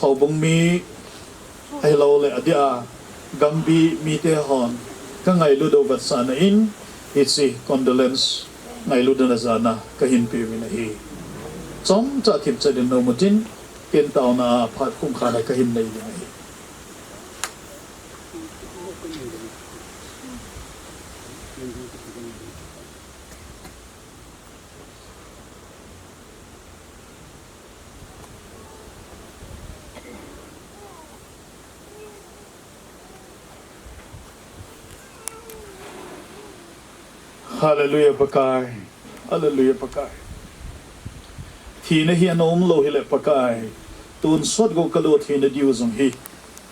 houbung mi ahilou le, adia Gambih mite hon ka ngailut u vetsahna in, hiche condolence ngailutna jana kahin peuvin ahi. Chomcha thipcha din na um utin, kin taona a phat khum khat a kahin nei ding ahi. Hallelujah, Pakai. Hallelujah, Pakai. Thina hi ana umlou hile Pakai, tonsot go kalo theina diu jong hi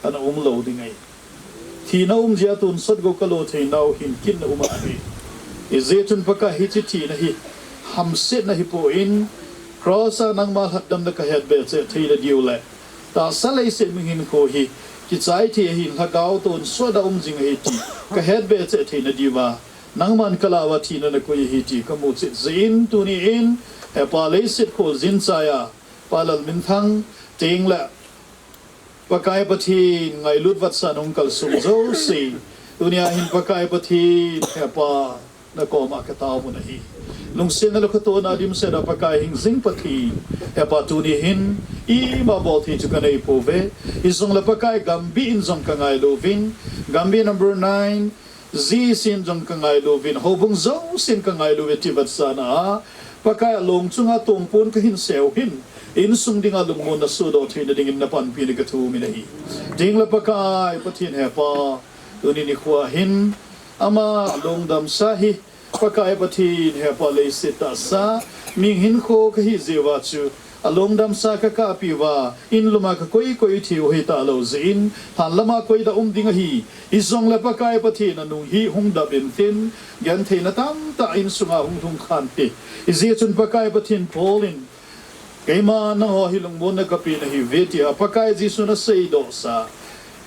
ana umlou ding ahi. Thina um jeh a tonsot go kalo theinau hin kin na um ahi. Hijeh chun Pakai, hiche thina hi hamsetna hipon, cross a nangma lhatdamna kahet be cheh theina diu le, tahsa leiset mihing hinkho hi kichai thei ahin, lhagao tonsot a um jing ahi ti kahet be cheh theina diuva, nangman kalah uva thina nakoi ahi ti kamu chet jeh in, tuni in, Hepa, leiset kholjin chai a Pa Lalminthang, tin le, Pakai Pathen, ngailut vetsahna hung kalsong jouse, tunia hin Pakai Pathen, Hepa, nakoma kataovun ahi. Lungsetna le khatona dimset a Pakai hingjing Pathen, Hepa, tuni hin ima bolthei chu kanei pouve. Hijongle Pakai, Gambih in jong kangailu uvin, Gambih number nine, G C in jong kangailu uvin, houbung jousen kangailu uve ti vetsahna a, Pakai, along chunga tongpon kahin seu hin, insung dinga lungmonna sodoh theina dingin napanpina kathum in ahi. Tin le Pakai Pathen, Hepa, tuni nikho a hin, ama lungdamsa hi, Pakai Pathen, Hepa, leiset tahsa mihing hinkho kahi jeh uva chu, alungdamsa kakahpeh uva, in lum a kakoi koi thei u hitalou jeh in, lhan lama koida um ding ahi. Hijongle Pakai Pathen, anung hi hung dap intin, gentheina tamtah insunga hung lhung khante. Hijeh chun Pakai Pathen, Paul in, keima nangho hi lungmonna kapeh nahiuve tia Pakai Jesun aseidohsa,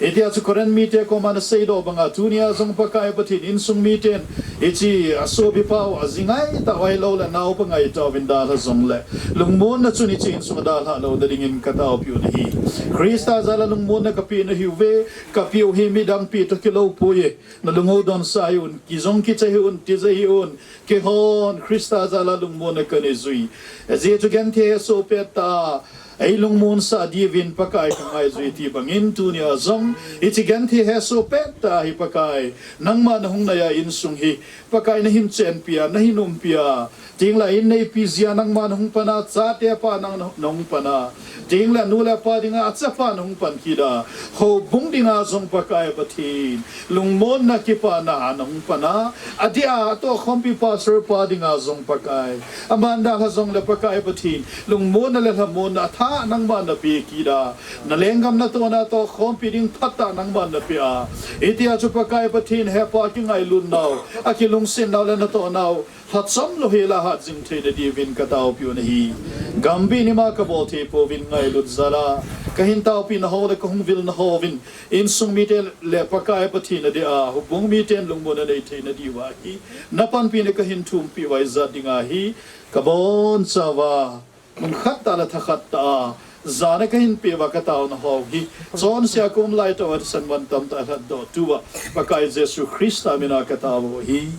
hitia chu Corinth mite koma ana seidoh banga, tunia jong Pakai Pathen, insung miten hiche asopipa u, aji ngaitah u ahiloule anaopa ngaitah uvin dalha jongle, lungmonna chun hiche insunga dalhah louna dingin kataopeh u ahi. Christa jal a lungmonna kapeh nahiuve, kapeh u hi midang peh toh kilou poi. Nalung u donsah hih un, kijong kicha hih un, tija hih un, keihon Christa jal a lungmonna kanei jui. Ajeh chu genthei hesoh pettah a eilungmonsah diuvin Pakai kangaijui ti bangin, tunia jong hiche genthei hesoh pettah hi Pakai, nangma nahung nai a insung hi Pakai nahin chenpia, nahin umpia, tin le in neipi jeh a nangma nahung pan a, chatepa nang nahung pan a, tin le nu le pa dinga achapa nahung pan kit a, houbung dinga jong Pakai Pathen, lungmonna kipana nahung pan a, adeh a atohkhompi pastor pa dinga jong Pakai, aman dalha jongle Pakai Pathen, lungmonna le lhamonna athah nangman napeh kit a, nalenggam natohna tohkhompi ding phatah nangman napeh a, hitia chu Pakai Pathen, Hepa, kingailutnau, akilungsetnau le natohnau lhachom louhel a hatjing theina diuvin kataopeh u ahi. Gambih in ima kabol thei pouvin, ngailut jal a kahin taopeh nahou le kahung vil nahouvin, insung mite le Pakai Pathen adeh a houbung miten lungmonna nei theina diuva hi napanpina kahin thumpeh uva, ijat dinga hi kabonchauva, lungkhat tah le thakhat tah a jana kahin peh uva kataona ho hi, chonse a kaum laitah uva thisan mantam tah a lhatdoh tuva Pakai Jesu Christa mina katao u ahi.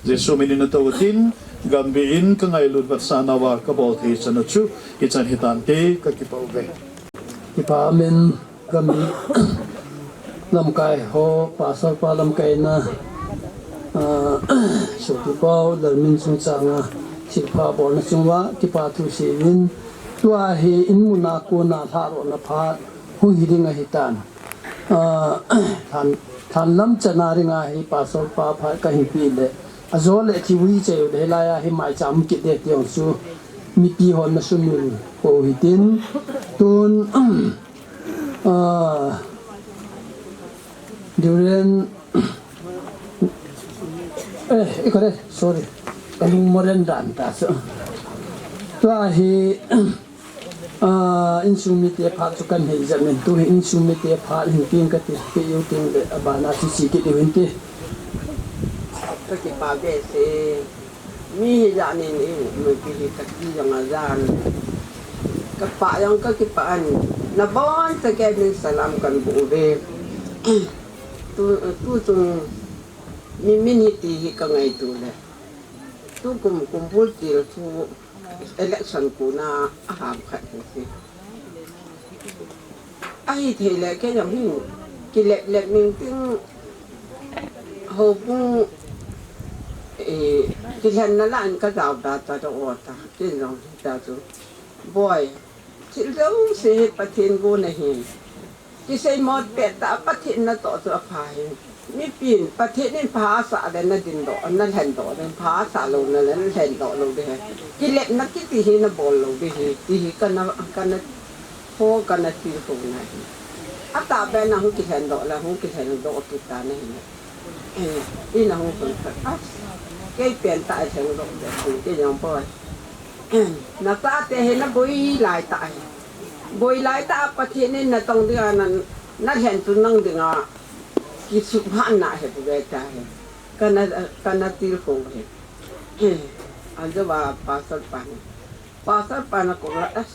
Jesu minin natou utin, Gambih in kangailut vetsahna uva kabol thei chan u chu hichan hitante, kakipah uve. Kipah amen. Gambih lamkai ho, pastor pa lamkaina Ah, Sopi Pau, Lalmin Chungchang a, thilpha bolna chunga kipa thu seivin, tua hi in muna kona lharohna phat hung hi ding ahi tan. Ah, than, than lam chana ringa hi pastor pa phat ka hin pe le, ajo le thi ui che le lai a hi mai cham kit de ti ong chu mipi hon na sumil ko hi tin, tun, ah, Durian, eh, ikore, sorry. Kalung moren dan ta so. Tua hi, ah, insung mite phat chu kan hei jep in, tu hi insung mite phat hin tin ka ti, ti u tin le, abana chu chi kit u hin ti. Ka kipa behseh. Mi hi jat nin i um, mi pi hi ka ti jong a jan. Ka pa jong ka kipah in. Na bon ta ke min salam kan bu ve. Tu, tu chung mi min hi ti hi ka ngaito le. Tu kum, kum bul til thu election kuna a ham khat hi si. Ahithei le kei jong hin kilep lep ning ting houbung, eh, kilhenna lah in ka jao da ta da o ta, kei jong hi ta chu. Boi, thil jouse hi Pathen gon ahi. Kisei mot pet ta Pathen natoh chu apha hi. Mipin Pathen in pha asah le na dindoh, na lhendoh ding, pha asah lou na le na lhendoh lou ding hi. Kilepna kiti hi na bol lou ding hi, ti hi kana, kana Ho kana tilkhou na hi. Atahbeh na hung kilhendoh la, hung kilhendoh kit ta na hi. Eh, ina hung khun khat. Ah, kei pen ta a lhendoh de, kei jong boi. Na chate hi na boi lai ta hi. Boi lai ta a Pathen in na tong ding a na, na lhen tu nang ding a. Kisuhhatna hi bu ve ta hi. Kana, kana tilkhou hi. Eh, anjo ba pastor pa ni. Pastor pa na ko la, eh,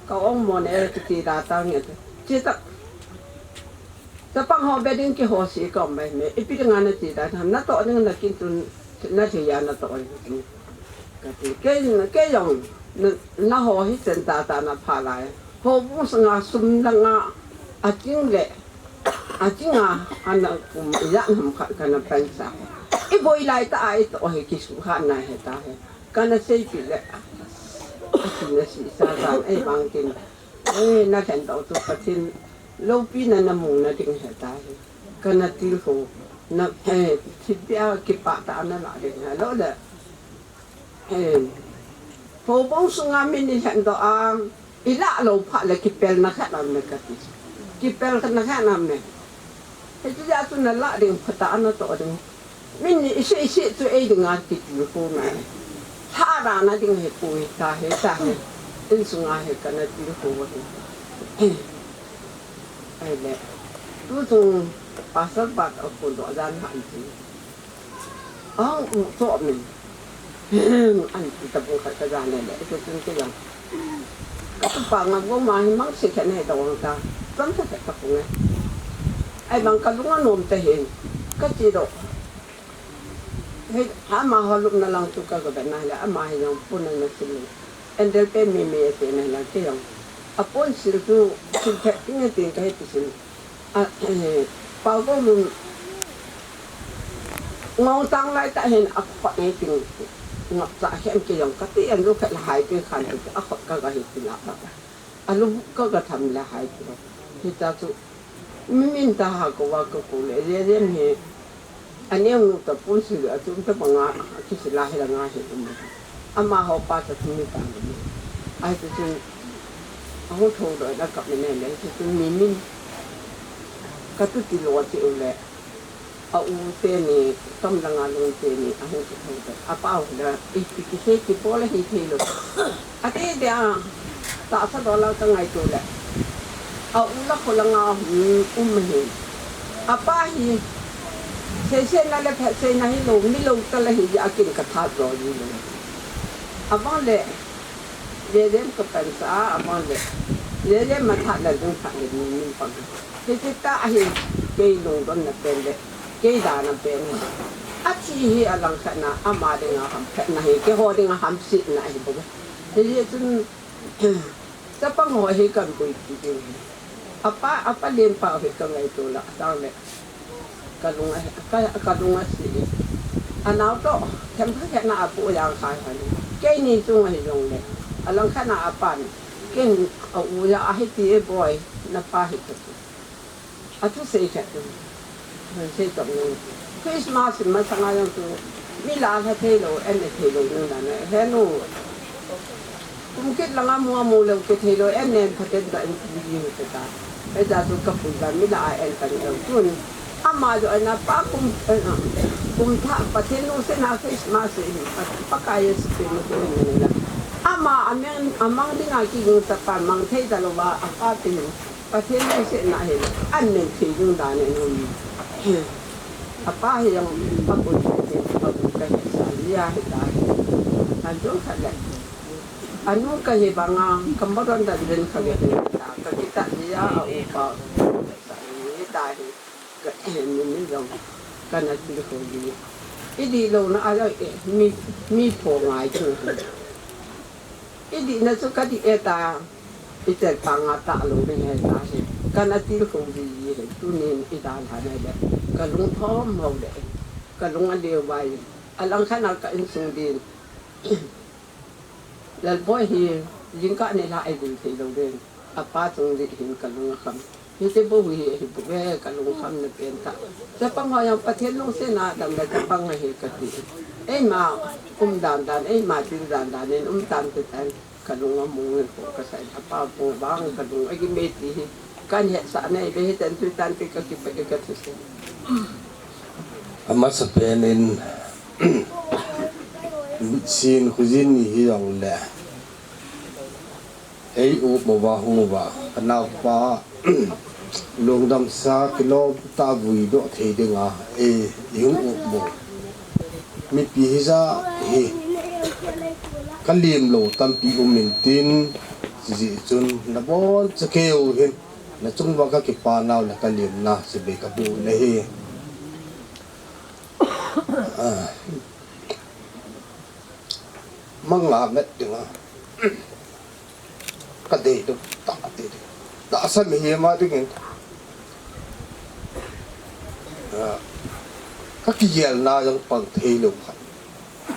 Ka ong mo ne, kiti da ta nge te. Chi ta. Chapang ho be ding kiho si ka ong mai me. Ipi ding a na ti da tham, natoh ding na kin tun, na thei a natoh ding. Ka ti, kei, kei jong, na, na ho hi chen ta ta na pha lai. Houbung sanga sum langa, a ting le, a ting a, ana kum ijat ham khat kana pan sa. I boi lai ta a i toh hi kisuhhatna hi ta hi. Kana seipeh le, a, a ti na si sa sa, ei bang tin. Eh, na lhendoh tu Pathen loupina na muna ding hi ta hi. Kana tilkhou na, eh, thipbeh a kipah tah a na lah ding hi lou le. Eh, houbung sunga mi ni lhendoh a, i lah lou phat le kipelna khat am le ka ti. Kipelna khat am le. Hitia chu na lah ding phatah a na toh ding. Min ni i sei sei chu ei dinga kitilkhou na. Tha ra na ding hi koi ta hi ta hi. Insunga hi kana tilkhou hi. Ahile. Tu chung pastor pa toh kon doh jan han ti. Ang u toh min. An ti ta bu khat ka jan le le. Chu chung ti jang. Ka tu pa nga go ma hi mang se khe ne doh ta. Chang ta ka pu nge. Ai bang ka lung a nom ta hi. Ka ti doh. Hei, amaho lupna lang chu ka ga bena le, ama hi jong pon na sil. Endel pe mi mi ate na lang ke jong. Apon sil chu, sil phet ting ting ka hi ti sil. A, eh, pau go mun. Ngong tang lai ta hin a khot nei ting. Ngap cha hem ke jong ka ti an lu khat la hai pe khan tu a khot ka ga hi ti la ba. A lu ka ga tham la hai pe. Hi ta chu. Mi min ta ha ko wa ko ko le, le, le mi. Aneo nu ta pon si le, atum ta banga, a kisi la hi la nga hi um. Amaho pa ta tu mi ta mi. Ai tu tu, a ho tho do na kap mi ne le, tu tu mi min. Ka tu ti lo ti u le. A u te ni, kam la nga lung te ni, a ho tu tho do. A pa u da, i pi ki he ki po le hi thei lo. Ati dia, tahsa dola ka ngaito le. A u la kho la nga, um, um hi. A pa hi, sei sei na le phet sei na hi lo, mi lo ta la hi, a kin ka that lo hi lo. A bang le, le le ka pan sa, a bang le, le le ma that la dung that le mi min pang. Hi ti ta hi, kei lungdon na pen le, kei da na pen hi. A thi hi a lang khat na, ama ding a ham phet na hi, keiho ding a ham sit na hi bo. Hi hi chun, Chapang ho hi kan boi ti ding hi. Apa, apa len pa hi ka ngaito la, tang le. Ka lung a, ka, ka lung a si. Anao toh themkhat khat na apu jang khai hon. Keini chung ahi jongle, alangkhat na apan, ken a u ja ahi ti e boi, napa hi kati. Athusei khat tu. Hon sei toh nu. Christmas masanga jong tu, mi la lha thei lou, an ne thei lou nu na ne. He nu. Kum kit langa mu amu lou kithei lou, an nen phaten da in ti ji u ta. Hei ta chu ka pu ba mi la a an kan lou tun. Ama jo ana pa kum, eh, kum tha Pathen lungsetna Christmas in, Pakai Jesu Christ lungsetna la. Ama amang, amang dinga kiging ta pa mang thei ta lou ba, apa ti. Pathen lungsetna hi an nen thei jing dan in um. Apa hi jong a pu thei, a pu ka he sa lia hi ta. An jong khat le. Anu ka hi banga, ka modon dan den ka ge ta, ka kita dia a upa. Ni ta hi, ka eh, ni ni jong, ka na ti ko di. I di lou na a jong, eh, mi, mi pho ngai chu. I di na chu ka di e ta, i tel pa nga ta lou ni he ta hi. Ka na ti ko di he, tu ni i dan ha ne le. Ka lung thom ho le. Ka lung a leo bai. Alangkhat na ka insung din. Lalboi hi, jingkah ni la ei gui thei lou den. Apa chung di hin ka lung a kham. Hiti bou hi, hi bou ve ka lung kham na pen ta. Chapang ho jong Pathen lungsetna dam le chapang ahi kati. Eima um dan dan, eima til dan dan in um tan te tan. Ka lung a mong in ko ka sai. Apa pu bang ka lung a gi me ti hi. Kan hetsah nei ve hi tan tu tan ti ka kipah e ka thusei. Amasapen in, sin khojin ni hi jong le. Ei u mo ba hu ba. Ka naopa, lungdamsa kilom ta vui doh thei dinga. Ei, i hung u mo. Mipi hija hi. Ka lim lou tampi um in tin. Ji chun na bon cha keu hin. Na chung uva ka kipa nau le ka limna, sibe ka bu na hi. Ah. Manga met dinga. Ka dei dou ta ti. Ta sa mi hi ma dingin. Ah. Ka kigel na jong pang thei lou kha.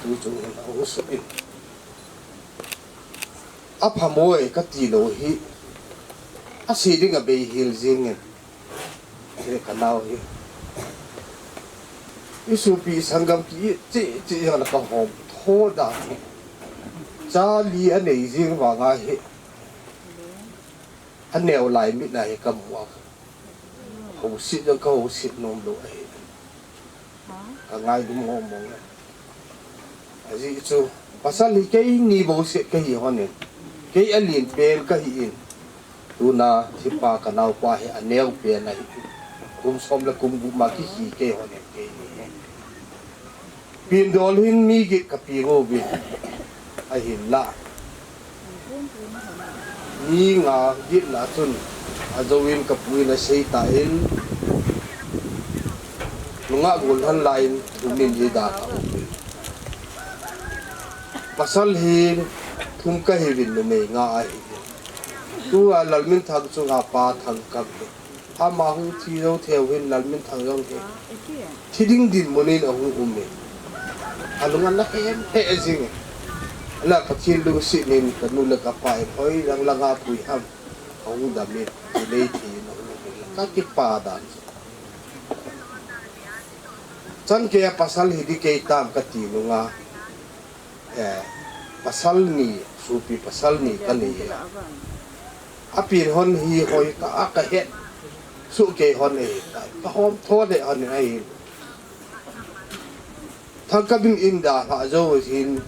Tu chung in a hung sut in. A phamoi ka ti lou hi. A sei ding a bei hil jing in. He ka nau hi. I supi sanggam ki chi chi jong la ka hom tho da hi. Cha li a nei jing vanga hi. A neo lai mit na hi ka mu a. Ho sit jong ka ho sit nom lou ahi. Ka ngai dum mong mong e. Ajeh chu, pasal hi keini bou seh ka hi hon in. Kei a lin pen ka hi in. Tuna thipa ka naopa hi a neo pen ahi in. Kum som le kum gup ma kihi kei hon in keini hi. Pindol hin mi git ka pi ngo vin. Ahin la. Mi nga git la chun, a jo in ka pu in a sei ta in, nunga gol han la in, thum in i da ta u. Pasal hi, thum ka hi vin numei nga ahi. Tu a Lalminthang chunga pa Thangkam hi. Ama hung thi jou thei u hin Lalminthang jong hi. Thi ding dinmun in a hung um e. A lung a na hem he jing e. Ala Pathen lungset in ka nu le ka pa in hoi lang lang a pui ham. A hung dam in, thi lei thi in a hung um e. Ka kipa dan. Chan kei a pasal hi di kei tam ka ti nunga. Eh, pasal ni, supi pasal ni ka nei a. A pin hon hi hoi ka a ka het. Su kei hon e, ka hom tho le hon e. Thangkam in in da ha jo hin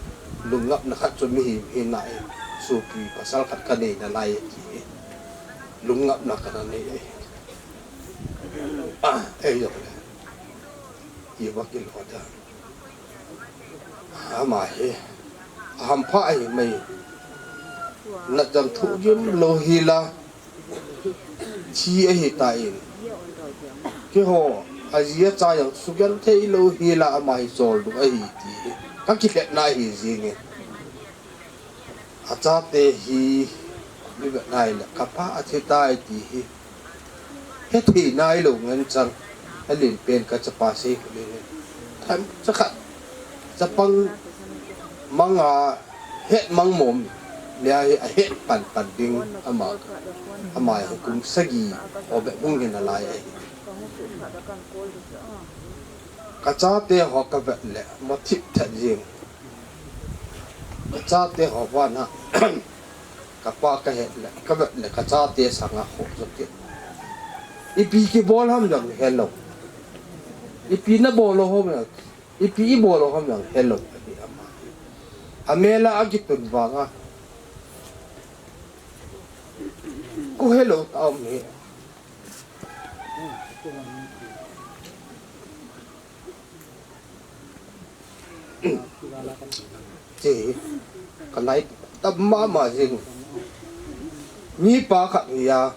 lungngapna khat chu mihem hin na e. Supi pasal khat ka nei na lai e ti e. Lungngapna ka na nei e. Ah, e jo le. I va ki lo da. Ama hi, a hampha ahi mai. Natjam thu gim lou hi la, thi ahi ta in. Keiho, a ji a cha jong sugenthei lou hi la ama hi choldo ahi ti hi. Ka kihetna ahi jing e. A chate hi, mi vet nai le, ka pa a thi tai ti hi. He thei nai lou ngen chang, a lin pen ka chapa sei khu le. Tham cha khat, Chapang manga het mang mom le ahi, ahet pan pan ding ama, ama hi kum sagi ho be hung hin alai ahi. Ka chate ho ka vet le mo thip that jing. Ka chate ho vana ka pa ka het le ka vet le ka chate sanga ho jo ke. Ipi ki bol ham jong hello. Ipi na bol ho me. Ipi i bol ho me hello. Ahi ama. Amela a kitun vanga. Ko hello ta om he. Che, ka lai tam mama jing. Mi pa khat hi a,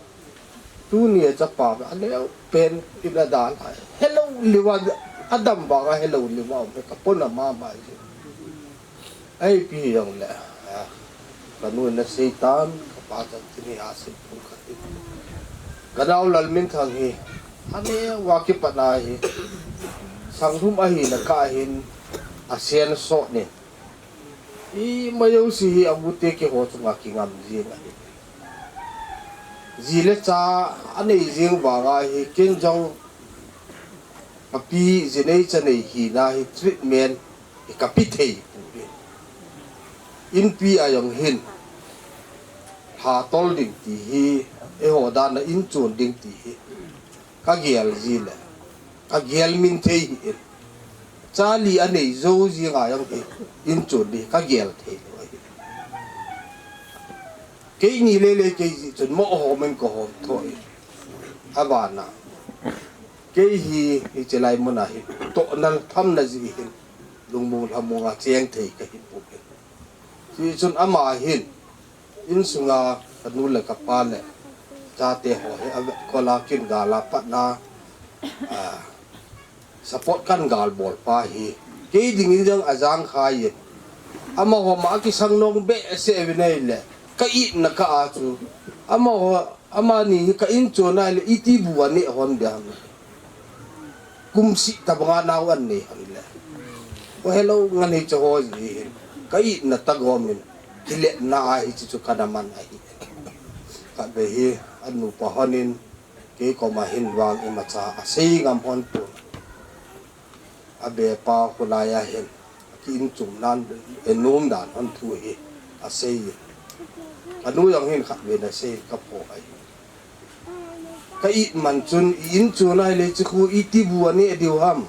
tuni a chapa a leo pen in a dan a, hello liwa, a dam ba a hello liwa, me ka pona mama jing. Ei, pi jong le, ah, ka nu na seitan, ka pa chan tini a sei pun ka ti. Ka nau Lalminthang hi, ane wa kipana hi, sanglum ahi na ka hin, a sen so ni. I mayo si hi a gute ki ho chunga ki ngam jing ahi. Ji le cha a nei jing vanga hi, kin jong a pi ji nei cha nei hi na hi treatment hi ka pi thei pu hi. Inpi a jong hin, ha tol ding ti hi, eiho dan a in chun ding ti hi. Ka gel ji le, ka gel min thei hi in. Charlie a nei jo ji nga jong hi, in chun ding ka gel thei lo hi. Kei ni le le kei ji chun mo ho men ko hom tho hi. A vana. Kei hi, hi che lai muna hi. To nal tham na ji hin. Lungmong lhamong a cheng thei ka hi pu hin. Ji chun ama hin. Insunga ka nu le ka pa le chate ho hi a vet kol a kin gal a pat na, ah, support kan gal bol pa hi. Kei ding in jong a jang khai in. Amaho ma a kisang nong be se vi nei le. Ka i na ka a chu. Amaho, ama ni hi ka in chu nai le iti bu a ne hon de ham. Kum si ta banga nau an nei ham le. O hello ngan hi cho ho ji hin. Ka i na ta gom in. Ki le na a hi chu chu ka na man ahi. Ka be hi a nu pa hon in. Kei koma hin vang imacha a sei ngam hon pu. A be pa khulai a hin. Ki in chum nan, e nom dan hon thu hi. A sei. A nu jong hin khat ve na sei ka po ahi. Ka i man chun i in chun ai le chi khu iti bu a ne diu ham.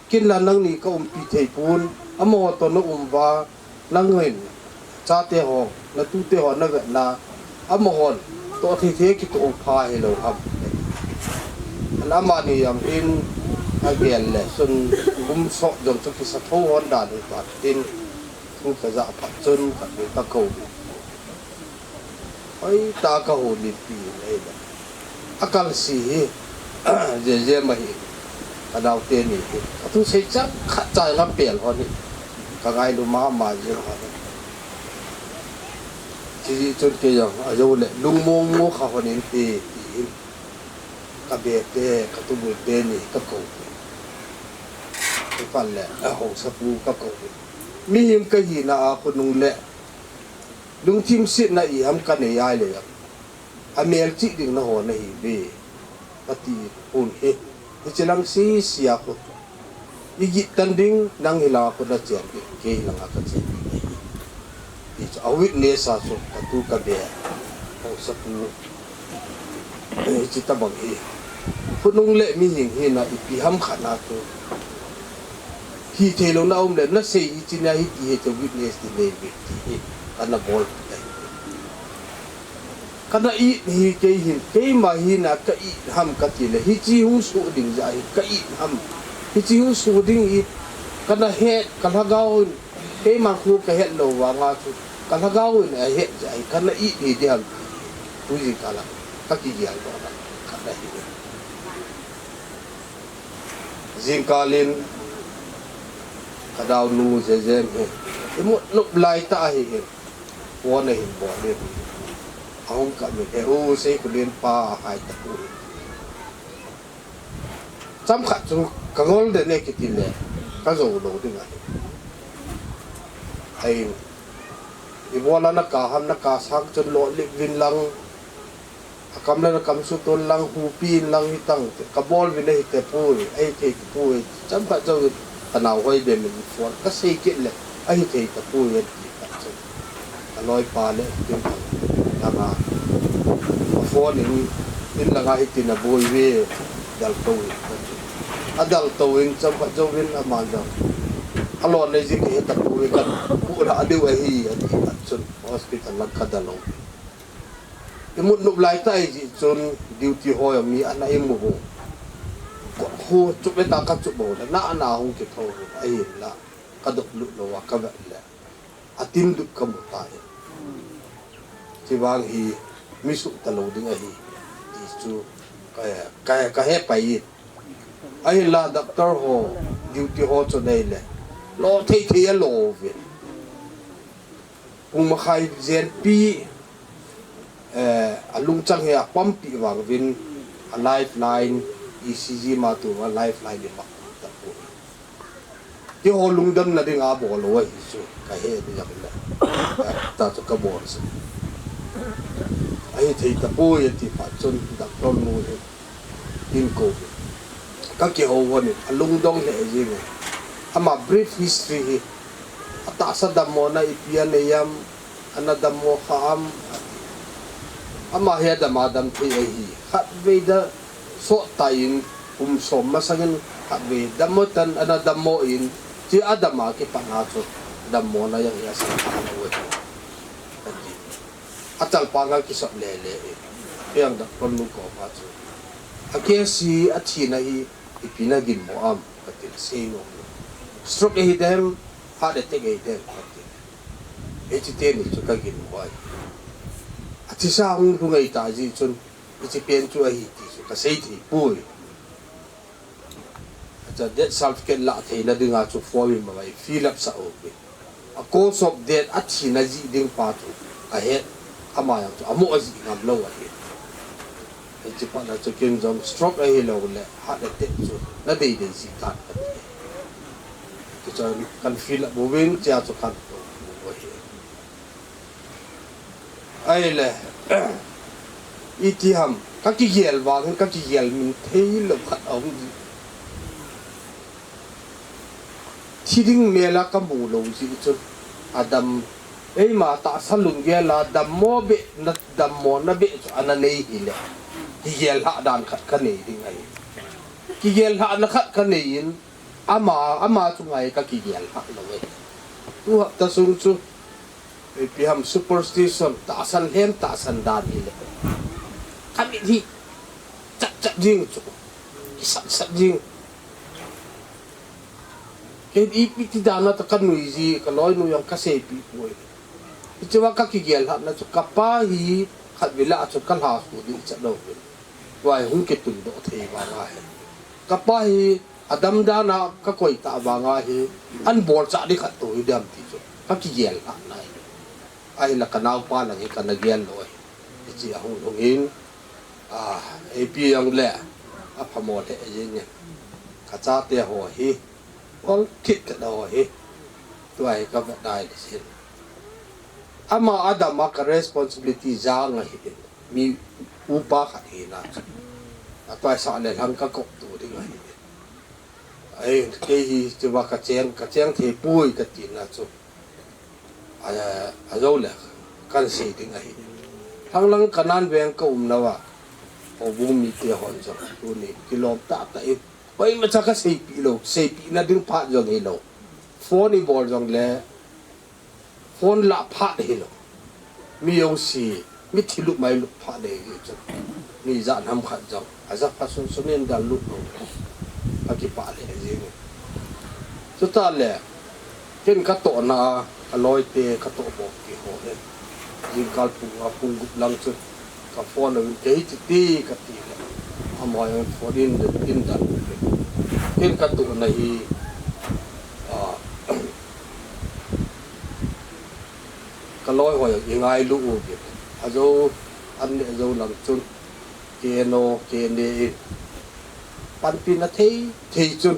Kin la nang ni ka umpi thei pun, amaho to na um va, nang hin, chate ho, na tute ho, na vet na, amahon, to thei thei ki to pha he lo ham. An ama ni jong hin, a gel le, sun, um so, jong chu ki sa tho hon dan hi pa tin, thu ka ja phat chun, ka ni ka ko. Hoi ta ka ho ni pi nei da. A kal si hi, je je ma hi. Ka dau te ni hi. Ka thu sei chak khat chai ngam pel hon hi. Ka ngai lu ma ma je hon hi. Chi ji chun kei jong, a jo le, lung mong mo kha hon in ti, ti hin. Ka be te, ka tu bu te ni, ka ko. Ka pal le, a ho sa pu ka ko. Mi him ka hi na a ko nung le. Lungthim sitna i ham ka nei ai le jong. A mel chih ding na ho na hi ve. Ka ti hun hi. Hi chi lang si si a khu. I git tan ding nang hi la khu na chen ding. Kei hi lang a ka chen ding. Hi chu a witness a chu ka tu ka be. Ho sa pu. Hi chi ta bang hi. Khu nung le mi hing hi na i pi ham kha na tu. Hi thei lo na um le na sei hi chi na hi ti hi chu witness ti nei ve ti hi. Ka na bol. Ka na i hi kei hin, kei ma hi na ka i ham ka ti le, hi chi hung su ding ja hi ka i ham. Hi chi hung su ding hi, ka na het, ka lhagao hin, kei ma khu ka het lo vanga chu, ka lhagao hin a het ja hi, ka na i hi di ham. Tu ji ka la, ka ki gial do na, ka na hi. Jingkah in, ka dau nu Zezem hi, i mut nup lai ta hi hi. Phone a hin bol in. A hung kap in, he u, Seikhulen pa a hai ta u. Cham khat chu ka ngol de ne kiti le. Ka jou lou ding ahi. Ahin, ibola na ka ham, na ka sang chun lo lip vin lang, akam le na kam sutun lang, hupi in lang hitang, ka bol vin ahi tapoi, ahi thei tapoi, chomkhat jouvin, ka nao hoi be min phone, ka sei kit le, ahi thei tapoi, ati kha chun. Ka loipa le, tin thang, langa, a phone in, in langa hitin aboi ve, dal tou in, ati. A dal tou in, chomkhat jouvin, aman jong. A lon le ji kahe tapoi, ka pu la diu ahi, ati kha chun, hospital lang ka dal lou. Imut nop lai ta ahi jeh chun duty ho mi ana imu u. Ko khu chup le ta ka chup u le na ana hung kitho u ahinla ka dop lut lou a ka vet le. Atin dup ka mu ta e. Chivang hi mi suh ta lou ding ahi. Ti chu ka, ka, ka he pai e. Ahinla doctor ho duty ho chu nei le. Lo thei thei a lo ve. Pung makhai jen pi, eh, a lungchang hi a pump pi vang vin, a lifeline, E C G ma tu a lifeline ni ma ta pu. Ti ho lungdam na ding a bol lou ahi chu, ka he ni jam le. Eh, ta chu ka bol si. Ahi thei tapoi ati phat chun, doctor nu hi. Tin ko. Ka kihou hon in, a lungdong le jing e. Ama brief history hi. A tahsa dammo na ipi a nei am, ana dammo kha am. Ama hi a dam a dam thei ahi. Khatvei da sot ta in, kum som masang in, khatvei dammo tan, ana dammo in, chi a dam a kipat na chu, dammo na jong hi a sang kha lou e. Ati. A chalpang a kisap le le e. Piang dak pon nu ko pa chu. A case hi a thina hi ipi na ginmo am, ka ti le sei nom nom. Stroke ahi dem, heart attack ahi dem, ka ti le. Hichi teni chu ka ginmo ahi. A thisa hung lhung ahi ta jeh chun, hichi pen chu ahi ti chu ka sei thei poi. Acha, death certificate lah theina dinga chu form in mavai fill up sah u pi. A cause of death a thina jeh ding pa chu ka het, ama jong chu amo a jeh ngam lou ahi. Hichi pat na chu kin jong stroke ahi lou le heart attack chu na dei dei jeh tan ka ti. Hichu kan fill up uvin chia chu kan to u ahi. Ahile, iti ham, ka kigel vang, ka kigel min thei lou khat a um ji. Thi ding mel a ka mu lou ji chun, a dam, eima tahsa lunggel a dammo be, na dammo na be chu ana nei hile. Kigel lhah dan khat ka nei ding ahi. Kigel lhah na khat ka nei in, ama, ama chu ngai ka kigel lhah lou e. Tu hapta sung chu, ipi ham superstition, tahsan lhem, tahsan dan hile. Ka mit hi, chat chat jing chu, kisat sat jing. Kei ipi ti dan a ta ka nui ji, ka loi nu jong ka seipi poi. Hichu a ka kigel lhah na chu, ka pa hi, khatvei lah chu ka lha su ding chat lou vin. Tua hi hung kitun doh thei vang ahi. Ka pa hi, a dam dan a ka koi ta vang ahi, an bol chah ding khat to hi dem ti chu, ka kigel lhah na hi. Ahinla ka naopa lang hi ka na gel lou ahi. Hichi a hung hung in, a, ipi jong le, a phamo le jing in. Ka chate ho hi, ol thit thit ho hi, tua hi ka vet dai le sin. Ama a dam a ka responsibility jang ahi in. Mi upa khat hi na chu. A tua sah le lhang ka kop tu ding ahi. Ai, kei hi chuva ka cheng, ka cheng thei poi ka ti na chu. A, a jou le kan sei ding ahi. Lhang lang Kanan veng ka um na va. Houbung mite hon jong tuni kilom tah tah in. Koima cha ka seipi lou, seipi na ding phat jong hi lou. Phone i bol jong le, phone lah phat hi lou. Mi jong si, mi thi lut mai lut phat le hi chu. Mi ja nam khat jong, a ja pha sun sun in dal lut lou. Ka kipah le jing. Chuta le, ken ka toh na, ka loi te, ka toh bok ti ho le. Jingkal pung a pung gup lang chu. Ka phone in kei ti ti ka ti le. Ama jong phone in, in dal. Ken ka toh na hi, a, ka loi ho jong i ngailu u bit. A jo, an le jo lang chun. Kei no, kei ne in. Panpi na thei, thei chun.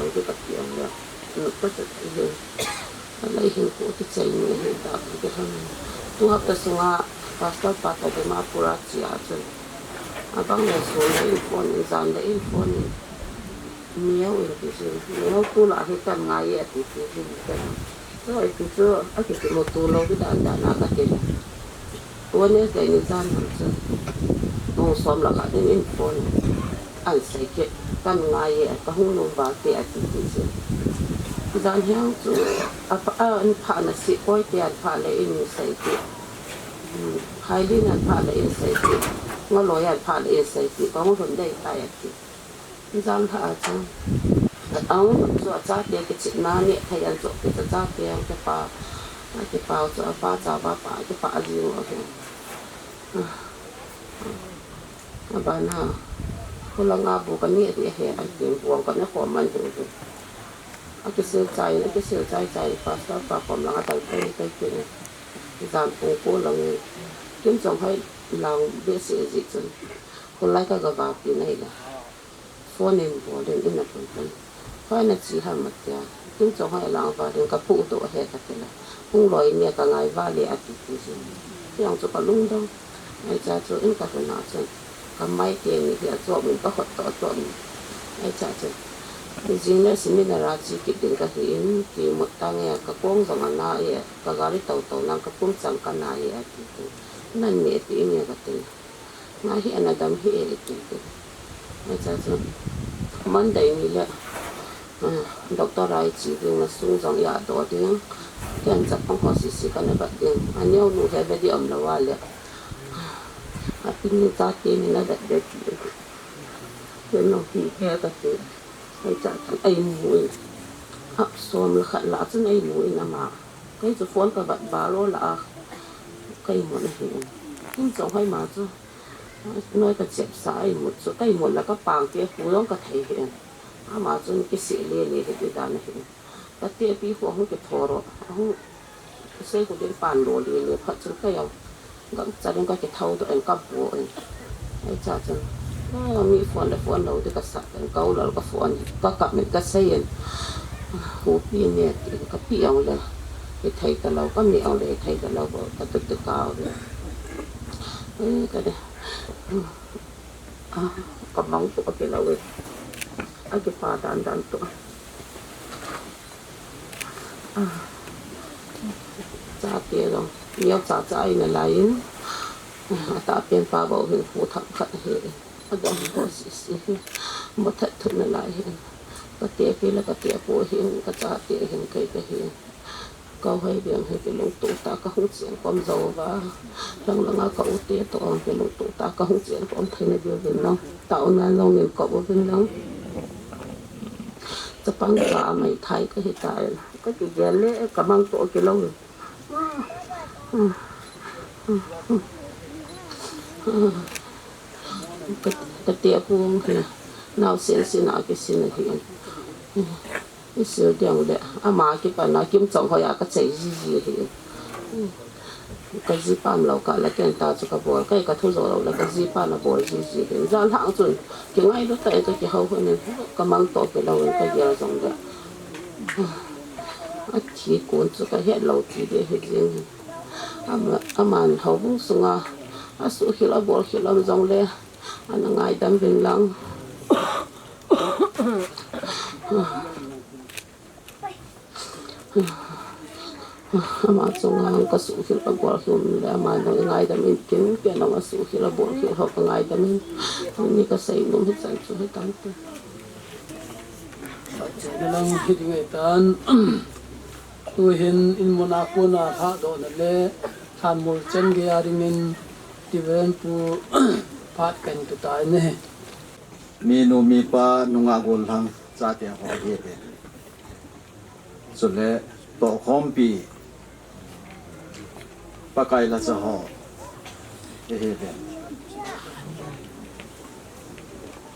dang ki ka ti ang le. Nu ka ta ta hi. Ka lai hin ko ki chai ni hi ta ki han. Tu hapta sunga pastor pa ta de ma pura chi a chun. Abang le su le in phone in zan le in phone in. Miau in ti si. Miau tu la hi kan ngai e ti ti hi kan. So, iti chu, a kiti mo tu lo ki dan dan a ka ti. Wednesday ni jan ham chu. Bung som la ka din in phone. An sei ki, kan ngai e, ka hung nung ba ti a ti ti si. Jan hiang chu, a pa, a an pha na si koi ti an pha le in sei ki. Hmm, Hailin an pha le in sei ki. Ngoloi an pha le in sei ki. Ka hung hun dei tai a ti. Jan lha a chu. Ang chu a chate kichihna neh thei an chu kicha chate ang kipa. A kipa chu a pa cha ba pa kipa a jing u ahi. A bana. Khulanga bu ka neh ding ahi an ti buang ka ne khom man ding u. A kisil chai, a kisil chai chai pastor pa khom langa tal kai kai kit ne. Jan pung ko lang in. Kim Chong Hai lang behseh jeh chun. Khulai ka ga va pi nai la. Phone in bol in in a pun pun. Hoi na chi ham a tia. Kim Chong Hai lang va ding ka pu to he ka ti la. Hung loi ni ka ngai va le a ti ti si. Tiang chu ka lungdong. Ai cha chu in ka hun a chun. Ka mai te ni hi a chop min ka hot to a chop min. Ai cha chu. Jing le seminar a chi kit ding ka hi in, ki mut ta nge ka kong jong a na e, ka gari to to nang ka pum chang ka na e a ti ti. Nan mi a ti in e ka ti. Ngai hi ana dam hi e ti ti. Ai cha chu. Monday ni le, ah, doctor a i chi ding na sung jong i a do ding. Ken cha pang ho si si ka na bat ding. A neo nu he ve di om lo wa le. A pin ni cha ti ni na dat de ti. Ken no hi he ka ti. Ai cha chu ai mu in. Hap som le khat la chun ai mu in ama. Kei chu phone ka vat ba lo la a. Kei mu na hi in. Kim Chong Hai ma chu. Noi ka chep sa ai mu chu. Kei mu la ka pang ke hu long ka thei hi in. Ama chu ki si le le hi ti dan hi in. Ka te pi hu hung ki tho ro. Hung Sei khu din pan lo li le phat chun ka yau. Gam cha din ka ki thau do en ka bu en. Ai cha chun. Ka mi phone le phone lo de ka sa en ka u lo ka phone. Ka ka mi ka sei en. Hu pi ne ti ka pi au le. Ki thei ka lo ka mi au le thei ka lo bo ka tu tu ka au le. Ai ka de. A, ka mang tu a ki lo e. A ki pa dan dan tu. A. Cha Ate jong, neo cha cha ahi nalai in, atahpen pa bou hin pu thang khat ahi. Adang ho sisi hi, mo that thut nalai hin. Kate pi le kate pu hin, kachate hin kei kahi. Kahoi veng hi kilungtup tah a kahung chen kom jou va. Lang langa ka u te toh kilungtup tah a kahung chen kom thei na diu vin lang. Taona jong in kop uvin lang. Chapang cha mai thai kahi tai. Kakigel le kamang toh kilou. Ka, kate pu hi naosen sen a kisin ahi. Isil ding le ama kipan a kimchong hoi a kachei jiji ahi. Kajipa umlou kah le ken ta chu kabol, kei kathu jou lou le kajipan abol jiji ahi. Jan lhang chun kingailu tah in kakihou hon in, kamang toh kilou in kagel jong le. Athi kon chu kahet lou ti ding ahi jeng. Ama, aman houbung sunga asuhkhel abolkhel um jongle ana ngaidam vin lang. Ama chunga kasuhkhel kabolkhel um le, aman jong ngaidam in tin, ken jong asuhkhel abolkhel ho kangaidam in. Tuni kasei nom hichan chu hitante. Lang hiding ahitan. Tuhin in mun a kona lhahdohna le lhanmol chan gei a dingin Tiven pu phat kahin pe tai ne. Minu mipa nungah gollhang chate ho ahiuve. Chule tohkhompi Pakai lacha ho ahiuve.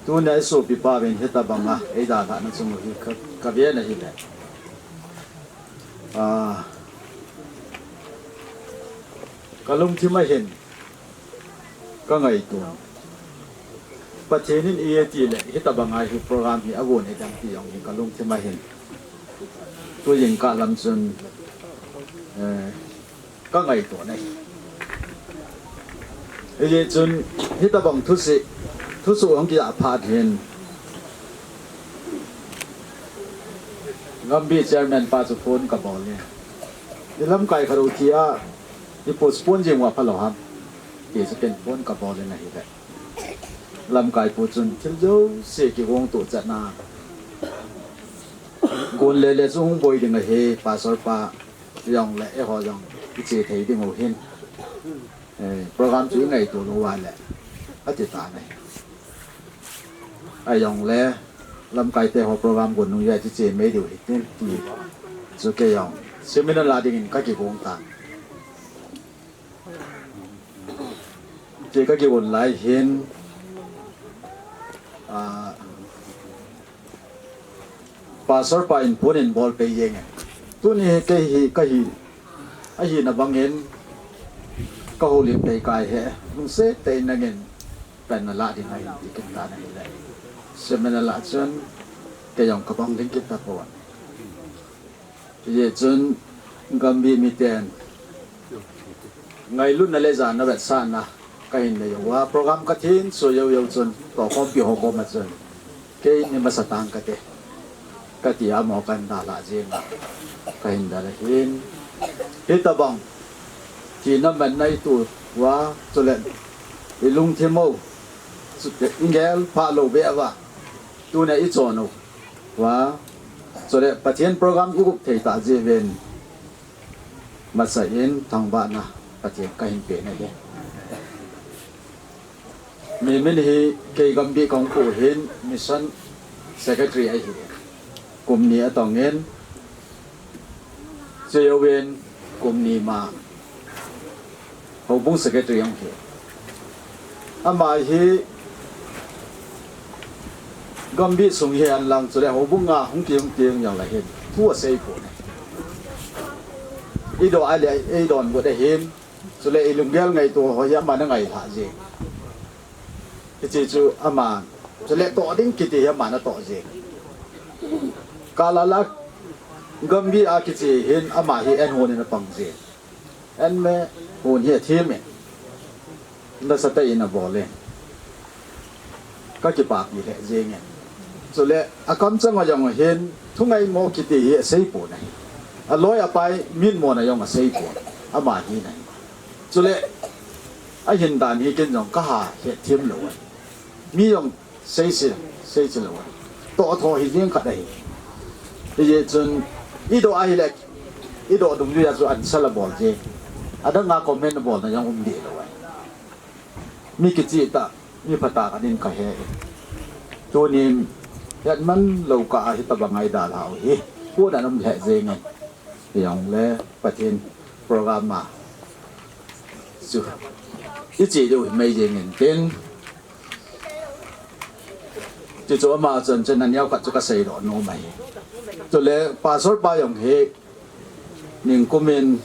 Tunia isopipa uvin hitobanga eidalhahna chung u hi ka, kaven ahile. Ah, kalungthim a hin kangaito. Pathen in eiti le hitobanga hi program hi agon hiding ti jong hi kalungthim a hin. Tujing kah lam chun, eh, kangaito nahi. Hijeh chun hitobang thusoh, thusoh hung kijah phat hin Gambih chairman pa chu phone kabol in, ilamkai khat u tia i postpone jing uva phalou ham, ti chu ken phone kabol in ahile. Lamkai pu chun thil jouse kigong toh chatna kon lele chu hung boi ding ahi, pastor pa jong le eiho jong iche thei ding u hin. Eh, program chu ingaito lou uva le, ati tan ahi. Ahijongle, lamkai te ho program gon nung uva chu che mai diu hitin ti chu kei jong seminar la dingin kakigong tan. Che kakigon lai hin, ah, Pastor pa in phone in bol pei jeng e. Tuni hi kei hi kahi, ahina bangin kahoulim pei kai he. Lungset tah in nangin pan nalah ding ahi ti kin tan ahile. Seminar lah chun kei jong kabang ding kit tapon. Hijeh chun Gambih miten ngailutna le jana vetsahna kahin nei uva, program kathin sui jou jou chun tohkhompi ho koma chun kei ni masa tang kate, kati a amaho kahin dalha jeng a, kahin dalha hin. Hitobang thina manna ito uva, chule ilungthim u, chule igel phah lou beh uva, tunia ichon u uva, chule Pathen program igup thei tah jeh uvin, masa in thangvahna Pathen kahin pe nahi. Mi min hi kei Gambih kahung pu hin mission secretary ahi. Kum ni atong in, chujouvin kum ni ma Houbung secretary ahung hi. Ama hi Gambih sung hi ahin lang chule houbung a hung ki hung ki hung jong le hin thu asei pon e. Eidoh a le eidonbut ahin, chule ilunggel ngaito ho hi aman angailhah jeng. Hiche chu ama, chule toh ding kiti hi aman atoh jeng. Kalala Gambih a kiche hin ama hi an hon in apang jeng. An me hon hi athem e. Nasatah in abol e. Kakipapi lheh jeng e. Chule akamchang a jong hin thungaimo kiti hi asei pon ahi. Aloi apai mitmona jong asei pon. ama hi nahi. Chule, ahin dan hi ken jong kaha hetthem lou ahi. Mi jong seise, seise lou ahi. Toh tho hi jeng khat ahi. Hijeh chun, idoh ahile, idoh dungjuia chu answer abol je. Adanga comment abolna jong um deh lou ahi. Mi kichih tah, mi phatah khat in kahe. Tunin, hetman lou kah a hitobang a idalhah u hi. Kona um lheh jengin. Hijongle, Pathen program a chu iche diu himai jengin tin. Chuchu ama chun chun aneo khat chu kaseidoh nom ahi. Chule, Pastor pa jong hi, ningkumin,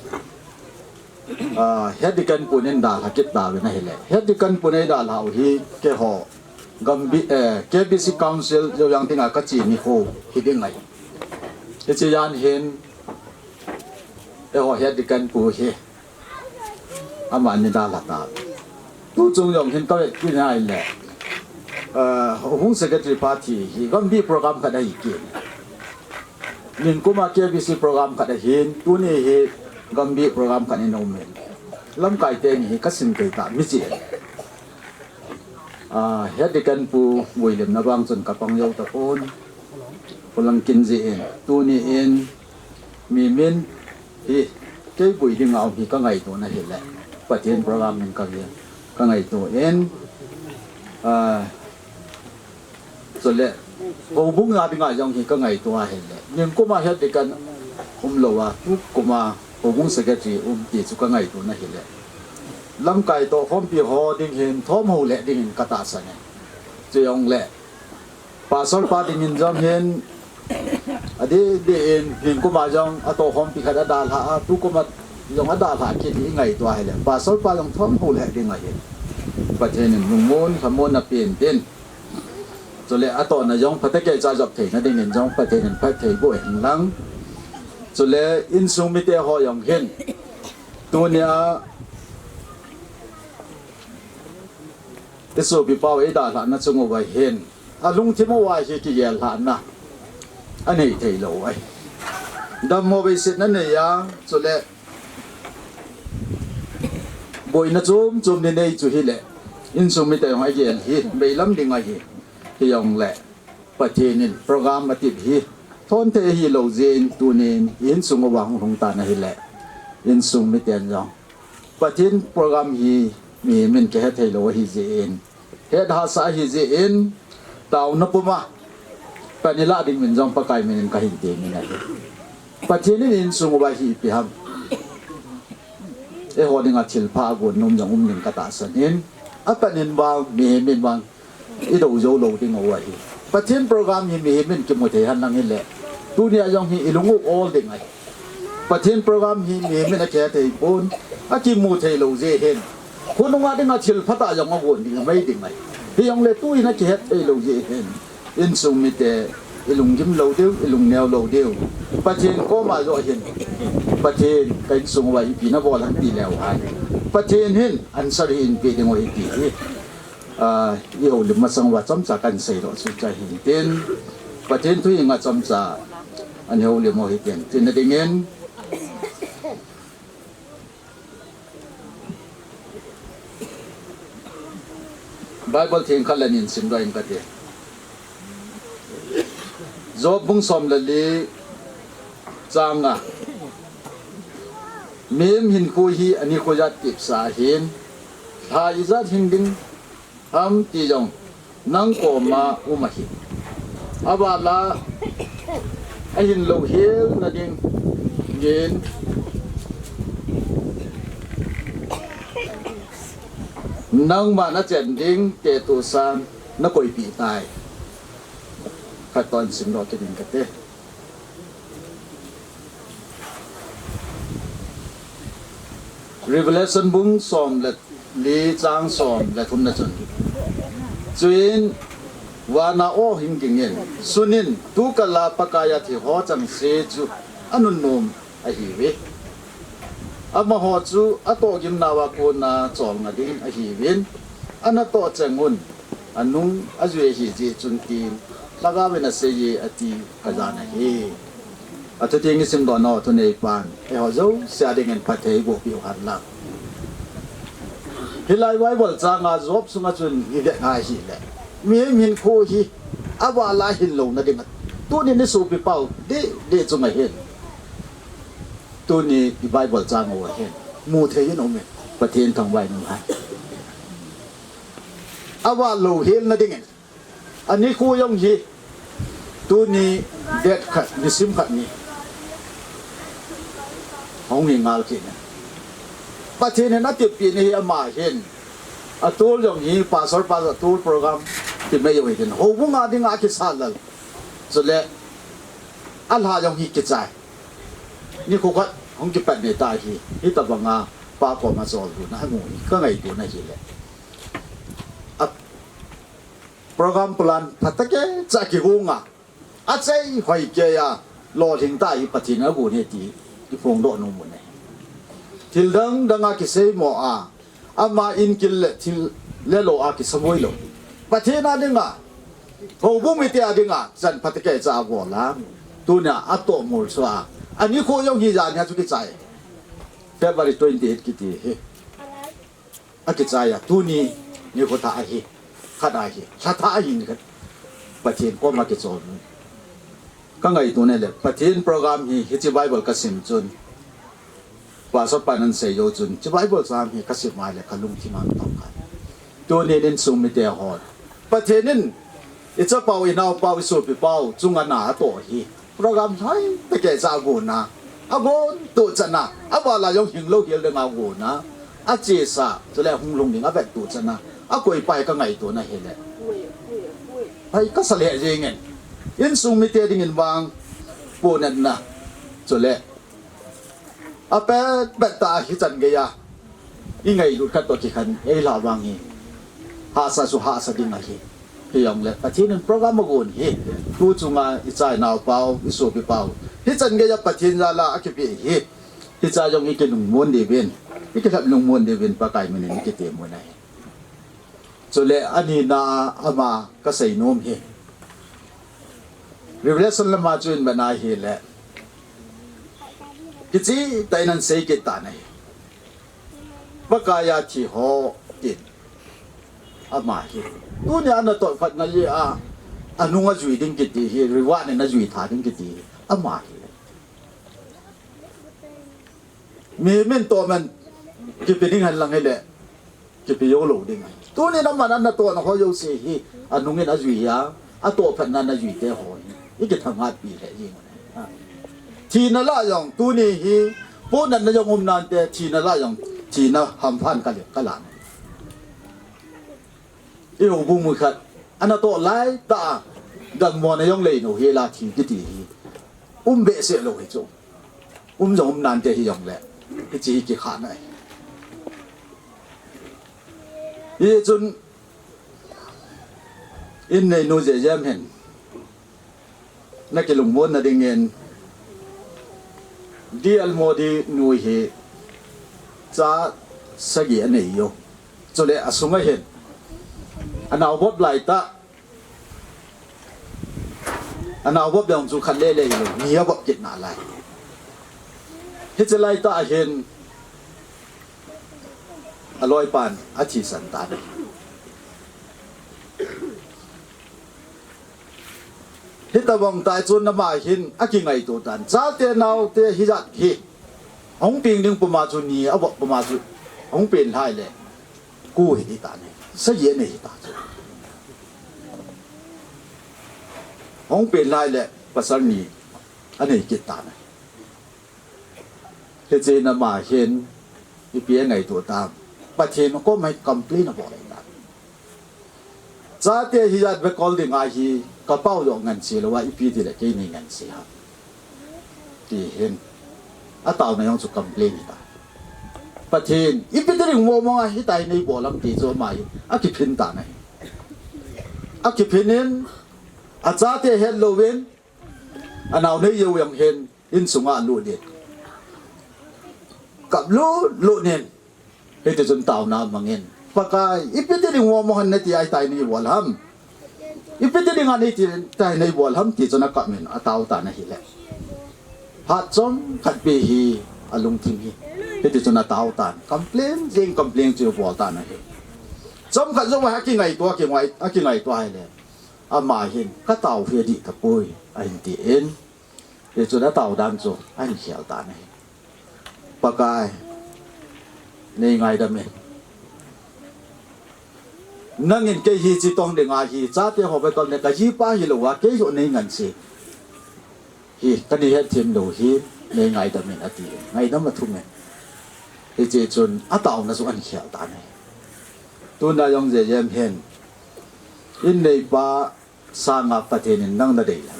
ah, Head Deacon pun eidalha kit tauvin ahile. Head Deacon pun eidalhah u hi keiho Gambih, eh, K B C Council joujang dinga kache nikho hiding ahi. Hiche jan hin, eiho Head Deacon pu hi, aman eidalha ta. Tuchung jong hin kavet kit ahile, eh, Houbung Secretary pa thi hi Gambih program khat ahi kit. Ningkuma K B C program khat ahin, tuni hi Gambih program khat in aumin. Lamkai teni hi kasim kei ta, michih. Ah, Head Deacon pu vuilimna vang chun kapang jou tapon. Pu Langkin jin, tuni in, Mimin hi, kei vui dinga um hi kangaito na hile. Pathen program in kave, kangaito in, ah, chule, Houbung a dinga jong hi kangaito ahile. Ningkuma Head Deacon umlou a, tukuma Houbung Secretary um ti chu kangaito na hile. Lamkai tohkhompi ho ding hin, thom hou le dingin katahsan e. Chujongle, Pastor pa dingin jong hin, adeh deh in, ningkuma jong atohkhompi khat adalha a, tukuma jong adalha kit hi ingaito ahile. Pastor pa jong thom hou le ding ahi. Pathen in lungmon, lhamon napen tin. Chule atohna jong phatah keicha jop theina dingin jong Pathen in phatthei boh hen lang. Chule insung mite ho jong hin. Tunia isopipa u eidalhahna chung uva hin. Alungthim uva hi kigel lhahna. Anei thei lou ahi. Dammo veisetna nei a, chule boina chom chom nei nei chu hile. Insung mite jong agel hi, veilam ding ahi. Hijongle, Pathen in program atep hi. Thon thei hilou jeh in tunin, insung uva hung lhung tan ahile. Insung miten jong. Pathen program hi mihem in kihe thei lou ahi jeh in. Hetha sa ahi jeh in, taona puma. Pan ilah ding min jong Pakai min in kahin temin ahi. Pathen in insung uva hi ipi ham. Eiho dinga thilpha agon nom jong um ding katahsan in. Apan in vang, mihem in vang. Idou jou lou ding u ahi. Pathen program hi mihem in kimu thei hen lang hile. Tunia jong hi ilung u ol ding ahi. Pathen program hi mihem in akihe thei pon, akimu thei lou jeh hin. Khonunga dinga thil phatah jong agon ding, amai ding ahi. Hijongle tuin akihet thei lou jeh hin. Insung mite, ilunggim lou diu, ilungneo lou diu. Pathen koma joh hin. Pathen, ka insung uva ipi nabol ham ti leu hen. Pathen hin, answer hi eipe ding u ahi ti hi. Ah, ihoulim masang uva chomcha kahin seidoh chu chu ahin tin. Pathen thu hi nga chomcha. An ihoulim u hitin. Tina dingin. Bible theng khat le ni simdoh ing kate. Job bung som le li chang nga. Mihem hinkho hi anikho jat tepsa ahin. Lha ijat hing ding ham ti jong nang koma um ahi. Avala ahin louhel na dingin nangma nachen ding te tosan nakoipeh tai. Khat toh simdoh kit ing kate. Revelation bung som le li chang som le thum na chun. Chuin vana aw hing dingin, sunin, tukal a Pakai a thi ho chengse chu anunnom ahiuve. Amaho chu atohgimnauva kona cholnga ding ahiuvin, anatoh cheng un, anung ajui ahi jeh chun tin, Lhagaovin aseiye ati kajan ahi. Athu teng isim doh nau thu neipan, eiho jouse a dingin phatthei boh piu hen lang. Hilai Bible chang a Job sunga chun ivet ngai hile, mihem hinkho hi aval a hin louna dinga, tuni i sopi pau deh deh chunga hin, tuni i Bible chang uva hin mu thei in um in, Pathen thangvah in um hen. Aval lou helna dingin, anikho jong hi, tuni date khat, nisim khat ni hung hi ngal kit in, Pathen in atepna hi ama hin, atol jong hi, pastor pa atol program ti mai jong hi tin, houbung a dinga kisa lal. Chule alha jong hi kichai. Nikho khat hung kipat ni ta hi, hitobanga pa koma choldo na mu hi ka ngaito na hile, a program plan phatah kei cha kigong a, achai hoi kei a, lolhing ta hi Pathen agon ahi ti i phongdoh nom u ahi. Thil dang dang a kiseimo a, ama in kil le thil le lo a kisaboi lou, Pathen a dinga, houbung mite a dinga chan phatah kei cha abol a, tunia atoh mol chu a, anikho jong hi jan hi a chu kichai. February twenty eight kiti hi akichai a, tuni nikho thah ahi, khat ahi, lha thah ahi, nikhat Pathen koma kichol nu. Ka ngaito na le, Pathen program hi, hiche Bible ka sim chun, pastor pan asei jou chun, hiche Bible chang hi ka sim a le ka lungthim a tong kha. Tuni in insung mite hon, Pathen in i chapau, i naopau, i sopi pau chunga na atoh hi, program lhai tah kei cha agon a, agon toh chan a, aval a jong hing lou hel ding a agon a, achesa, chule hung lhung ding avet toh chan a, akoi pai ka ngaito na hile, hai ka sa lheh jeng in, insung mite dingin vang ponatna, chule apet pet tah a hichan gei a i ngailut khat toh kikhen, eilhah vang hi hahsa chu hahsa ding ahi. Hijongle Pathen in program agon hi, tu chunga i cha i naopau, i sopi pau, hichan gei a Pathen jal a akipe hi, hicha jong i kilungmon diuvin, i kilhep lungmon diuvin Pakai min in i kitem u ahi. Chule anina a ama ka seinom hi, Revelation lama chu i vet na hile, kicheh tah in ana sei kit tan ahi. Pakai a thi ho tin, ama hi, tunia ana toh phat na jeh a, anung ajui ding kiti hi, reward in ajui tha ding kiti hi, ama hi. Mihem in toh man kipe ding hen lang hile, kipe jou lou ding ahi. Tunin aman ana tohna ho jouse hi, anung in ajui a, atoh phat na ana jui te ho hi, i kithanghat pi lheh jeng u ahi. Thina lah jong, tuni hi ponatna jong um nante, thina lah jong, thina hampha in ka le, ka la. I houbung mi khat ana toh lai tah a, dammo na jong lei lou hel a thi kiti hi um behseh lou hi chu. Um jong um nante hijongle, hiche hi kikhahna ahi. Hichun, in neinu J J M hin na kilungmon na dingin, D L Modi nu hi cha sagi anei u. Chule asunga hin, anaovop lai tah, anaovop jong chu khat le le hilou, ni avop kit nalai. Hiche lai tah a hin, aloipan athisan tan ahi. Hitobang tah chun ama hin akingaito tan. Chate naote hijat hi ahung peng ding puma chu, ni avop puma chu, ahung peng lhai le, ko hi ding tan ahi. Sagi anei hita chu. Ahung peng lhai le, pasal ni anei kit tan ahi. Hichun ama hin ipi angaito tam? Pathen koma complain abol ahitai. Chate hijat bek kol ding ahi, kapau joh ngansi lou a, ipi tile kei nei ngansi ham, ti hin ataona jong chu complain ahitai. Pathen, ipi ti ding mong mong a hitia nei bol ham ti chu ama hi akiphin tan ahi. Akiphin in, achate hetlouvin, anao nei jou jong hin, insunga alut in, kap lut lut in, hiti chun taona amang in, Pakai, ipi ti ding mong mong a hitia nei bol ham? Ipi ti ding a hitia nei bol ham? ti chun akap in atao tan ahile, Phat chomkhat pi hi alungthim hi. Hiti chun atao tan. Complain jing, complain chu bol tan ahi. Chomkhat jou a kingaito, kingai, akingaito ahile, ama hin, "Katao hi adih tapoi," ahin tin. Hichun atao dan chu ahin khel tan ahi. "Pakai, nei ngaidam in. Nangin kei hi chitong ding ahi, chate ho vekal ne kajipa hilou a, kei joh nei ngansi hi, kanei hetthem lou hi, nei ngaidam in," ati. Ngaidam athum in. Hiche chun ataona chu ahin khel tan ahi. Tuna jong J J M hin, "In neipa sanga Pathen in nang nadei le,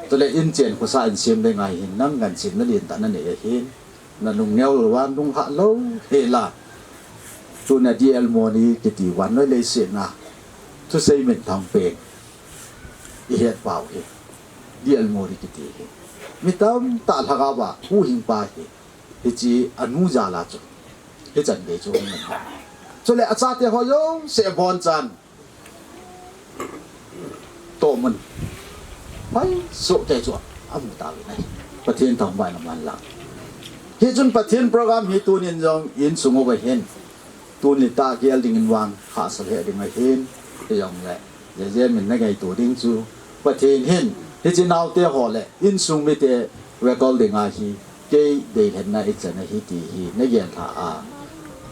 chule in chen khosa in sem ding ahin, nang ngansen nalen tah nanei ahin, nalung neo lou a, nunghah lou hel a, tuna D L Moon kiti vannoi leiset a thusei minthang pen ihet pau hi, D L Moon kiti hi, mi tamtah lhagao a huhhingpa hi, hiche anu jal a chu hichan gei chu hung um. Chule achate ho jouse abonchan tohmun hoi soh kei chu amu tauvin ahi. Pathen thangvahna man lang. Hichun Pathen program hi tunin jong insung uva hin, tuni tah gel dingin vang hahsa lheh ding ahin, hijongle J J M in nangaito ding chu, Pathen hin hiche naote ho le insung mite vekal ding ahi, kei deilhenna ichan ahi ti hi nagel lha a,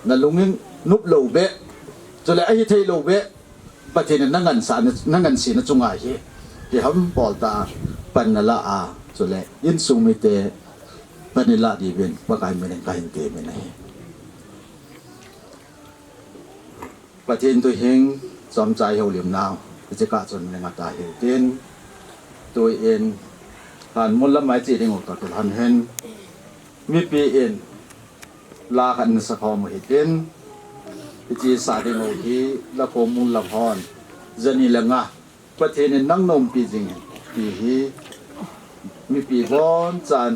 nalung in nop lou beh, chule ahithei lou beh, Pathen in nangansa, nangansena chunga hi, kihambol tah a pan nalah a, chule insung mite pan ilah diuvin Pakai min in kahin temin ahi. Pathen thu hing chomcha ihoulimnau, hiche kah chun nanga ta hitin, tuin Hanmun lam a iche ding u toh kilhon hin, mipi in la khat nasakhom u hitin, hiche sa ding u hi Lakhomul lam hon, jani le nga, Pathen in nang naumpi jing in, ti hi mipi bonchan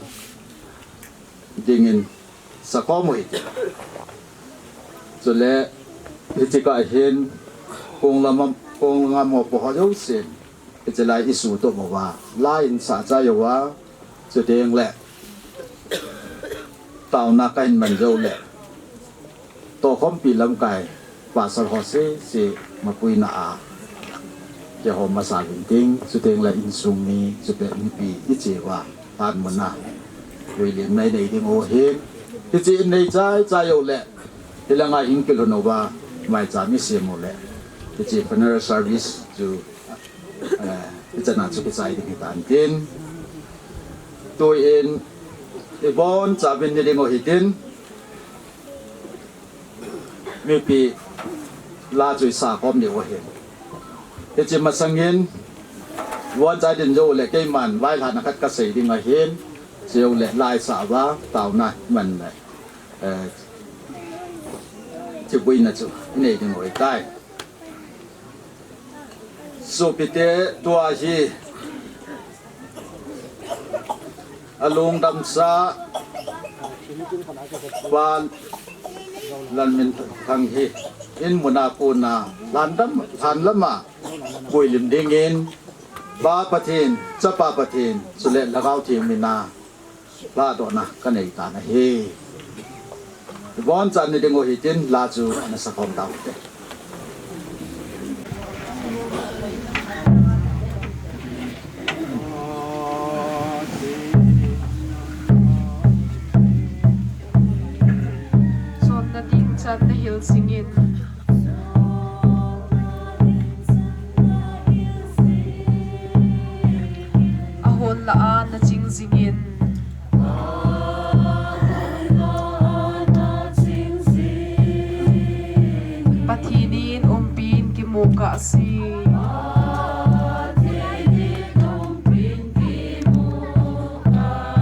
dingin sakhom u hitin. Chule hiche kah hin kong lam a, kong lam a mopo ho jousen, hiche lai isutom uva, la in sah chai uva, chutengle taona kahin man jou le, tohkhompi lamkai pastor ho sese mapuina a kihom masa uvin tin, chutengle insung mi, chule mipi iche uva, Hanmun a vuilimna inei ding u ahin, hiche in nei chai chai u le, hilanga hung kilhun uva maicham isem u le, hiche funeral service chu, eh, ichan a chu kichai ding hitan tin, tuin ibonchauvin ne ding u hitin, mipi la chu isakhom diu ahin. Hiche masangin, iboncha din jou le keiman vailhahna khat kasei ding ahin, chule la isah uva taona man le, eh, thipuina chu inei ding u ahitai. Sopite, tua hi alungdamsa Pa Lalminthang hi in mun a kona lhan dam, lhan lam a vuilim dingin Pa Pathen, Chapa Pathen, chule Lhagao Theng min a lhadohna kanei tan ahi. Ibonchan ne ding u hitin, la chu nasakhom tau hite. Chonna ding chan nahil jingin. Ahon lah a naching jingin. Pathen in umpin kimu kahse.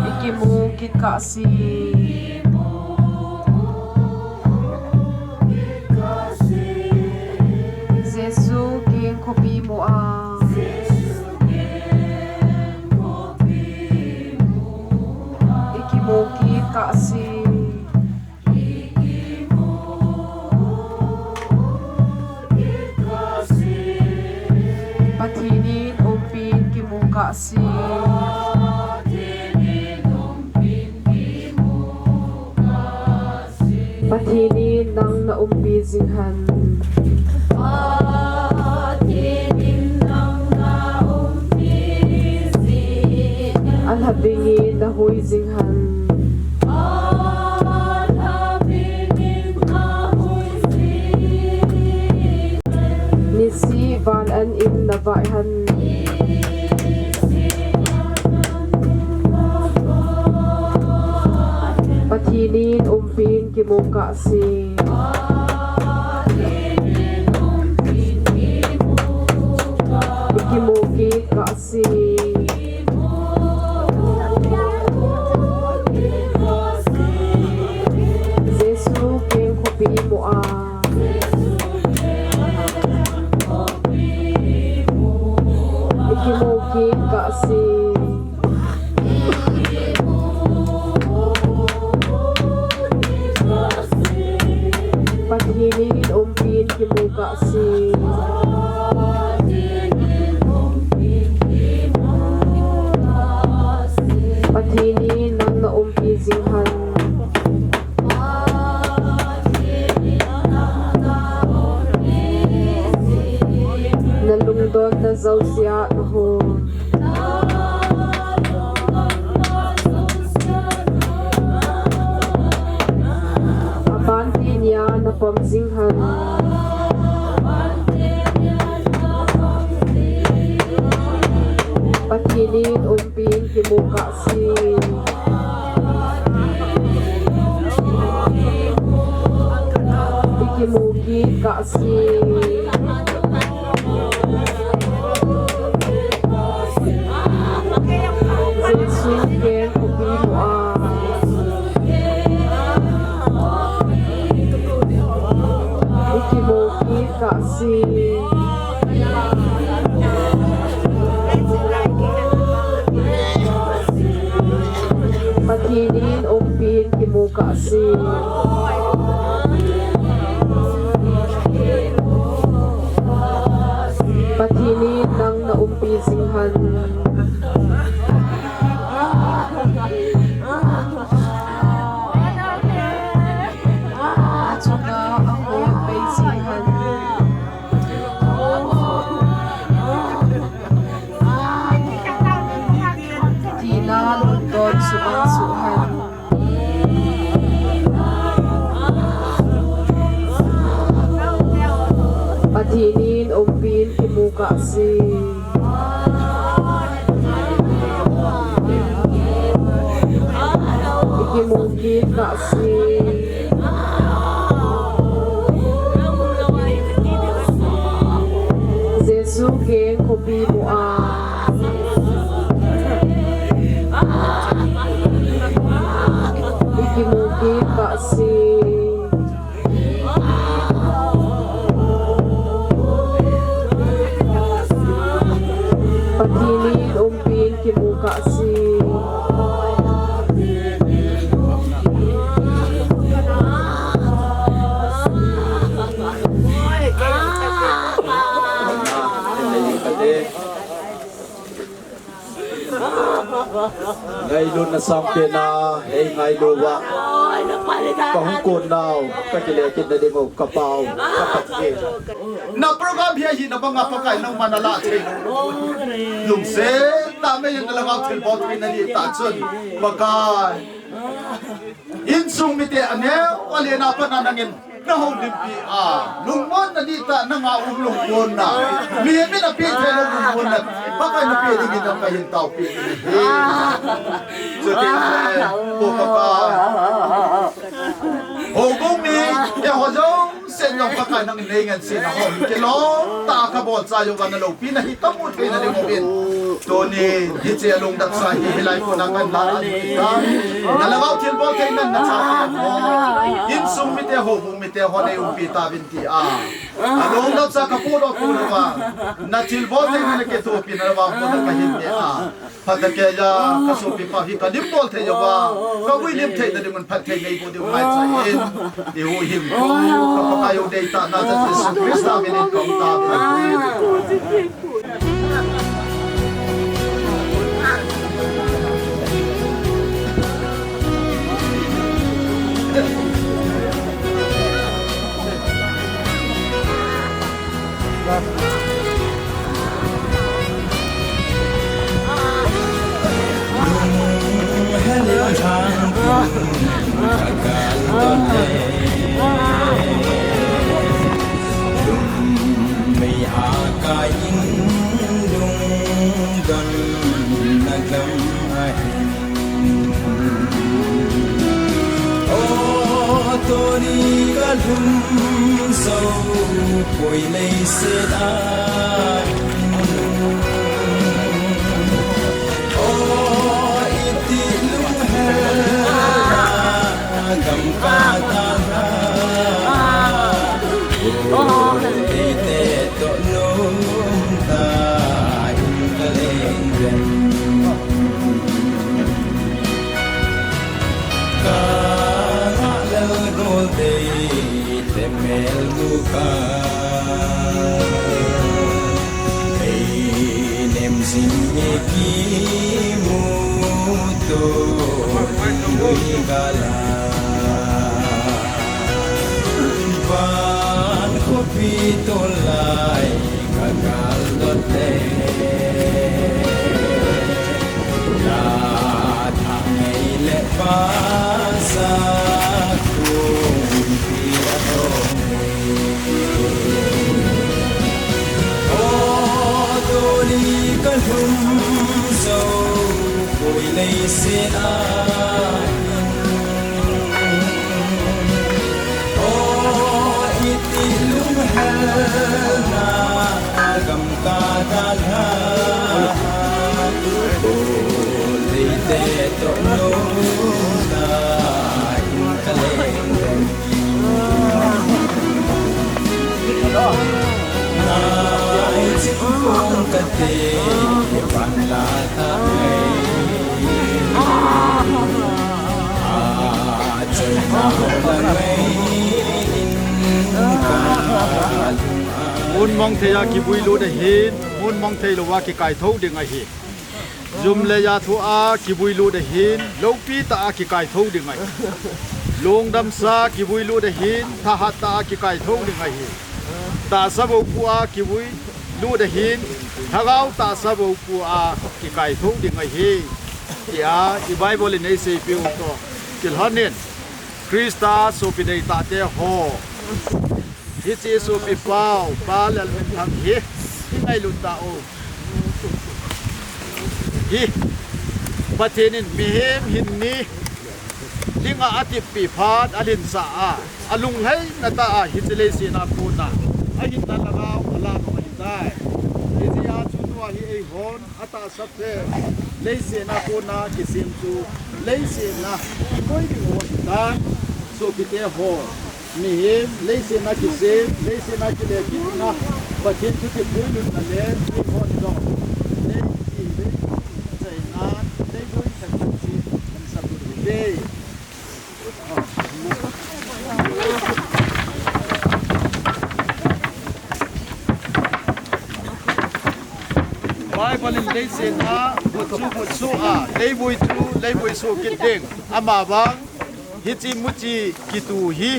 Ikimu kit kahse. Jesu keng khopi mu a. Ikimu kit kahse. Pathen in umpin kimu kahse. Pathen in nang na umpi jing hen. Pathen in nang na umpi jing hen. Alhabing in na hui jing hen. Alhabing in na hui jing hen. Nisih van an in na vai hen. Pathen in umpin kimu kahse. Kimu kit kahse. Jesu keng khopi mu a. Ikimu kit kahse. Pathen in umpin kimu kahse. Pathen in nang na umpi jing hen. Na lungdon na jousea na hon. Aban tenia na pom jing hen. Pathen in umpin kimu kahse. Ikimu kit kahse. Jesu keng khopi mu a. Ikimu kit kahse. Pathen in umpin kimu kahse. Pathen in nang na umpi jing hen. Achunga ahoi pei jing hen. Tina lungdon suman suh hen. Pathen in umpin kimu kahse. Ikimu kit kahse. Jesu keng khopi mu a. Ikimu kit kahse. Pathen in umpin kimu kahse. Ngailutna sangpen a, hei ngailu uva. Ka hung kon nau, ka kile kit na ding u, ka pau, ka phat e. Na program hi ahi na banga Pakai nangma na la thei. Lungset tah in na lhagao thilbol thei na ding tah chun, Pakai. Insung mite aneo alen a pat na nangin na houlimpi a, lungmonna dihtah nanga um lungmonna, mihem in apeh theilou lungmonna, Pakai napeh dingin nang kahin taopi ding ahi. Chuti le, Pu Pakai, houbung mi, eiho jouse jong Pakai nangin nei ngen sena ho, kilom tah a kabol chai uva na loupina hi kamu thei na ding uvin. Tuni, hiche a lungdamsa hi, hilai kona kan la an ta. Na lhagao thilbol thei nan na cha ta mo. Insung mite, houbung mite ho nei umpi tauvin tia. A lungdamsa ka pu lo pu lo va. Na thilbol thei nan na kitopi na va ko na kahin ne a. Phatah keiya ka sopi pa hi ka lim bol thei uva. Ka vui lim thei na ding un phatthei nei bol ding u ngai cha in. Eihuhhingpu, ka Pakai u deitah na Jesu Christa minin ka um tauve. Mei a kai in lungdon na gam ahin. O, tuni ka lhum zo poi leiset a hin. O, iti lunghel na gam ka ta ha. O, eite toh lum ta in ka leng leng. Ka ngah lel gol dei te mel mu ka. Ei nem zing e kimu to lui gala. Van khopi to lai ka gal dote. La thang ei le pa sa kum pi a to. O, tuni ka lhum zo poi leiset a hin. O, iti lunghel na gam ka ta ha. O, leite toh lum ta in ka leng leng. Mun mong thei a kivui lut ahin, mun mong thei lou a kikai tho ding ahi. Jum le ja thu a kivui lut ahin, loupi tah a kikai tho ding ahi. Lungdamsa kivui lut ahin, thahat tah a kikai tho ding ahi. Tahsa bou pu a kivui lut ahin, lhagao tahsa bou pu a kikai tho ding ahi. Tia i Bible in ei seipeh u toh kilhon in, Christa sopi deitah te ho. Hiche sopi pau, Pa Lalminthang hi, i ngailut tau. Hi, Pathen in mihem hin ni, dinga atippi phat alhinsah a, alunglhaina tah a, hiche leiset a kona, ahinna lhagao, alah u ahitai. Hijeh a chu tua hi eihon, atahsa pen, leiset a kona kisem chu, leiset a kikoi ding u ahitan, sopite ho. Mihem, leiset a kisem, leiset a kile kitna, Pathen thutep puilutna le, eihon jong, lei, lei, chaina, leivui sakhat si, kan saput hite. Bible in leiset a, vutsu, vutsu a, leivui chu, leivui su kit ding, amavang, hiche muchi kitu hi,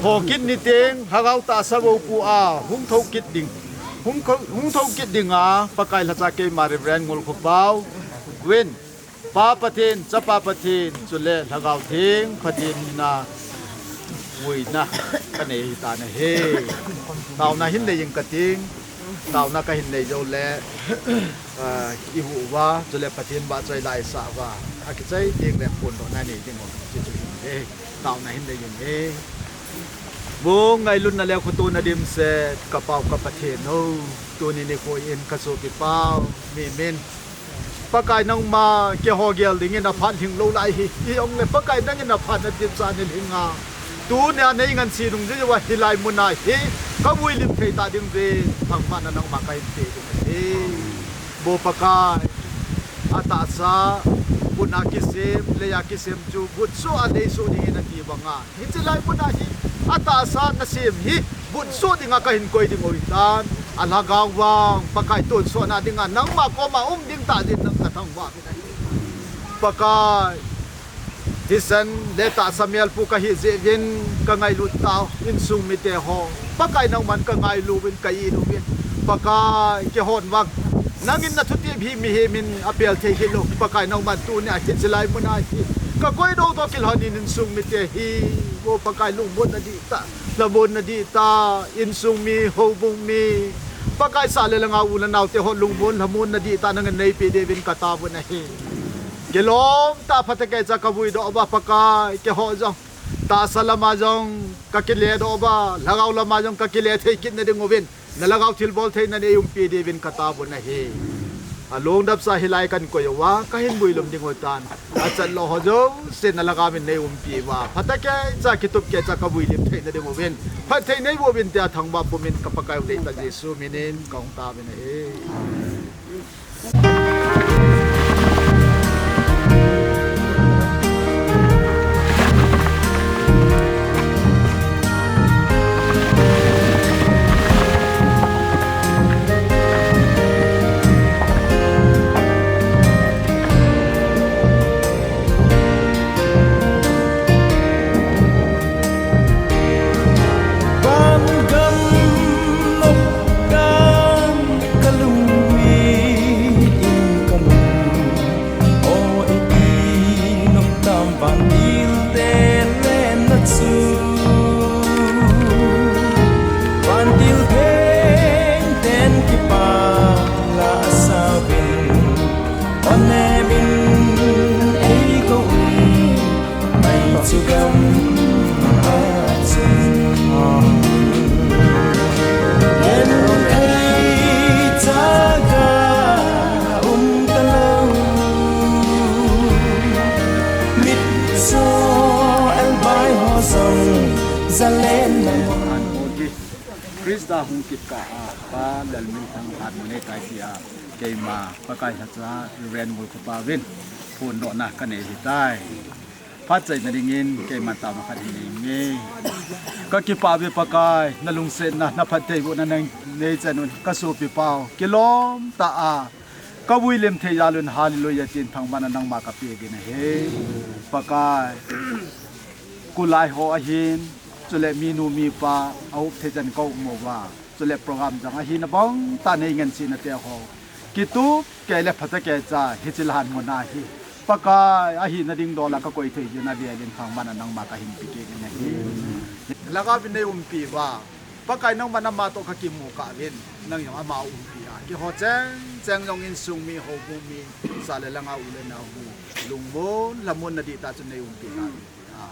thokit niteng, lhagao tahsa bou pu a, hung thokit ding, hung tho-, hung thokit ding a, Pakai lhacha keima Reverend Ngulkhopau, vin, Pa Pathen, Chapa Pathen, chule Lhagao Theng Pathen mina vuina kanei ahitan ahi. Taona hin nei ing kating, taona kahin nei jou le, ah, i vuh uva, chule Pathen vahchoi la i sah uva, akichai ding le phondohna nei ding u, chuchu hin e, taona hin nei ing e. Bou ngailutna le khotona dimset, ka Pau ka Pathen o, tuni nikho in ka sopi pau, mimin. Pakai nangma keiho gel dingin aphat lhing lou lai hi. Hijongle Pakai nangin aphat na ding chan in lhing a. Tunia nei ngansi nung jeh uva hilai muna hi. Ka vui lim thei ta ding jeh. Thangvahna nangma ka hin pe ding ahi. Bou Pakai. Atahsa, vutna kisem, leija kisem chu, vutsoh a leisoh dingin ati banga. Hiche lai muna hi, atahsa nasem hi, vutsoh dinga kahin koi ding u ahitan, alhagao vang, Pakai tonsotna dinga, nangma koma um ding tah din nang kathangvah uvin ahi. Pakai, thisan le tahsa melpu kahi jeh uvin, kangailut tau, insung mite ho. Pakai nangman kangailu uvin, ka-it uvin. Pakai, keihon vang. Nangin nathutep hi mihem in apel thei hilou. Pakai nangman tunia hiche lai muna hi. Ka koidoh toh kilhon in insung mite hi, vo Pakai lungmonna dihtah, lhamonna dihtah, insung mi, houbung mi, Pakai sah le lhagao u le nao te ho lungmon, lhamonna dihtah nangin neipe diuvin ka taovin ahi. Kilom tah phatah keicha ka vuidoh uva Pakai, keiho jong tahsa lama jong ka kiledoh uva, lhagao lama jong ka kile thei kit na ding uvin, na lhagao thilbol theina nei umpi diuvin ka taovin ahi. Alungdapsa hilai kan koi uva, ka hin vuilum ding u tan. Achat lou ho jouse na lhagao in nei umpi uva, phatah keicha kitup keicha ka vuilim theina ding uvin, phatthei nei boh uvin tia thangvah pumin ka Pakai u deitah Jesu minin ka hung taovin ahi. Van gam nop dan ka lungmit in ka lung. O iti nop tam vantil te lenna chu. Vantil theng ten kipah la a sauvin. Onemin ei kou in, mai chu gam a chun. Len ei chaga um talou. Mit so el bai ho song, zalen na mo. An hon hi Krista hung kit kah a, Pa Lalminthang hat mo nei tai tia, keima Pakai lhacha Reverend Ngulkhopa vin phondohna ka nei ahitai. Phatchaina dingin keima taona khat hin nei inge. Ka kipah uve Pakai, na lungsetna, na phattheibohna nang nei chan un, ka sopi pau kilom tah a ka vuilim thei jal un, hallelujah tin thangvahna nangma ka pe uvin ahi. Pakai, kulai ho ahin, chule minu mipa a up thei chan ka um uva, chule program jong ahina bang tah nei ngansena te ho kitup kei le phatah keicha hiche lhan muna hi Pakai ahina ding dol a ka koi thei jeh in avel in thangvahna nangma ka hin pe kit in ahi. Lhagao vin nei umpi uva, Pakai nangman ama toh ka kimu kah uvin, nang jong ama umpi a, keiho cheng cheng jong insung mi, houbung mi, sah le lhagao u le nao u, lungmon lhamonna dihtah chun nei umpi kah uvin tia,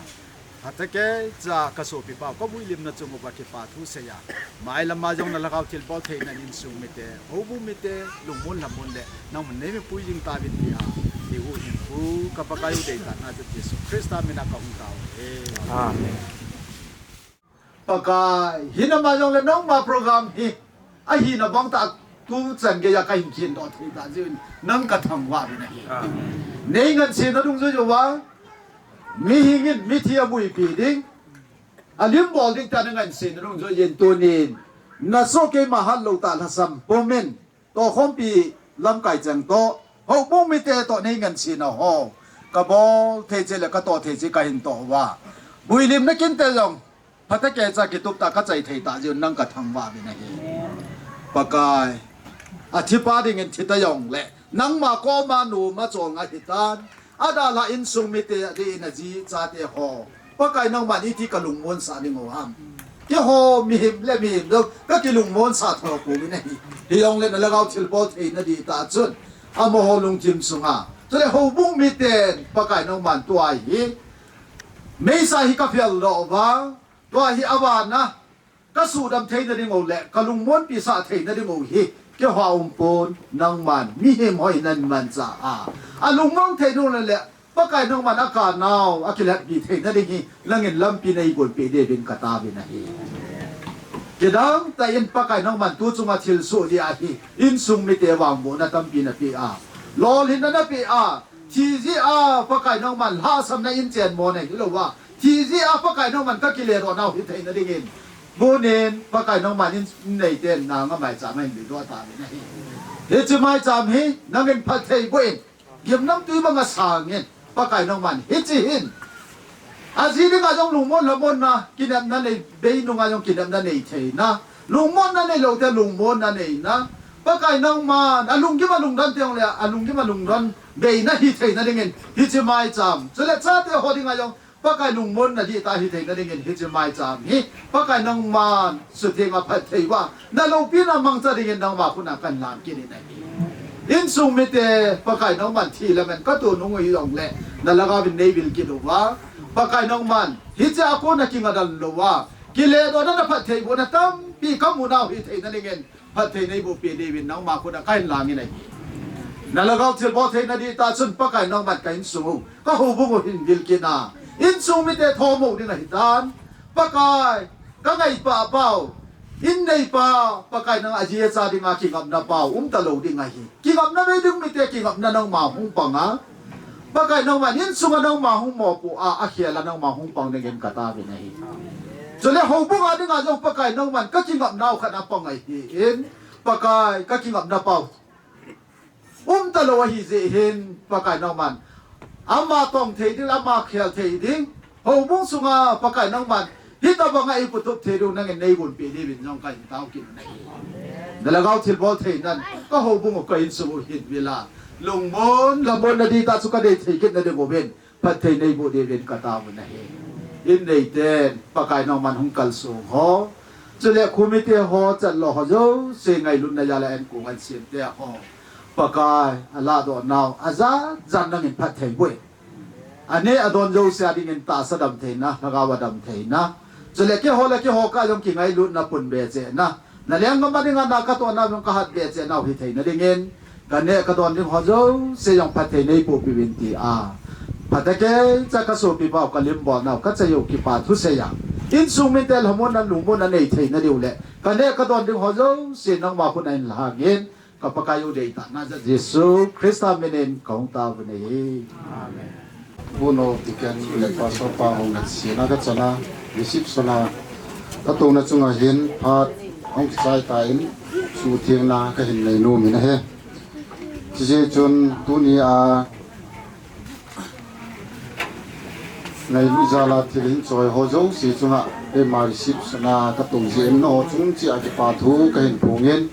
phatah keicha ka sopi pau, ka vuilimna chung uva kipa thu seiya, mailam a jong na lhagao thilbol theina in insung mite, houbung mite lungmon lhamon le nangman nei mipui jing tauvin tia, hiche u hin pu ka Pakai u deitahna chu Jesu Krista mina ka hung tao e. Amen. Pakai, hinama jong le nangma program hi ahina bang tah a tuchan geiya ka hin khendoh thei tah jeh in nang ka thangvah uvin ahi. Amen. Nei ngansena dungjui uva, mihing in mithi abuipi ding, alim bol ding tia na ngansena dungjui in tunin, na soh keima hat lou tah lhasam pumin, tohkhompi lamkai cheng toh, houbung mite toh nei ngansena ho ka bol thei cheh le ka toh thei cheh ka hin toh uva, vuilimna kinte jong phatah keicha kitup tah ka chai thei tah jeh un nang ka thangvah uvin ahi. Pakai, athipa dingin thi ta jong le nangma koma nom a cholngah hitan, adalhah insung mite, adeh in aji chate ho, Pakai nangman iti ka lungmon sah ding u ham? Keiho mihem le mihem jong ka kilungmon sah tho pouvin ahi. Hijongle na lhagao thilbol theina dihtah chun amaho lungthim sunga, chule houbung miten Pakai nangman tua hi meisa hi ka feldoh uva, tua hi avana ka sudam theina ding u le ka lungmonpi sah theina ding u hi keiho a um pon, nangman mihem ho hi nang manchah a, alungmong thei nung le le Pakai nangman akanao akilhatpi theina ding hi nangin lampi nei gonpeh diuvin ka taovin ahi. Kidang tah in Pakai nangman tu chunga thilsoh dia hi insung mite vangbohna tampi napeh a, lolhinna napeh a, thi jeh a Pakai nangman lhahsamna in chenmo na hilouva, thi jeh a Pakai nangman ka kiledoh nau hi theina dingin, tunin Pakai nangman in neiten nanga maicham a hin leidoh tauvin ahi. Hiche maicham hi nangin phatthei boh in, gimnamtui banga sangin, Pakai nangman hiche hin aji dinga jong lungmon lhamonna, kinepna nei, bei nunga jong kinepna nei theina, lungmonna neilou te lungmonna neina, Pakai nangman alunggim alungdon teng le, alunggim alungdon beina hithei nadingin hiche maicham, chule chate ho dinga jong Pakai lungmonna dihtah hithei nadingin hiche maicham hi Pakai nangman sutheng'a phatthei uva naloupina mangcha dingin nangma khut'a kahin lang kit in ahi. Insung mite, Pakai nangman thi le men katoh nung u hijongle, nalhagaovin neivil kit uva, Pakai nangman hichea kona kingaidam louva, kiledohna, naphattheibohna tampi kamu nau hithei nadingin phatthei neiboh peh diuvin nangma khut'a kahin lang in ahi. Nalhagao thilbol theina dihtah chun Pakai nangman ka insung u, ka houbung u hin vil kit in, insung mite thom u ding ahitan. Pakai, ka ngaipah pau, in neipa, Pakai nang aji acha dinga kingapna pau umta lou ding ahi. Kingapna bei ding mite kingapna nangma hung pang a, Pakai nangman insunga nangma hung mopoh a, akhel a nangma hung pang dingin kataovin ahi. Chule houbung a dinga jong Pakai nangman ka kingapnau khat apang ahin, Pakai, ka kingapna pau umta lou ahi jeh hin, Pakai nangman ama tong thei ding, ama khel thei ding, houbung sunga Pakai nangman hitobanga eiputup thei diu nangin neigon peh diuvin jong kahin tao kit u ahi. Nalhagao thilbol theinan ka houbung u, ka insung u hin vil a, lungmon lamonna dihtah chu kadei thei kit nadiuvin phatthei neiboh diuvin kataovin ahi. In neiten Pakai nangman hung kalsong ho, chule khomite ho, chatlou ho jouse, ngailutna jal a ankong ansemte ho, Pakai, alahdoh nau ajat jat nangin phatthei boh in, aneh adon jouse a dingin tahsa damtheina, lhagao a damtheina, chule keiho le keiho kah jong kingailutna, pun bechehna, nalenggam a dinga na katohna jong kahat becheh nau hithei nadingin, kaneh kadon ding ho jouse jong phatthei neipoh peh uvin tia, phatah keicha kasopi pau, kalim bol nau, kachai u kipa thusei a, insung mite lhamonna lungmonna neithei nadiu le, kaneh kadon ding ho jouse nangma khut'a hin lang in, ka Pakai u deitahna jal Jesu Christa minin kahung taovin ahi. Amen. Uno Deacon le Pastor pa hung natsina kachana, reception a katouna chunga hin phat hung kichai tan, suhthengna kahin nei nom in ahi. Chuche chun tunia ngailut jal a thil hin choi ho jouse chunga, eima reception a katou jeh in nangho chung cheh a kipa thu kahin phongin.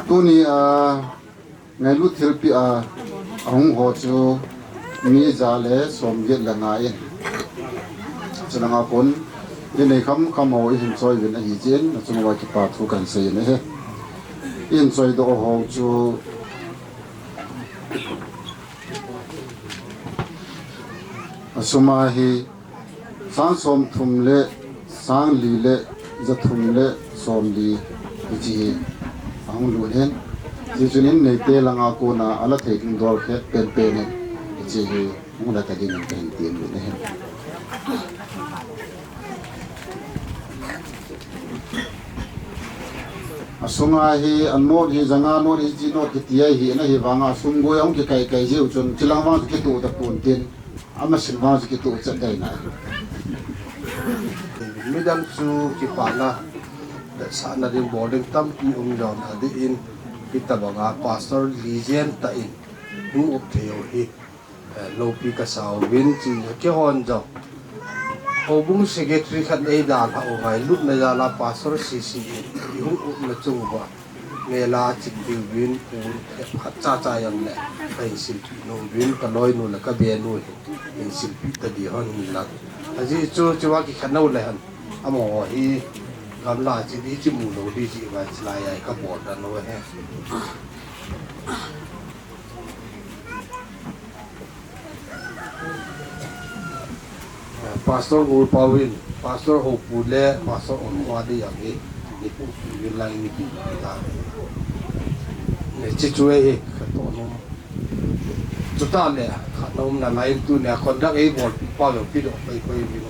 Tunia ngailut thilpeh a ahung ho chu mi ja le somget le nga in, chulanga kon inei khamkham ho ihin choi uvin ahi jeh in, nachung uva kipa thu kahin sei in ahi. Ihin choidoh ho chu asum a hi sang somthum le sang li le jathum le somli, hiche hi ahung lut in, hichun in neite langa kona ala thei ding dol khat penpen in hiche hi hung la ta dingin kahin tem uvin ahi. Asunga hi a note hi, janga note hi, chi note kiti ahi, ahivanga sum goi ahung kikai kai jiu chun, chilang vang chu kitoh tapon tin, amasan vang chu kitoh chet dai nai. Midang chu kipana, vetsahna ding bol ding tampi um jong adeh in, hitabanga pastor lijen tah in hung up thei u hi, eh, loupi kasa uvin, chule keihon jong houbung secretary khat eidalhah u, ngailutna jal a pastor sese in ihung upna chung uva, mel a chim diuvin pon khat chacha jong le kahin silpeh nom uvin, kaloinu le kabenu hin hin silpeh ta ding hon hinlang. Ajeh chu chua kikhen u le hen, amaho hi gamla cheh ding, kimu lou ding jeh uva chulai a kabol dan u ahi. Pastor Golpao in, Pastor Hopu le Pastor Onwa ding jong hi, nipu pi uvin lang, nipu pi ta. Hiche chu ahi, katoh nom. Chutah le, khat nom nalai in tunia conduct eibolpeh pau jong pedoh pai pai uvin.